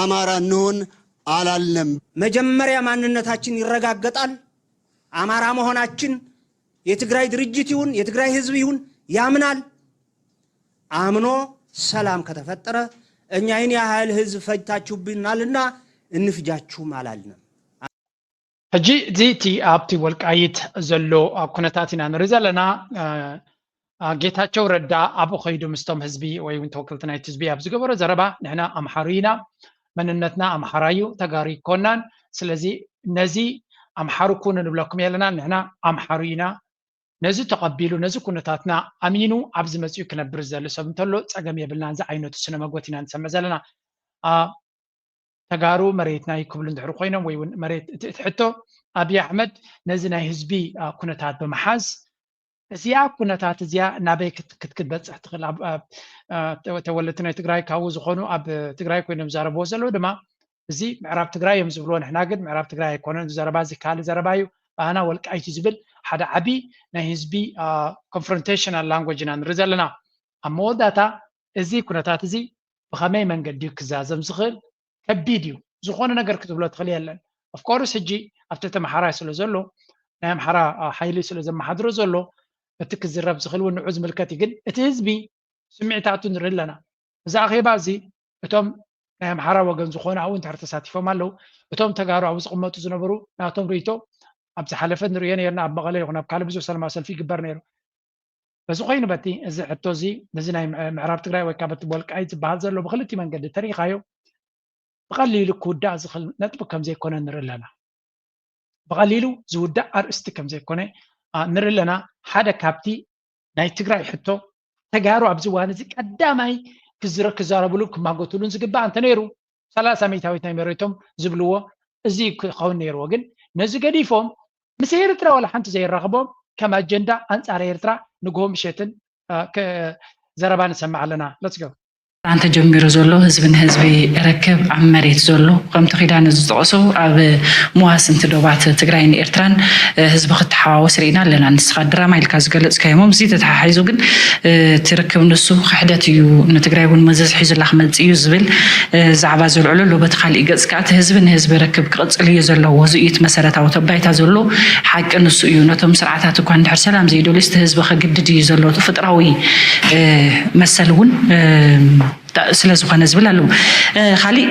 አማራ እንሁን አላልንም። መጀመሪያ ማንነታችን ይረጋገጣል። አማራ መሆናችን የትግራይ ድርጅት ይሁን የትግራይ ህዝብ ይሁን ያምናል። አምኖ ሰላም ከተፈጠረ እኛ ይህን ያህል ህዝብ ፈጅታችሁብናልና እንፍጃችሁም አላልንም። ሕጂ እዚ እቲ ኣብቲ ወልቃይት ዘሎ ኩነታት ኢና ንርኢ ዘለና። ጌታቸው ረዳ ኣብኡ ከይዱ ምስቶም ህዝቢ ወይ እውን ተወከልቲ ናይቲ ህዝቢ ኣብ ዝገበሮ ዘረባ ንሕና ኣምሓሩ ኢና፣ መንነትና ኣምሓራ እዩ፣ ተጋሩ ይኮናን። ስለዚ ነዚ ኣምሓሩ ኩኑ ንብለኩም የለና፣ ንሕና ኣምሓሩ ኢና። ነዚ ተቐቢሉ ነዚ ኩነታትና ኣሚኑ ኣብዚ መፂኡ ክነብር ዝደሊ ሰብ እንተሎ ፀገም የብልናን። እዚ ዓይነቱ ስነ መጎት ኢና ንሰምዕ ዘለና። ተጋሩ መሬትና እዩ ክብሉ እንድሕር ኮይኖም ወይ እውን መሬት እቲ ሕቶ ኣብይ ኣሕመድ ነዚ ናይ ህዝቢ ኩነታት ብምሓዝ እዚኣ ኩነታት እዚኣ ናበይ ክትበፅሕ ትኽእል? ተወለድቲ ናይ ትግራይ ካብኡ ዝኾኑ ኣብ ትግራይ ኮይኖም ዝዛረብዎ ዘለዉ ድማ እዚ ምዕራብ ትግራይ እዮም ዝብልዎ፣ ንሕና ግን ምዕራብ ትግራይ ኣይኮነን፣ እዚ ዘረባ እዚ ካልእ ዘረባ እዩ፣ ባህና ወልቃይት እዩ ዝብል ሓደ ዓብዪ ናይ ህዝቢ confrontational language ኢና ንርኢ ዘለና። ኣብ መወዳእታ እዚ ኩነታት እዚ ብኸመይ መንገዲ እዩ ክዛዘም ዝኽእል? ከቢድ እዩ። ዝኾነ ነገር ክትብሎ ትኽእል የለን። ኦፍኮርስ ሕጂ ኣብ ትሕቲ ኣምሓራይ ስለ ዘሎ ናይ ኣምሓራ ሓይሊ ስለ ዘመሓድሮ ዘሎ እቲ ክዝረብ ዝኽእል እውን ንዑ ዝምልከት እዩ። ግን እቲ ህዝቢ ስምዒታቱ ንርኢ ኣለና። እዚ ኣኼባ እዚ እቶም ናይ ኣምሓራ ወገን ዝኾኑ ኣብኡ እንድሕር ተሳቲፎም ኣለዉ። እቶም ተጋሩ ኣብኡ ዝቕመጡ ዝነበሩ ናቶም ርእይቶ ኣብ ዝሓለፈ ንርእዮ ነርና። ኣብ መቐለ ይኹን ኣብ ካልእ ብዙሕ ሰላማዊ ሰልፊ ይግበር ነይሩ። በዚ ኮይኑ በቲ እዚ ሕቶ እዚ ነዚ ናይ ምዕራብ ትግራይ ወይ ከዓ በቲ ወልቃይት ዝበሃል ዘሎ ብክልቲ መንገዲ ተሪኢኻዮ ብቐሊሉ ክውዳእ ዝኽእል ነጥቢ ከም ዘይኮነ ንርኢ ኣለና። ብቐሊሉ ዝውዳእ ኣርእስቲ ከም ዘይኮነ ንርኢ ኣለና። ሓደ ካብቲ ናይ ትግራይ ሕቶ ተጋሩ ኣብዚ እዋን እዚ ቀዳማይ ክዛረብሉን ክማጎትሉን ዝግባእ እንተነይሩ ሰላሳ ሚእታዊት ናይ መሬቶም ዝብልዎ እዚ ክኸውን ነይርዎ። ግን ነዚ ገዲፎም ምስ ኤርትራ ዋላ ሓንቲ ዘይራኽቦም ከም ኣጀንዳ ኣንፃር ኤርትራ ንግሆ ምሸትን ዘረባ ንሰምዕ ኣለና። ለትስ ኣንተ ጀሚሩ ዘሎ ህዝቢ ንህዝቢ ርክብ ኣብ መሬት ዘሎ ከምቲ ኪዳነ ዝጠቐሶ ኣብ መዋስንቲ ዶባት ትግራይን ኤርትራን ህዝቢ ክተሓዋወስ ርኢና ኣለና። ንስኻ ድራማ ኢልካ ዝገለፅካዮሞም እዚ ተተሓሒዙ ግን እቲ ርክብ ንሱ ክሕደት እዩ፣ ንትግራይ እውን መዘዝ ሒዙላ ክመፅእ እዩ ዝብል ዛዕባ ዘልዕሎ ኣሎ። በቲ ካሊእ ገፅ ከዓ እቲ ህዝቢ ንህዝቢ ርክብ ክቕፅል እዩ ዘለዎ። እዚ እዩ እቲ መሰረታዊ ተባይታ ዘሎ ሓቂ ንሱ እዩ። ነቶም ስርዓታት እኳ እንድሕር ሰላም ዘይደልዩ እቲ ህዝቢ ከግድድ እዩ ዘሎ። እቲ ፍጥራዊ መሰል እውን ስለ ዝኾነ ዝብል ኣለዉ። ካሊእ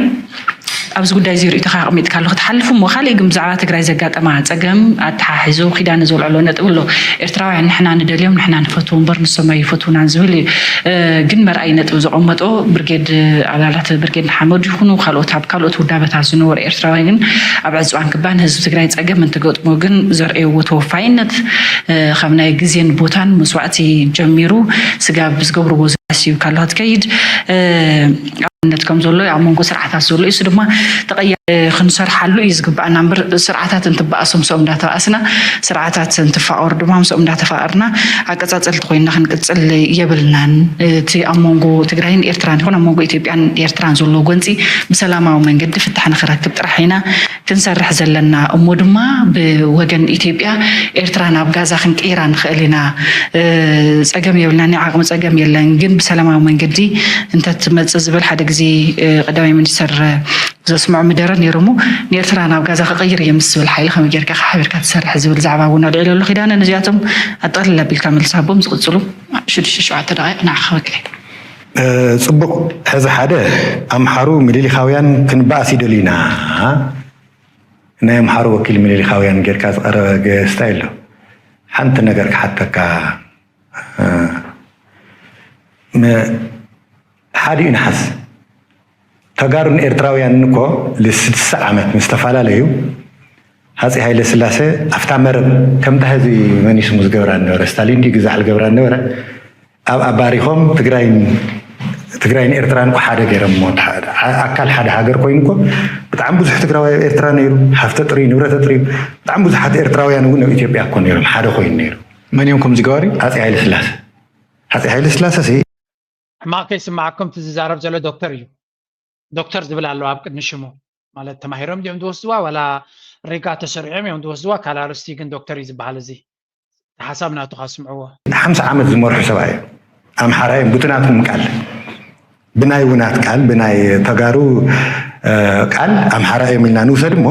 ኣብዚ ጉዳይ እዚ ርእይቶኻ ኣቕሚጥካ ኣለኹ ትሓልፉ እሞ ካሊእ ግን ብዛዕባ ትግራይ ዘጋጠማ ፀገም ኣተሓሒዙ ኪዳነ ዘልዕሎ ነጥብ ኣሎ። ኤርትራውያን ንሕና ንደልዮም ንሕና ንፈትዎ እምበር ንሶም ኣይፈትውናን ዝብል እዩ። ግን መርኣይ ነጥብ ዘቐመጦ ብርጌድ ኣባላት ብርጌድ ንሓመዱ ይኹኑ ካልኦት ኣብ ካልኦት ውዳበታት ዝነበሩ ኤርትራውያን ግን ኣብ ዕፅዋን ክባን ህዝቢ ትግራይ ፀገም እንትገጥሞ ግን ዘርእየዎ ተወፋይነት ካብ ናይ ግዜን ቦታን መስዋእቲ ጀሚሩ ስጋብ ዝገብርዎ ዝስዩ ካለዋ ትከይድ ኣብነት ከም ዘሎ ኣብ መንጎ ስርዓታት ዘሎ እዩ። እሱ ድማ ተቐያ ክንሰርሓሉ እዩ ዝግባኣና እምበር ስርዓታት እንትበኣሱ ምስኦም እንዳተባኣስና ስርዓታት እንትፋቐሩ ድማ ምስኦም እንዳተፋቐርና ኣቀፃፀልቲ ኮይንና ክንቅፅል የብልናን። እቲ ኣብ መንጎ ትግራይን ኤርትራን ይኹን ኣብ መንጎ ኢትዮጵያን ኤርትራን ዘሎ ጎንፂ ብሰላማዊ መንገዲ ፍታሕ ንክረክብ ጥራሕ ኢና ክንሰርሕ ዘለና እሞ ድማ ብወገን ኢትዮጵያ ኤርትራ ናብ ጋዛ ክንቅይራ ንኽእል ኢና። ፀገም የብልና፣ ናይ ዓቕሚ ፀገም የለን፣ ግን ብሰላማዊ መንገዲ እንተትመፅእ ዝብል ሓደ ግዜ ቀዳማይ ሚኒስተር ዘስምዖ መደረ ነይሩ እሞ ንኤርትራ ናብ ጋዛ ክቕይር እየ ምስ ዝብል ሓይሊ ከመይ ጌርካ ሓቢርካ ትሰርሕ ዝብል ዛዕባ እውን ኣልዒሉ ኣሎ። ኪዳነ ነዚኣቶም ኣጠቕልል ኣቢልካ መልሲ ሃቦም ዝቕፅሉ ሽዱሽተ ሸውዓተ ደቂቕ ንዓኻ ክህበካ እየ። ፅቡቕ ሕዚ ሓደ ኣምሓሩ ምልሊኻውያን ክንበኣስ ይደልዩና ናይ ኣምሓሩ ወኪል ምልሊኻውያን ጌርካ ዝቐረበ ገስታ የሎ ሓንቲ ነገር ክሓተካ ሓዲኡ ንሓዝ ተጋሩን ኤርትራውያንን እኮ ለ60 ዓመት ምስ ተፈላለዩ ሃፀይ ሃይለ ስላሰ ኣብታ መረብ ከምታ ህዝቢ መኒሱ ዝገብራ ነበረ ስታሊን ድዩ ግዛዕ ዝገብራ ነበረ ኣብ ኣባሪኾም ትግራይን ትግራይን ኤርትራን እኮ ሓደ ገይሮም እሞ፣ ኣካል ሓደ ሃገር ኮይኑ እኮ ብጣዕሚ ብዙሕ ትግራዋይ ኣብ ኤርትራ ነይሩ፣ ሃፍተ ጥርዩ፣ ንብረተ ጥርዩ። ብጣዕሚ ብዙሓት ኤርትራውያን እውን ኣብ ኢትዮጵያ እኮ ነይሮም፣ ሓደ ኮይኑ ነይሩ። መን እዮም ከምዚ ገባሪ? ኣጼ ሃይለ ስላሰ። ኣጼ ሃይለ ስላሰ ሲ ሕማቕ ከይስማዓኩም እቲ ዝዛረብ ዘሎ ዶክተር እዩ። ዶክተር ዝብል ኣለዋ ኣብ ቅድሚ ሽሙ። ማለት ተማሂሮም ድዮም ዝወስድዋ ዋላ ሪጋ ተሰሪዖም እዮም ዝወስድዋ? ካልእ ኣርእስቲ ግን ዶክተር እዩ ዝበሃል። እዚ ሓሳብ ናቱ ካስምዕዎ። ሓምሳ ዓመት ዝመርሑ ሰብኣይ እዮም። ኣምሓራ እዮም ብትናትኩም ቃል፣ ብናይ ውናት ቃል፣ ብናይ ተጋሩ ቃል ኣምሓራ እዮም ኢልና ንውሰድ እሞ፣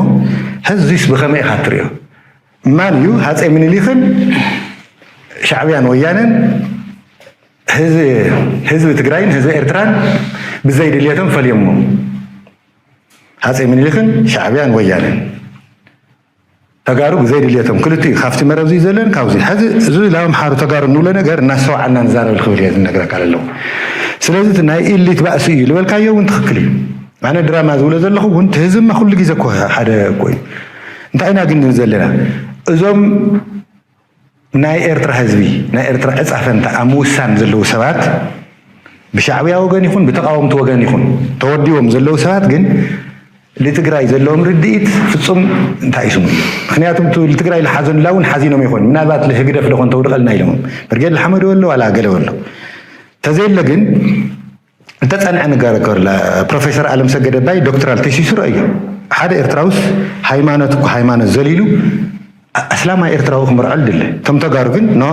ህዝቢስ ብኸመይ ኢኻ ትሪኦ? ማን እዩ ሃፀይ ምኒልክን ሻዕብያን ወያነን ህዝቢ ትግራይን ህዝቢ ኤርትራን ብዘይ ድልየቶም ፈልዮሞ? ሃፀይ ምኒልክን ሻዕብያን ወያነን ተጋሩ ብዘይ ድልየቶም ክልቲኡ ካብቲ መረብ እዚ ዘለን ካብዚ ሕዚ እዚ ላብ ኣምሓሩ ተጋሩ እንብሎ ነገር እናስተውዓልና ንዛረብ ክብል እየ ዝነግረካ ዘለኹ። ስለዚ እቲ ናይ ኢሊት ባእሲ እዩ ዝበልካዮ እውን ትኽክል እዩ። ኣነ ድራማ ዝብሎ ዘለኹ እውን እቲ ህዝብማ ኩሉ ግዜ እኮ ሓደ እኮ እዩ። እንታይ ኢና ግን ዘለና እዞም ናይ ኤርትራ ህዝቢ ናይ ኤርትራ ዕፃ ፈንታ ኣብ ምውሳን ዘለዉ ሰባት ብሻዕብያ ወገን ይኹን ብተቃወምቲ ወገን ይኹን ተወዲቦም ዘለዉ ሰባት ግን ንትግራይ ዘለዎም ርድኢት ፍፁም እንታይ እዩ ስሙ እዩ። ምክንያቱ ንትግራይ ዝሓዘኑላ እውን ሓዚኖም ይኾን ምናልባት ንህግደፍ ዶ ኮን ተውድቐልና ኢሎም ብርጌድ ንሓመዱ ኣሎ ዋላ ገለ ኣሎ ተዘየለ ግን እንተፀንዐ ንጋረከርላ ፕሮፌሰር ኣለም ሰገደ ባይ ዶክትራል ተሲሱ ረእዮ ሓደ ኤርትራውስ ሃይማኖት እኮ ሃይማኖት ዘሊሉ ኣስላማይ ኤርትራዊ ክምርዖ ድለ እቶም ተጋሩ ግን ኖ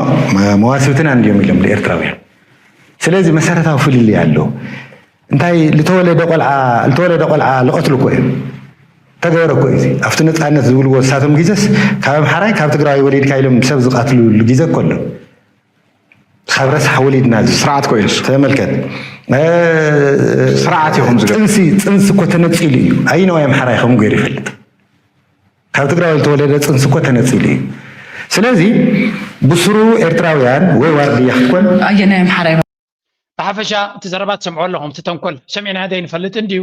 መዋስብትና እንዲዮም ኢሎም ንኤርትራውያን ስለዚ መሰረታዊ ፍልልይ ኣሎ እንታይ ልተወለደ ቆልዓ ልተወለደ ቆልዓ ልቐትሉ እኮ እዮም ተገበረ እኮ እዩ ኣብቲ ነፃነት ዝብልዎ ሳቶም ግዜስ ካብ ኣምሓራይ ካብ ትግራዊ ወሊድካ ኢሎም ሰብ ዝቐትልሉ ግዜ እኮ ኣሎ ካብ ረሳሕ ወሊድና እዚ ስርዓት ኮይኑ ተመልከት ስርዓት ይኹም ዝገ ጥንሲ ጥንሲ እኮ ተነፂሉ እዩ ኣይነዋይ ኣምሓራይ ከም ገይሩ ይፈልጥ ካብ ትግራዊ ዝተወለደ ፅንሲ እኮ ተነፂሉ እዩ ስለዚ ብስሩ ኤርትራውያን ወይ ዋርድያ ክትኮን ኣየናይ ኣምሓራይ ብሓፈሻ እቲ ዘረባ ትሰምዖ ኣለኹም እቲ ተንኮል ሰሚዕና ዘይንፈልጥ እንድዩ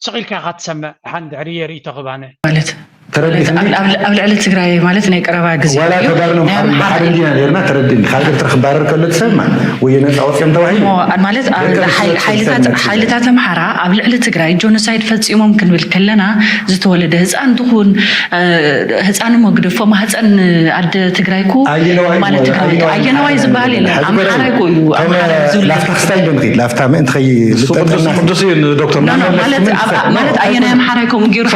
ስቕ ኢልካ ኢኻ ትሰምዕ፣ ደሓን ድሕሪ የርእይቶ ክባነ። ማለት ተረዲእክኒ? ኣብ ኣብ- ኣብ ልዕሊ ትግራይ ማለት ናይ ቀረባ ግዜ ዋላ እዩ። ተጋርኖም ናይ ሓደ ኣምሓራ ሓደ እዩ። እንዲና ነርና ተረዲእኒ። ካብ ኤርትራ ክባረር ከሎ ትሰምዕ ወይ ነፃ ወፅኦም ተባሂሉ እሞ ማለት ኣብ ደቂ ሓይል- ኣንስትዮ ሓይልታት ትሰምዕ ትሰምዕ። ሓይልታት ኣምሓራ ኣብ ልዕሊ ትግራይ ጆኖሳይድ ፈፂሞም ክንብል ከለና ዝተወለደ ህፃን ትኹን እ፣ ህፃን እሞ ግደፎ ማህፀን ኣደ ትግራይ እኮ ኣየነዋይ ማለት እሞ- ትግራይ ኣየነዋይ ኣየነዋይ ዝበሃል የለን። ሕዚ ኣምሓራይ እኮ እዩ። እቶም ኣምሓራይ ዝውለድ ላፍታ ክስታይ ዶ ንኺድ? ላፍታ ምእንቲ ከይ- እሱ ቅዱስ ልጠጠና ቅዱስ እዩ ንዶክተር ኖ፣ ኖ፣ ማመድ ማለት ስምዒት ኣብ- ማለት ኣየናይ ኣምሓራይ ከምኡ ገይሩ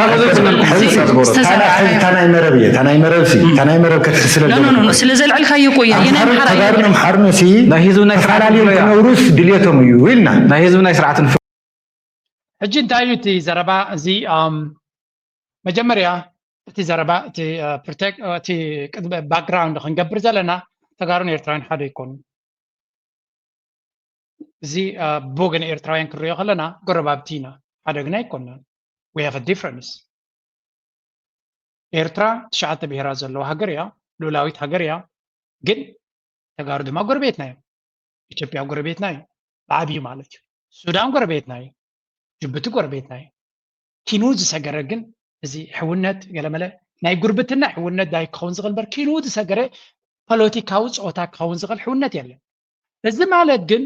ዝተዘርዐ ኣምሓራይ ታናይ መረብ እየ ታናይ መረብ ሲ ታናይ መረብ ከትሕስለ ኖ፣ ኖ፣ ኖ፣ ስለ ዘልዕልካዮ እኮ እዩ ኣየናይ ኣምሓራይ ተጋሩ ኣምሓርኖ ሲ ናይ ህዝቢ ናይ ስርዓት ተፈላለዮም ክነብሩስ ድልየቶም እዩ ኢልና ናይ ህዝቢ ናይ ስርዓትን ሕጂ እንታይ እዩ እቲ ዘረባ እዚ መጀመርያ እቲ ዘረባ እቲ ፕሮቴክ እቲ ቅድሚ ባክግራውንድ ክንገብር ዘለና ተጋሩን ኤርትራውያን ሓደ ይኮኑ እዚ ብወገን ኤርትራውያን ክንሪኦ ከለና ጎረባብቲ ኢና ሓደ ግና ኣይኮናን we have a difference ኤርትራ ትሽዓተ ብሄራት ዘለዋ ሃገር እያ ልኡላዊት ሃገር እያ ግን ተጋሩ ድማ ጎረቤትና እዮም ኢትዮጵያ ጎረቤትና እዩ ብዓብዩ ማለት እዩ ሱዳን ጎረቤትና እዩ ጅቡቲ ጎረቤትና እዩ ኪኑ ዝሰገረ ግን እዚ ሕውነት ገለመለ ናይ ጉርብትና ሕውነት ዳይ ክኸውን ዝኽእል በር ኪኑ ዝሰገረ ፖለቲካዊ ፀወታ ክኸውን ዝኽእል ሕውነት የለን እዚ ማለት ግን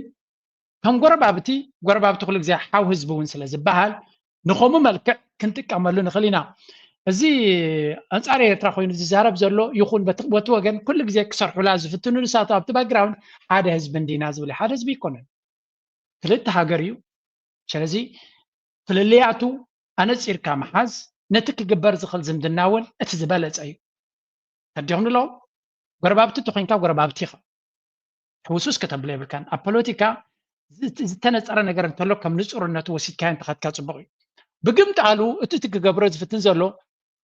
ከም ጎረባብቲ ጎረባብቲ ኩሉ ግዜ ሓው ህዝቢ እውን ስለ ዝበሃል ንኸምኡ መልክዕ ክንጥቀመሉ ንኽእል ኢና እዚ ኣንፃር ኤርትራ ኮይኑ ዝዛረብ ዘሎ ይኹን በቲ ወገን ኩሉ ግዜ ክሰርሑላ ዝፍትኑ ንሳቶ ኣብቲ ባክግራውንድ ሓደ ህዝቢ እንዲና ዝብል ሓደ ህዝቢ ይኮነን ክልተ ሃገር እዩ ስለዚ ፍልልያቱ ኣነፂርካ ምሓዝ ነቲ ክግበር ዝኽእል ዝምድና እውን እቲ ዝበለፀ እዩ ተዲኹም ንለዎም ጎረባብቲ ተኮይንካ ጎረባብቲ ኢኻ ሕውሱስ ከተብሎ የብልካን ኣብ ፖለቲካ ዝተነፀረ ነገር እንተሎ ከም ንፁርነቱ ወሲድካዮ እንተኸድካ ፅቡቅ እዩ ብግምጣሉ እቲ እቲ ክገብሮ ዝፍትን ዘሎ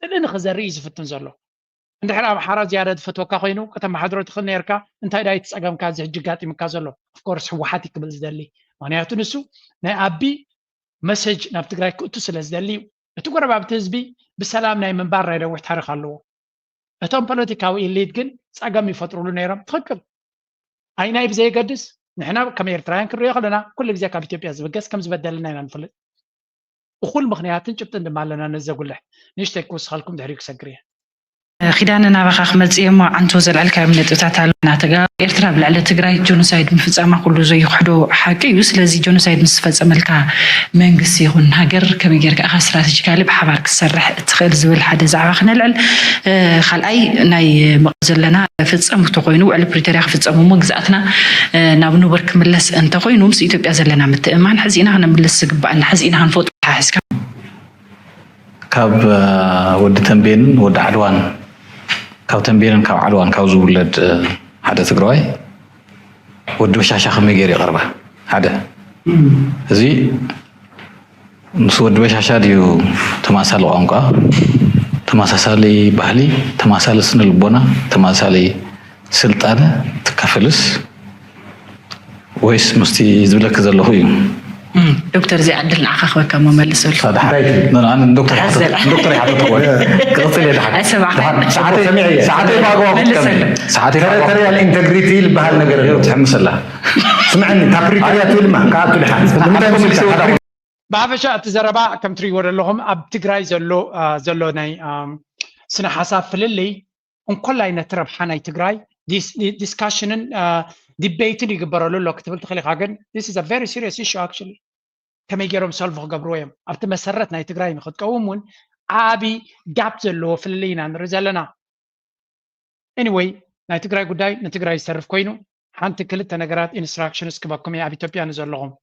ጥልኢ ንክዘርኢ እዩ ዝፍትን ዘሎ እንድሕር ኣምሓራ ዝያዳ ዝፈትወካ ኮይኑ ከተመሓድሮ ትኽእል ነርካ እንታይ ዳይ ትፀገምካ እዚ ሕጂ ጋጢምካ ዘሎ ኣፍኮርስ ህወሓት እዩ ክብል ዝደሊ ምክንያቱ ንሱ ናይ ኣቢ መሰጅ ናብ ትግራይ ክእቱ ስለ ዝደሊ እዩ እቲ ጎረባብቲ ህዝቢ ብሰላም ናይ ምንባር ናይ ነዊሕ ታሪክ ኣለዎ እቶም ፖለቲካዊ ኢሊት ግን ፀገም ይፈጥሩሉ ነይሮም ትኽክል ኣይናይ ብዘየገድስ ንሕና ከም ኤርትራውያን ክንሪኦ ከለና ኩሉ ግዜ ካብ ኢትዮጵያ ዝብገስ ከም ዝበደለና ኢና ንፈልጥ እኹል ምኽንያትን ጭብጥን ድማ ኣለና ነዚ ዘጉልሕ ንእሽተይ ክውስኸልኩም ድሕሪኡ ክሰግር እየ ኪዳነ፣ ናባኻ ክመጽእ እየ እሞ፣ ዓንቶ ዘልዐልካዮም ነጥብታት ኣሎ። ናተጋ ኤርትራ ኣብ ልዕሊ ትግራይ ጆኖሳይድ ምፍጻማ ኩሉ ዘይክሕዶ ሓቂ እዩ። ስለዚ ጆኖሳይድ ምስ ዝፈጸመልካ መንግስቲ ይኹን ሃገር ከመይ ጌርካ ኢኻ ስትራተጂካሊ ብሓባር ክትሰርሕ እትኽእል ዝብል ሓደ ዛዕባ ክነልዕል። ካልኣይ፣ ናይ መቐ ዘለና ፈጸሙ ተኾይኑ፣ ውዕሊ ፕሪቶርያ ክፍጸሙ እሞ ግዝኣትና ናብ ንቡር ክምለስ እንተኾይኑ፣ ምስ ኢትዮጵያ ዘለና ምትእምማን ሕዚ ኢና ክነምልስ ዝግባኣና፣ ሕዚ ኢና ክንፈልጦ ሓሒዝካ። ካብ ወዲ ተንቤንን ወዲ ዓድዋን፣ ካብ ተንቤንን ካብ ዓድዋን ካብ ዝውለድ ሓደ ትግራዋይ ወዲ በሻሻ ከመይ ገይሩ ይቐርባ? ሓደ እዚ ምስ ወዲ በሻሻ ድዩ ተማሳሊ ቋንቋ፣ ተመሳሳሊ ባህሊ፣ ተማሳሊ ስነ ልቦና፣ ተማሳሊ ስልጣነ ትካፈልስ ወይስ ምስቲ ዝብለኪ ዘለኹ እዩ? ዶክተር፣ እዚ ዕድል ንዓኻ ክበካ እሞ መልሰሉ። ኣነ ዶክተር ይሓተት ክቕፅል እየ። ደሓን ሰዓተይ ብኣግባቡ ክትከምኒ። ሰዓተይ ተሪያል ኢንተግሪቲ ዝበሃል ነገር ኣሎ። ትሕምሰላ። ስምዐኒ፣ እታ ፕሪቶርያ ትብል እማ ክኣቱ ድሓን ንምንታይ መሲልካ? ብሓፈሻ እቲ ዘረባ ከም ትሪእዎ ዘለኹም ኣብ ትግራይ ዘሎ ዘሎ ናይ ስነ ሓሳብ ፍልልይ እንኮላይ ነቲ ረብሓ ናይ ትግራይ ዲስካሽንን ዲቤይትን ይግበረሉ ኣሎ ክትብል ትኽእል ኢኻ። ግን this is a very serious issue actually። ከመይ ገይሮም ሰልቭ ክገብርዎ እዮም ኣብቲ መሰረት ናይ ትግራይ ንክትቀውም እውን ዓቢ ጋፕ ዘለዎ ፍልልይ ኢና ንርኢ ዘለና። Anyway ናይ ትግራይ ጉዳይ ንትግራይ ዝተርፍ ኮይኑ ሓንቲ ክልተ ነገራት ኢንስትራክሽንስ ክበኩም እየ ኣብ ኢትዮጵያ ንዘለኹም።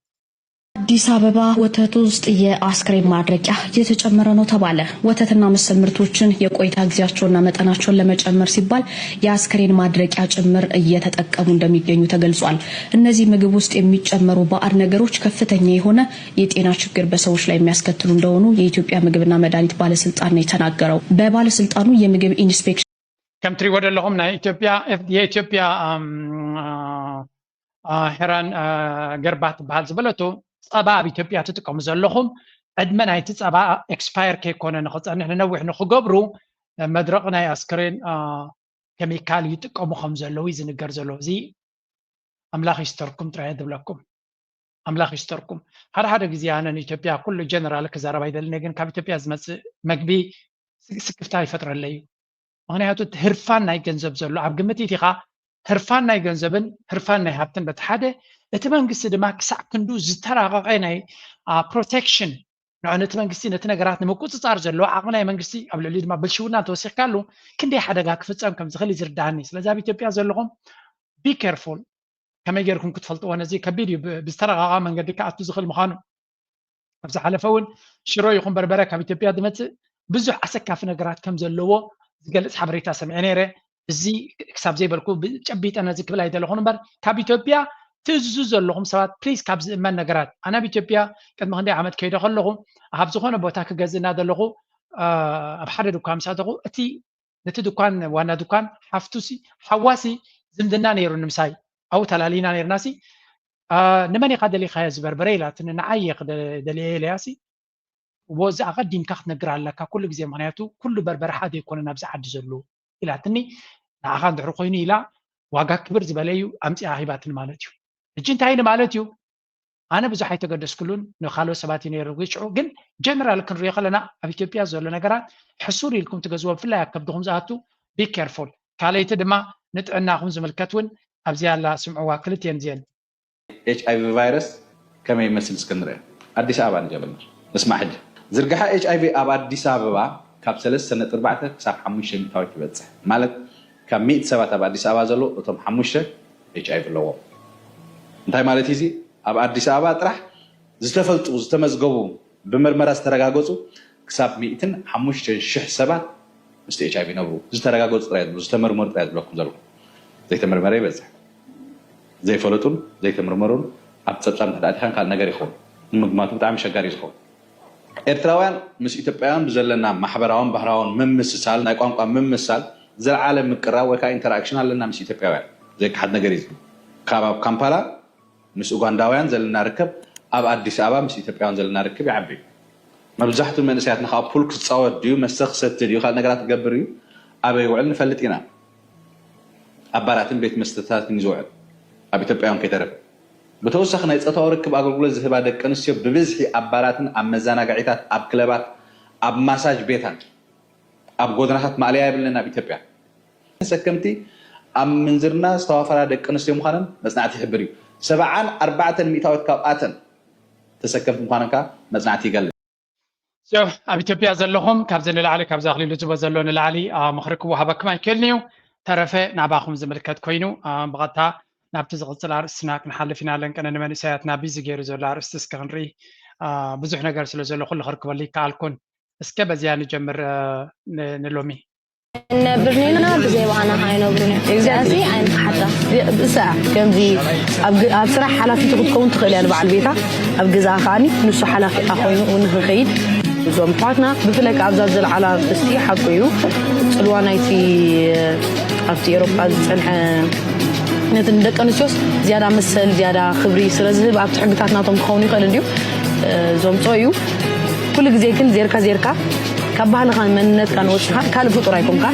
አዲስ አበባ ወተት ውስጥ የአስክሬን ማድረቂያ እየተጨመረ ነው ተባለ። ወተትና መሰል ምርቶችን የቆይታ ጊዜያቸውና መጠናቸውን ለመጨመር ሲባል የአስክሬን ማድረቂያ ጭምር እየተጠቀሙ እንደሚገኙ ተገልጿል። እነዚህ ምግብ ውስጥ የሚጨመሩ ባዕድ ነገሮች ከፍተኛ የሆነ የጤና ችግር በሰዎች ላይ የሚያስከትሉ እንደሆኑ የኢትዮጵያ ምግብና መድኃኒት ባለስልጣን ነው የተናገረው። በባለስልጣኑ የምግብ ኢንስፔክሽን ከም ትሪእዎ ዘለኹም ናይ ኢትዮጵያ የኢትዮጵያ ሄራን ገርባ ትበሃል ዝበለቶ ጸባ ኣብ ኢትዮጵያ ትጥቀሙ ዘለኹም ዕድመ ናይቲ ጸባ ኤክስፓየር ከይኮነ ንክጸንሕ ንነዊሕ ንክገብሩ መድረቕ ናይ ኣስክሬን ኬሚካል ይጥቀሙ ከም ዘለዉ ዝንገር ዘሎ። እዚ ኣምላኽ ይስተርኩም ጥራይ ዝብለኩም። ኣምላኽ ይስተርኩም። ሓደ ሓደ ግዜ ኣነ ንኢትዮጵያ ኩሉ ጀነራል ክዛረብ ኣይደልን እየ፣ ግን ካብ ኢትዮጵያ ዝመጽእ መግቢ ስክፍታ ይፈጥረለይ እዩ። ምክንያቱ እቲ ህርፋን ናይ ገንዘብ ዘሎ ኣብ ግምት ኢቲኻ ህርፋን ናይ ገንዘብን ህርፋን ናይ ሃብትን በቲ ሓደ እቲ መንግስቲ ድማ ክሳዕ ክንዱ ዝተራቀቀ ናይ ፕሮቴክሽን ንዕነቲ መንግስቲ ነቲ ነገራት ንምቁፅፃር ዘለዎ ዓቕሚ ናይ መንግስቲ ኣብ ልዕሊኡ ድማ ብልሽውና እንተወሲኽካሉ ክንደይ ሓደጋ ክፍፀም ከም ዝኽእል እዩ ዝርዳሃኒ። ስለዚ ኣብ ኢትዮጵያ ዘለኹም be careful። ከመይ ጌርኩም ክትፈልጥዎ ነዚ ከቢድ እዩ። ብዝተረቃቐ መንገዲ ክኣቱ ዝኽእል ምዃኑ ኣብ ዝሓለፈ እውን ሽሮ ይኹን በርበረ ካብ ኢትዮጵያ ዝመፅእ ብዙሕ ኣሰካፊ ነገራት ከም ዘለዎ ዝገልፅ ሓበሬታ ሰሚዐ ነይረ። እዚ ክሳብ ዘይበልኩ ጨቢጠ ነዚ ክብል ኣይደለኹን እምበር ካብ ኢትዮጵያ ትእዝዙ ዘለኹም ሰባት ፕሊዝ ካብ ዝእመን ነገራት ኣነ ኣብ ኢትዮጵያ ቅድሚ ክንደይ ዓመት ከይደ ከለኹ ኣብ ዝኾነ ቦታ ክገዝእ እናደለኹ ኣብ ሓደ ድኳን ምስ ኣተኹ እቲ ነቲ ድኳን ዋና ድኳን ሓፍቱ ሲ ሓዋ ሲ ዝምድና ነይሩ ንምሳይ ኣብኡ ተላሊና ነይርና ሲ ንመን ኢኻ ደሊኻዮ ዝበርበረ ኢላትኒ ንዓይ እየ ደልየ ኢለያ ሲ እሞ እዚ ኣቐዲምካ ክትነግር ኣለካ ኩሉ ግዜ ምክንያቱ ኩሉ በርበረ ሓደ ኣይኮነን ኣብዚ ዓዲ ዘሎ ኢላትኒ ንዓኻ እንድሕር ኮይኑ ኢላ ዋጋ ክብር ዝበለ እዩ ኣምፂኣ ሂባትኒ ማለት እዩ ሕጂ እንታይ ኢሉ ማለት እዩ ኣነ ብዙሕ ኣይተገደስኩሉን ንካልኦት ሰባት እዩ ነይሩ ሽዑ ግን ጀነራል ክንሪኦ ከለና ኣብ ኢትዮጵያ ዘሎ ነገራት ሕሱር ኢልኩም ትገዝዎ ብፍላይ ኣብ ከብድኹም ዝኣቱ be careful ካልኣይቲ ድማ ንጥዕናኹም ዝምልከት እውን ኣብዚኣ ኣላ ስምዕዋ ክልቲኤን እዚኤን ኤች ኣይቪ ቫይረስ ከመይ ይመስል እስከ ንርአ ኣዲስ ኣበባ ንጀምር እስማዕ ሕጂ ዝርግሐ ኤች ኣይቪ ኣብ ኣዲስ ኣበባ ካብ ሰለስተ ነጥቢ ኣርባዕተ ክሳብ ሓሙሽተ ሚእታዊት ይበፅሕ ማለት ካብ ሚእቲ ሰባት ኣብ ኣዲስ ኣበባ ዘለዉ እቶም ሓሙሽተ ኤች ኣይቪ ኣለዎም። እንታይ ማለት እዩ እዚ? ኣብ ኣዲስ ኣበባ ጥራሕ ዝተፈልጡ ዝተመዝገቡ ብምርመራ ዝተረጋገፁ ክሳብ ሚእትን ሓሙሽተን ሽሕ ሰባት ምስቲ ኤች ኣይቪ ይነብሩ። ዝተረጋገፁ ጥራይ ዝብሉ ዝተመርመሩ ጥራይ ዝብለኩም ዘለኹ። ዘይተመርመረ ይበዝሕ። ዘይፈለጡን ዘይተመርመሩን ኣብ ፀብፃብ እንድሕር ኣቲኻን ካልእ ነገር ይኸውን። ንምግማቱ ብጣዕሚ ኣሸጋሪ እዩ ዝኸውን። ኤርትራውያን ምስ ኢትዮጵያውያን ብዘለና ማሕበራውን ባህራውን ምምስሳል ናይ ቋንቋ ምምስሳል ዝለዓለ ምቅራብ ወይ ከዓ ኢንተርኣክሽን ኣለና ምስ ኢትዮጵያውያን ዘይከሓድ ነገር እዩ። ካብ ኣብ ካምፓላ ምስ ኡጋንዳውያን ዘለና ርክብ ኣብ ኣዲስ ኣበባ ምስ ኢትዮጵያውያን ዘለና ርክብ ይዓቢ እዩ። መብዛሕትኡ መንእሰያትና ከዓ ፑል ክፃወት ድዩ መስተ ክሰቲ ድዩ ካልእ ነገራት ክገብር እዩ ኣበይ ይውዕል ንፈልጥ ኢና። ኣብ ባራትን ቤት መስተታትን እዩ ዝውዕል ኣብ ኢትዮጵያውያን ከይተረፈ። ብተወሳኺ ናይ ፆታዊ ርክብ ኣገልግሎት ዝህባ ደቂ ኣንስትዮ ብብዝሒ ኣብ ባራትን ኣብ መዘናግዒታት ኣብ ክለባት ኣብ ማሳጅ ቤታት ኣብ ጎደናታት ማእለያ የብልንን ኣብ ኢትዮጵያ። ተሰከምቲ ኣብ ምንዝርና ዝተዋፈራ ደቂ ኣንስትዮ ምዃነን መጽናዕቲ ይሕብር እዩ። ሰብዓን ኣርባዕተን ሚእታዊት ካብኣተን ተሰከምቲ ምዃነን ከኣ መጽናዕቲ ይገልጽ። So ኣብ ኢትዮጵያ ዘለኹም ካብዚ ንላዕሊ ካብዚ ኣኽሊሉ ዝቦ ዘሎ ንላዕሊ ምኽሪ ክወሃበኩም ኣይክእልን እዩ። ተረፈ ናባኹም ዝምልከት ኮይኑ ብቐጥታ ናብቲ ዝቕፅል ኣርእስትና ክንሓልፍ ኢና። ለንቀነ ንመንእሰያት ናቢ ዝገይሩ ዘሎ ኣርእስቲ እስከ ክንርኢ። ብዙሕ ነገር ስለ ዘሎ ኩሉ ክርክበሉ ይከኣልኩን። እስከ በዚያ ንጀምር ንሎሚ። ነብር ኔና ብዘይ በኣና ኣይነብሩን እዮም። ስለዚ ኣይንፍሓታ። እሳ ከምዚ ኣብ ግ- ኣብ ስራሕ ሓላፊት ክትከውን ትኽእል እያ ንበዓል ቤታ ኣብ ገዛኣ ከዓኒ ንሱ ሓላፊኣ ኮይኑ እውን ንክኸይድ እዞም ኣሕዋትና ብፍላይ ከኣ ኣብዛ ዝለዓላ ኣርእስቲ ሓቁ እዩ ጽልዋ ናይቲ ኣብቲ ኤሮጳ ዝጸንሐ ነቲ ንደቂ ኣንስትዮስ ዝያዳ መሰል ዝያዳ ክብሪ ስለ ዝህብ ኣብቲ ሕግታት ናቶም ክኸውን ይኽእል እንድዩ ዘምጾ እዩ ኩሉ ግዜ ግን ዜርካ ዜርካ ካብ ባህልኻን መንነትካን ወፂኻ ካልእ ፍጡር ኣይኮንካ።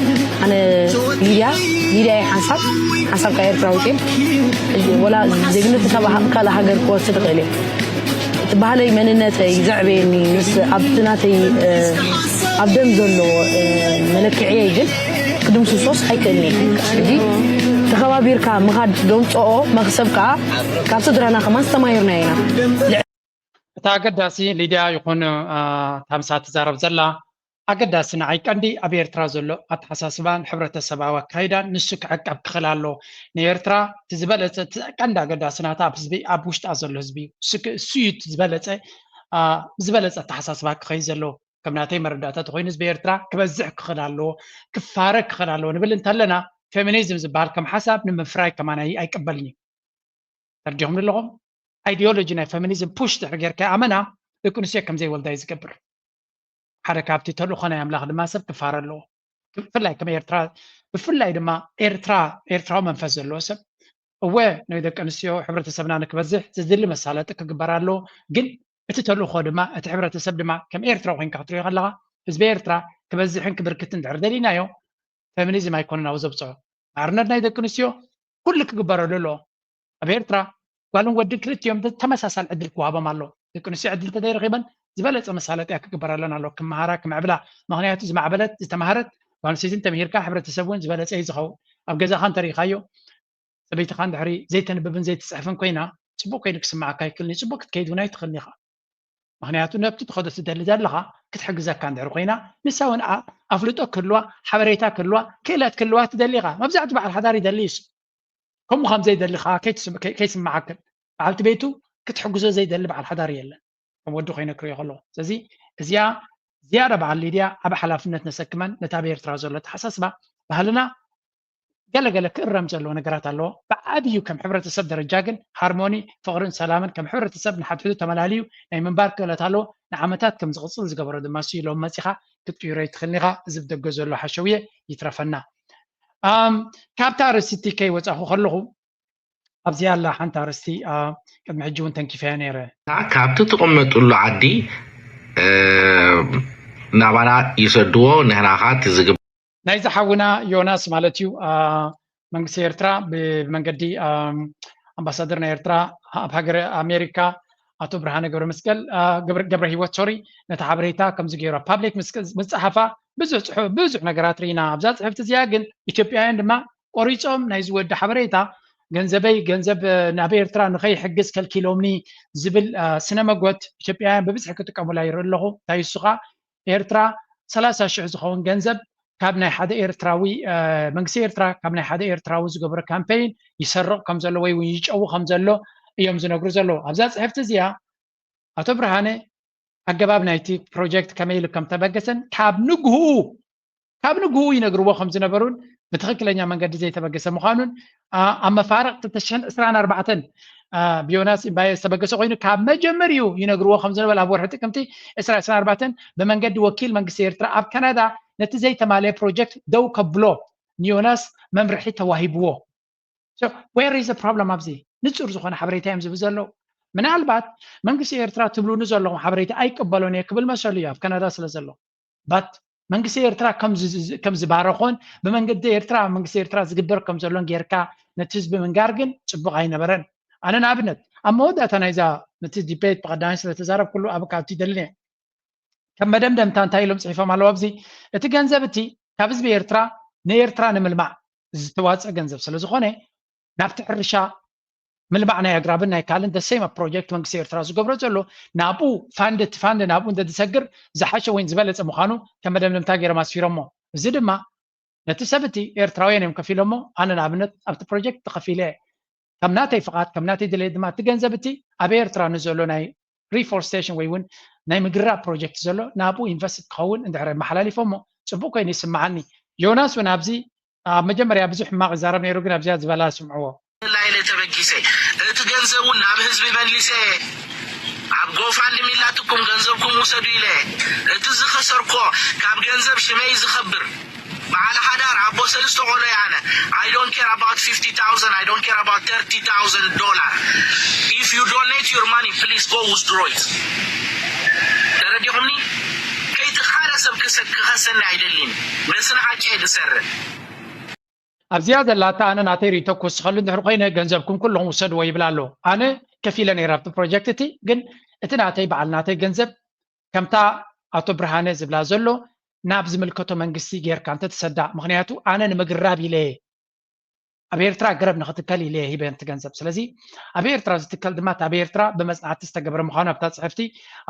ኣነ ሊድያ ሊድያ እየ ሓንሳብ ሓንሳብ ካብ ኤርትራ ውፅኤ ወላ ዜግነት ካብ ካልእ ሃገር ክወስድ ይኽእል እየ። እቲ ባህለይ መንነተይ ዘዕበየኒ ምስ ኣብቲ ናተይ ኣብ ደም ዘሎ መለክዕየይ ግን ክድምስሶስ ኣይክእልን እየ። ሕጂ ተኸባቢርካ ምኻድ ደምፅኦ መኽሰብ ከዓ ካብ ስድራና ከማን ዝተማሂርና ኢና። እቲ ኣገዳሲ ሊድያ ይኹን እታ ምሳ ትዛረብ ዘላ ኣገዳሲ ንዓይ ቀንዲ ኣብ ኤርትራ ዘሎ ኣተሓሳስባን ሕብረተሰባዊ ኣካይዳን ንሱ ክዕቀብ ክኽእል ኣለዎ። ንኤርትራ እቲ ዝበለጸ እቲ ቀንዲ ኣገዳሲ ናታ ኣብ ህዝቢ ኣብ ውሽጣ ዘሎ ህዝቢ እዩ። እሱ ክ- እሱ እዩ እቲ ዝበለጸ አ፣ ዝበለጸ ኣተሓሳስባ ክኸይድ ዘለዎ። ከም ናተይ መረዳእታ ተኾይኑ ህዝቢ ኤርትራ ክበዝሕ ክኽእል ኣለዎ፣ ክፋረ ክኽእል ኣለዎ ንብል እንተለና ፌሚኒዝም ዝበሃል ከም ሓሳብ ንምፍራይ ከማን ኣይ- ኣይቅበልን እዩ። ተርዲኹም ኣለኹም? ኣይዲዮሎጂ ናይ ፌሚኒዝም ፑሽ ድሕሪ ጌርካ ኣመና ደቂ ኣንስትዮ ከም ዘይወልዳ እዩ ዝገብር። ሓደ ካብቲ ተልእኾ ናይ ኣምላኽ ድማ ሰብ ክፋረ ኣለዎ። ብፍላይ ከም ኤርትራ ብፍላይ ድማ ኤርትራ ኤርትራዊ መንፈስ ዘለዎ ሰብ እወ ናይ ደቂ ኣንስትዮ ሕብረተሰብና ንክበዝሕ ዝድሊ መሳለጢ ክግበር ኣለዎ። ግን እቲ ተልእኾ ድማ እቲ ሕብረተሰብ ድማ ከም ኤርትራዊ ኮይንካ ክትሪኦ ከለኻ ህዝቢ ኤርትራ ክበዝሕን ክብርክትን ድሕር ደሊናዮ ፌሚኒዝም ኣይኮነን ኣብ ዘብፅሖ ሓርነት ናይ ደቂ ኣንስትዮ ኩሉ ክግበረሉ ኣለዎ። ኣብ ኤርትራ ጓልን ወድን ክልቲኦም ተመሳሳሊ ዕድል ክወሃቦም ኣለዎ። ደቂ ኣንስትዮ ዕድል ተዘይረኺበን ዝበለፀ መሳለጥያ ክግበረለን ኣለዎ። ክመሃራ ክምዕብላ። ምክንያቱ ዝማዕበለት ዝተማሃረት ጓል ኣንስተይትን ተምሂርካ ሕብረተሰብ እውን ዝበለፀ እዩ ዝኸውን። ኣብ ገዛኻ እንተሪኢኻዮ ሰበይትኻ እንድሕሪ ዘይተንብብን ዘይትፅሕፍን ኮይና ፅቡቅ ኮይኑ ክስማዓካ ኣይክእልን እዩ። ፅቡቅ ክትከይድ እውን ኣይትኽእልን ኢኻ። ምክንያቱ ነብቲ ትኸዶ ትደሊ ዘለኻ ክትሕግዘካ እንድሕር ኮይና ንሳ እውን ኣፍልጦ ክህልዋ ሓበሬታ ክህልዋ ክእለት ክህልዋ ትደሊ ኢኻ። መብዛሕቱ በዓል ሓዳር ይደሊ እዩ። ከምኡ ከም ዘይደሊ ከዓ ከይስምዓክን በዓልቲ ቤቱ ክትሕግዞ ዘይደሊ በዓል ሓዳር የለን። ከም ወዲ ኮይነ ክሪኦ ከለኹ ስለዚ እዚኣ ዝያዳ በዓል ሊድያ ኣብ ሓላፍነት ነሰክመን ነቲ ኣብ ኤርትራ ዘሎ ኣተሓሳስባ ባህልና ገለገለ ክእረም ዘለዎ ነገራት ኣለዎ። ብዓብዩ ከም ሕብረተሰብ ደረጃ ግን ሃርሞኒ፣ ፍቕርን ሰላምን ከም ሕብረተሰብ ንሓድሕዱ ተመላልዩ ናይ ምንባር ክእለት ኣለዎ። ንዓመታት ከም ዝቕጽል ዝገበሮ ድማ እሱ እዩ። ሎሚ መጺኻ ክትቅይሮ ኣይትኽእልን ኢኻ። እዚ ብደገ ዘሎ ሓሸውየ ይትረፈና። ኣም፣ ካብታ ኣርእስቲ ከይወጻኹ ከለኹ ኣብዚ ኣላ ሓንቲ ኣርእስቲ ኣ፣ ቅድሚ ሕጂ እውን ተንኪፈያ ነይረ። ካብቲ ትቕመጥሉ ዓዲ ናባና ይሰድዎ ንህና ኸኣ እቲ ዝግበር ናይዚ ሓውና ዮናስ ማለት እዩ። መንግስቲ ኤርትራ ብመንገዲ ኣምባሳደር ናይ ኤርትራ ኣብ ሃገረ ኣሜሪካ ኣቶ ብርሃነ ገብረመስቀል ገብረ ህይወት ሶሪ ነቲ ሓበሬታ ከምዚ ገይሩ ኣብ ፓብሊክ ምስ ጸሓፋ ብዙሕ ጽሑፍ ብዙሕ ነገራት ርኢና። ኣብዛ ጽሕፍቲ እዚኣ ግን ኢትዮጵያውያን ድማ ቆሪጾም ናይዚ ወዲ ሓበሬታ ገንዘበይ ገንዘብ ናብ ኤርትራ ንኸይሕግዝ ከልኪሎምኒ ዝብል ስነ መጎት ኢትዮጵያውያን ብብዝሒ ክጥቀሙላ ይርኢ ኣለኹ። እንታይ እሱ ኸኣ ኤርትራ ሰላሳ ሽሕ ዝኸውን ገንዘብ ካብ ናይ ሓደ ኤርትራዊ መንግስቲ ኤርትራ ካብ ናይ ሓደ ኤርትራዊ ዝገብሮ ካምፔይን ይሰርቕ ከም ዘሎ ወይ እውን ይጨዊ ከም ዘሎ እዮም ዝነግሩ ዘለዉ። ኣብዛ ጽሕፍቲ እዚኣ ኣቶ ብርሃነ ኣገባብ ናይቲ ፕሮጀክት ከመይ ኢሉ ከም ተበገሰን ካብ ንግህኡ ካብ ንግህኡ ይነግርዎ ከም ዝነበሩን ብትኽክለኛ መንገዲ ዘይተበገሰ ምዃኑን ኣብ መፋርቕ ክልተ ሽሕን ዕስራን ኣርባዕተን ብዮናስ ኢምባየ ዝተበገሰ ኮይኑ ካብ መጀመርዩ ይነግርዎ ከም ዝነበረ ኣብ ወርሒ ጥቅምቲ ዕስራ ዕስራን ኣርባዕተን ብመንገዲ ወኪል መንግስቲ ኤርትራ ኣብ ካናዳ ነቲ ዘይተማለየ ፕሮጀክት ደው ከብሎ ንዮናስ መምርሒ ተዋሂብዎ። Where is problem ኣብዚ ንፁር ዝኾነ ሓበሬታ እዮም ዝህቡ ዘለዉ። ምናልባት መንግስቲ ኤርትራ ትብሉኒ ዘለኹም ሓበሬታ ኣይቅበሎን እየ ክብል መሰሉ እዩ ኣብ ካናዳ ስለ ዘሎ። But መንግስቲ ኤርትራ ከም ዝባረኾን ብመንገዲ ኤርትራ ኣብ መንግስቲ ኤርትራ ዝግበር ከም ዘሎን ጌርካ ነቲ ህዝቢ ምንጋር ግን ፅቡቕ ኣይነበረን። ኣነ ንኣብነት ኣብ መወዳእታ ናይዛ ነቲ ዲቤት ብቀዳማይ ስለ ተዛረብኩሉ ኣብ ካብቲ ይደልን እየ። ከም መደምደምታ እንታይ ኢሎም ፅሒፎም ኣለዉ ኣብዚ እቲ ገንዘብ እቲ ካብ ህዝቢ ኤርትራ ንኤርትራ ንምልማዕ ዝተዋፀ ገንዘብ ስለ ዝኾነ ናብቲ ሕርሻ ምልማዕ ናይ ኣግራብን ናይ ካልእን the same ፕሮጀክት መንግስቲ ኤርትራ ዝገብሮ ዘሎ ናብኡ ፋንድ እቲ ፋንድ ናብኡ እንተዝሰግር ዝሓሸ ወይ ዝበለፀ ምዃኑ ከም መደምደምታ ገይሮም ኣስፊሮሞ። እዚ ድማ ነቲ ሰብ እቲ ኤርትራውያን እዮም ከፊሎሞ። ኣነ ንኣብነት ኣብቲ ፕሮጀክት ተኸፊለ እየ። ከም ናተይ ፍቓድ ከም ናተይ ድሌት ድማ እቲ ገንዘብ እቲ ኣብ ኤርትራ ንዘሎ ናይ ሪፎርስቴሽን ወይ እውን ናይ ምግራ ፕሮጀክት ዘሎ ናብኡ ኢንቨስት ክኸውን እንድሕር ኣመሓላሊፎሞ ፅቡቅ ኮይኑ ይስምዓኒ። ዮናስ እውን ኣብዚ ኣብ መጀመርያ ብዙሕ ሕማቕ ይዛረብ ነይሩ፣ ግን ኣብዚኣ ዝበላ ስምዕዎ። ላይ ለተበጊሰ እቲ ገንዘብ እውን ናብ ህዝቢ መሊሰ ኣብ ጎፋንድሚ ላትኩም ገንዘብኩም ውሰዱ ኢለ እቲ ዝኸሰርኮ ካብ ገንዘብ ሽመይ ዝኸብር በዓል ሓዳር ኣቦ ሰለስተ ቆሎ ኣነ I don't care about fifty thousand, I don't care about thirty thousand dollar. If you donate your money, please go withdraw it. ተረዲኹምኒ? ከይትኻረ ሰብ ክኸሰኒ ኣይደልን። ነስና ሓቂ ዝሰርሕ ኣብዚኣ ዘላታ ኣነ ናተይ ርእቶ ክውስኸሉ እንድሕር ኮይነ ገንዘብኩም ኩለኹም ውሰድዎ ይብል ኣሎ። ኣነ ከፊለ ነይረ ኣብቲ ፕሮጀክት እቲ፣ ግን እቲ ናተይ በዓል ናተይ ገንዘብ ከምታ ኣቶ ብርሃነ ዝብላ ዘሎ ናብ ዝምልከቶ መንግስቲ ጌርካ እንተትሰዳ፣ ምክንያቱ ኣነ ንምግራብ ኢለ እየ ኣብ ኤርትራ ገረብ ንክትከል ኢለ እየ ሂበ ነቲ ገንዘብ። ስለዚ ኣብ ኤርትራ ዝትከል ድማ እቲ ኣብ ኤርትራ ብመጽናዕቲ ዝተገብረ ምዃኑ ኣብታ ጽሕፍቲ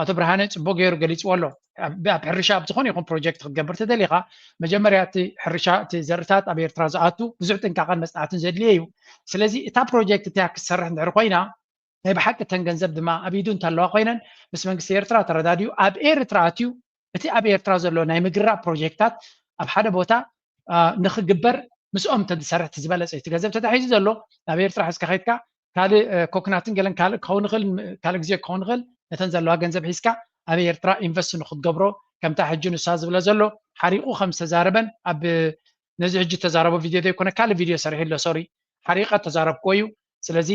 ኣቶ ብርሃነ ጽቡቅ ገይሩ ገሊጽዎ ኣሎ። ኣብ ኣብ ሕርሻ ኣብ ዝኾነ ይኹን ፕሮጀክት ክትገብር ተደሊኻ መጀመርያ እቲ ሕርሻ እቲ ዘርእታት ኣብ ኤርትራ ዝኣቱ ብዙሕ ጥንቃቐን መጽናዕትን ዘድልዮ እዩ። ስለዚ እታ ፕሮጀክት እቲኣ ክትሰርሕ እንድሕር ኮይና ናይ ብሓቂ እተን ገንዘብ ድማ ኣብ ኢዱ እንተለዋ ኮይነን ምስ መንግስቲ ኤርትራ ተረዳድዩ ኣብ ኤርትራ ኣትዩ እቲ ኣብ ኤርትራ ዘሎ ናይ ምግራ ፕሮጀክታት ኣብ ሓደ ቦታ ንክግበር ምስኦም እንተዝሰርሕ እቲ ዝበለፀ እቲ ገንዘብ ተታሒዙ ዘሎ ናብ ኤርትራ ሒዝካ ከይድካ ካልእ ኮክናትን ገለን ካልእ ክኸውን ይኽእል ካልእ ግዜ ክኸውን ይኽእል ነተን ዘለዋ ገንዘብ ሒዝካ ኣብ ኤርትራ ኢንቨስት ንክትገብሮ ከምታ ሕጂ ንሳ ዝብለ ዘሎ ሓሪቑ ከም ዝተዛረበን ኣብ ነዚ ሕጂ ተዛረቦ ቪድዮ ዘይኮነ ካልእ ቪድዮ ሰሪሑ ኣሎ ሶሪ ሓሪቐ ተዛረብክዎ እዩ ስለዚ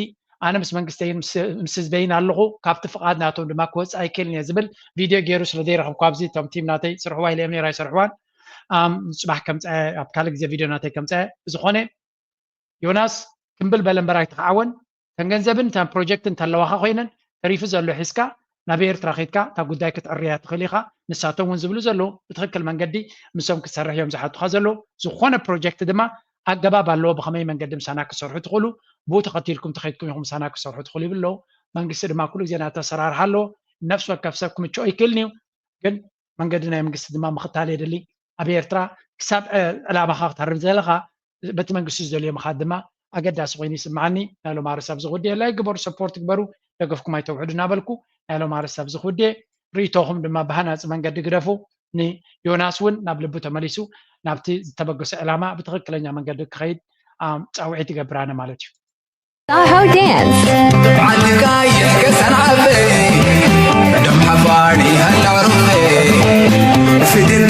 ኣነ ምስ መንግስተይን ምስ ህዝበይን ኣለኹ ካብቲ ፍቓድ ናቶም ድማ ክወፅእ ኣይክእልን እየ ዝብል ቪድዮ ገይሩ ስለ ዘይረኸብኩ ኣብዚ እቶም ቲም ናተይ ስርሕዋ ኢለ እዮም ነይራ ይሰርሕዋን ፅባሕ ከምፀ ኣብ ካልእ ግዜ ቪድዮ ናተይ ከምፀ ብዝኾነ ዮናስ ክምብል በለ እምበር ኣይትኽዓወን ተን ገንዘብን ተን ፕሮጀክትን ተለዋኻ ኮይነን ተሪፉ ዘሎ ሒዝካ ናብ ኤርትራ ከይድካ እታ ጉዳይ ክትዕርያ ትኽእል ኢኻ ንሳቶም እውን ዝብሉ ዘለዉ ብትኽክል መንገዲ ምሶም ክትሰርሕ እዮም ዝሓቱኻ ዘለዉ ዝኾነ ፕሮጀክት ድማ ኣገባብ ኣለዎ ብኸመይ መንገዲ ምሳና ክሰርሑ ትኽእሉ ብኡ ተኸቲልኩም ተኸይድኩም ኢኹም ምሳና ክሰርሑ ትኽእሉ ይብሉ ኣለዉ መንግስቲ ድማ ኩሉ ግዜ ናተሰራርሓ ኣለዎ ነፍሲ ወከፍ ሰብ ክምችኦ ይክእልን እዩ ግን መንገዲ ናይ መንግስቲ ድማ ምኽታል የድሊ ኣብ ኤርትራ ክሳብ ዕላማኻ ክትሃርም ዘለኻ በቲ መንግስቲ ዝደልዮ ምኻድ ድማ ኣገዳሲ ኮይኑ ይስምዓኒ ናይ ሎም ኣርስ ኣብዚ ክውድየ ላይክ ግበሩ ሰፖርት ግበሩ ደገፍኩም ኣይተውሕዱ እናበልኩ ናይ ሎም ኣርስ ኣብዚ ክውድየ ርእቶኹም ድማ ብሃናፂ መንገዲ ግደፉ ንዮናስ እውን ናብ ልቡ ተመሊሱ ናብቲ ዝተበገሶ ዕላማ ብትኽክለኛ መንገዲ ክኸይድ ፃውዒት ይገብር ኣነ ማለት እዩ Saho Dance. ዓንዲካ ይሕገሰን ዓበይ ደም ሓፋን ይሃላ ሩመይ ፊድን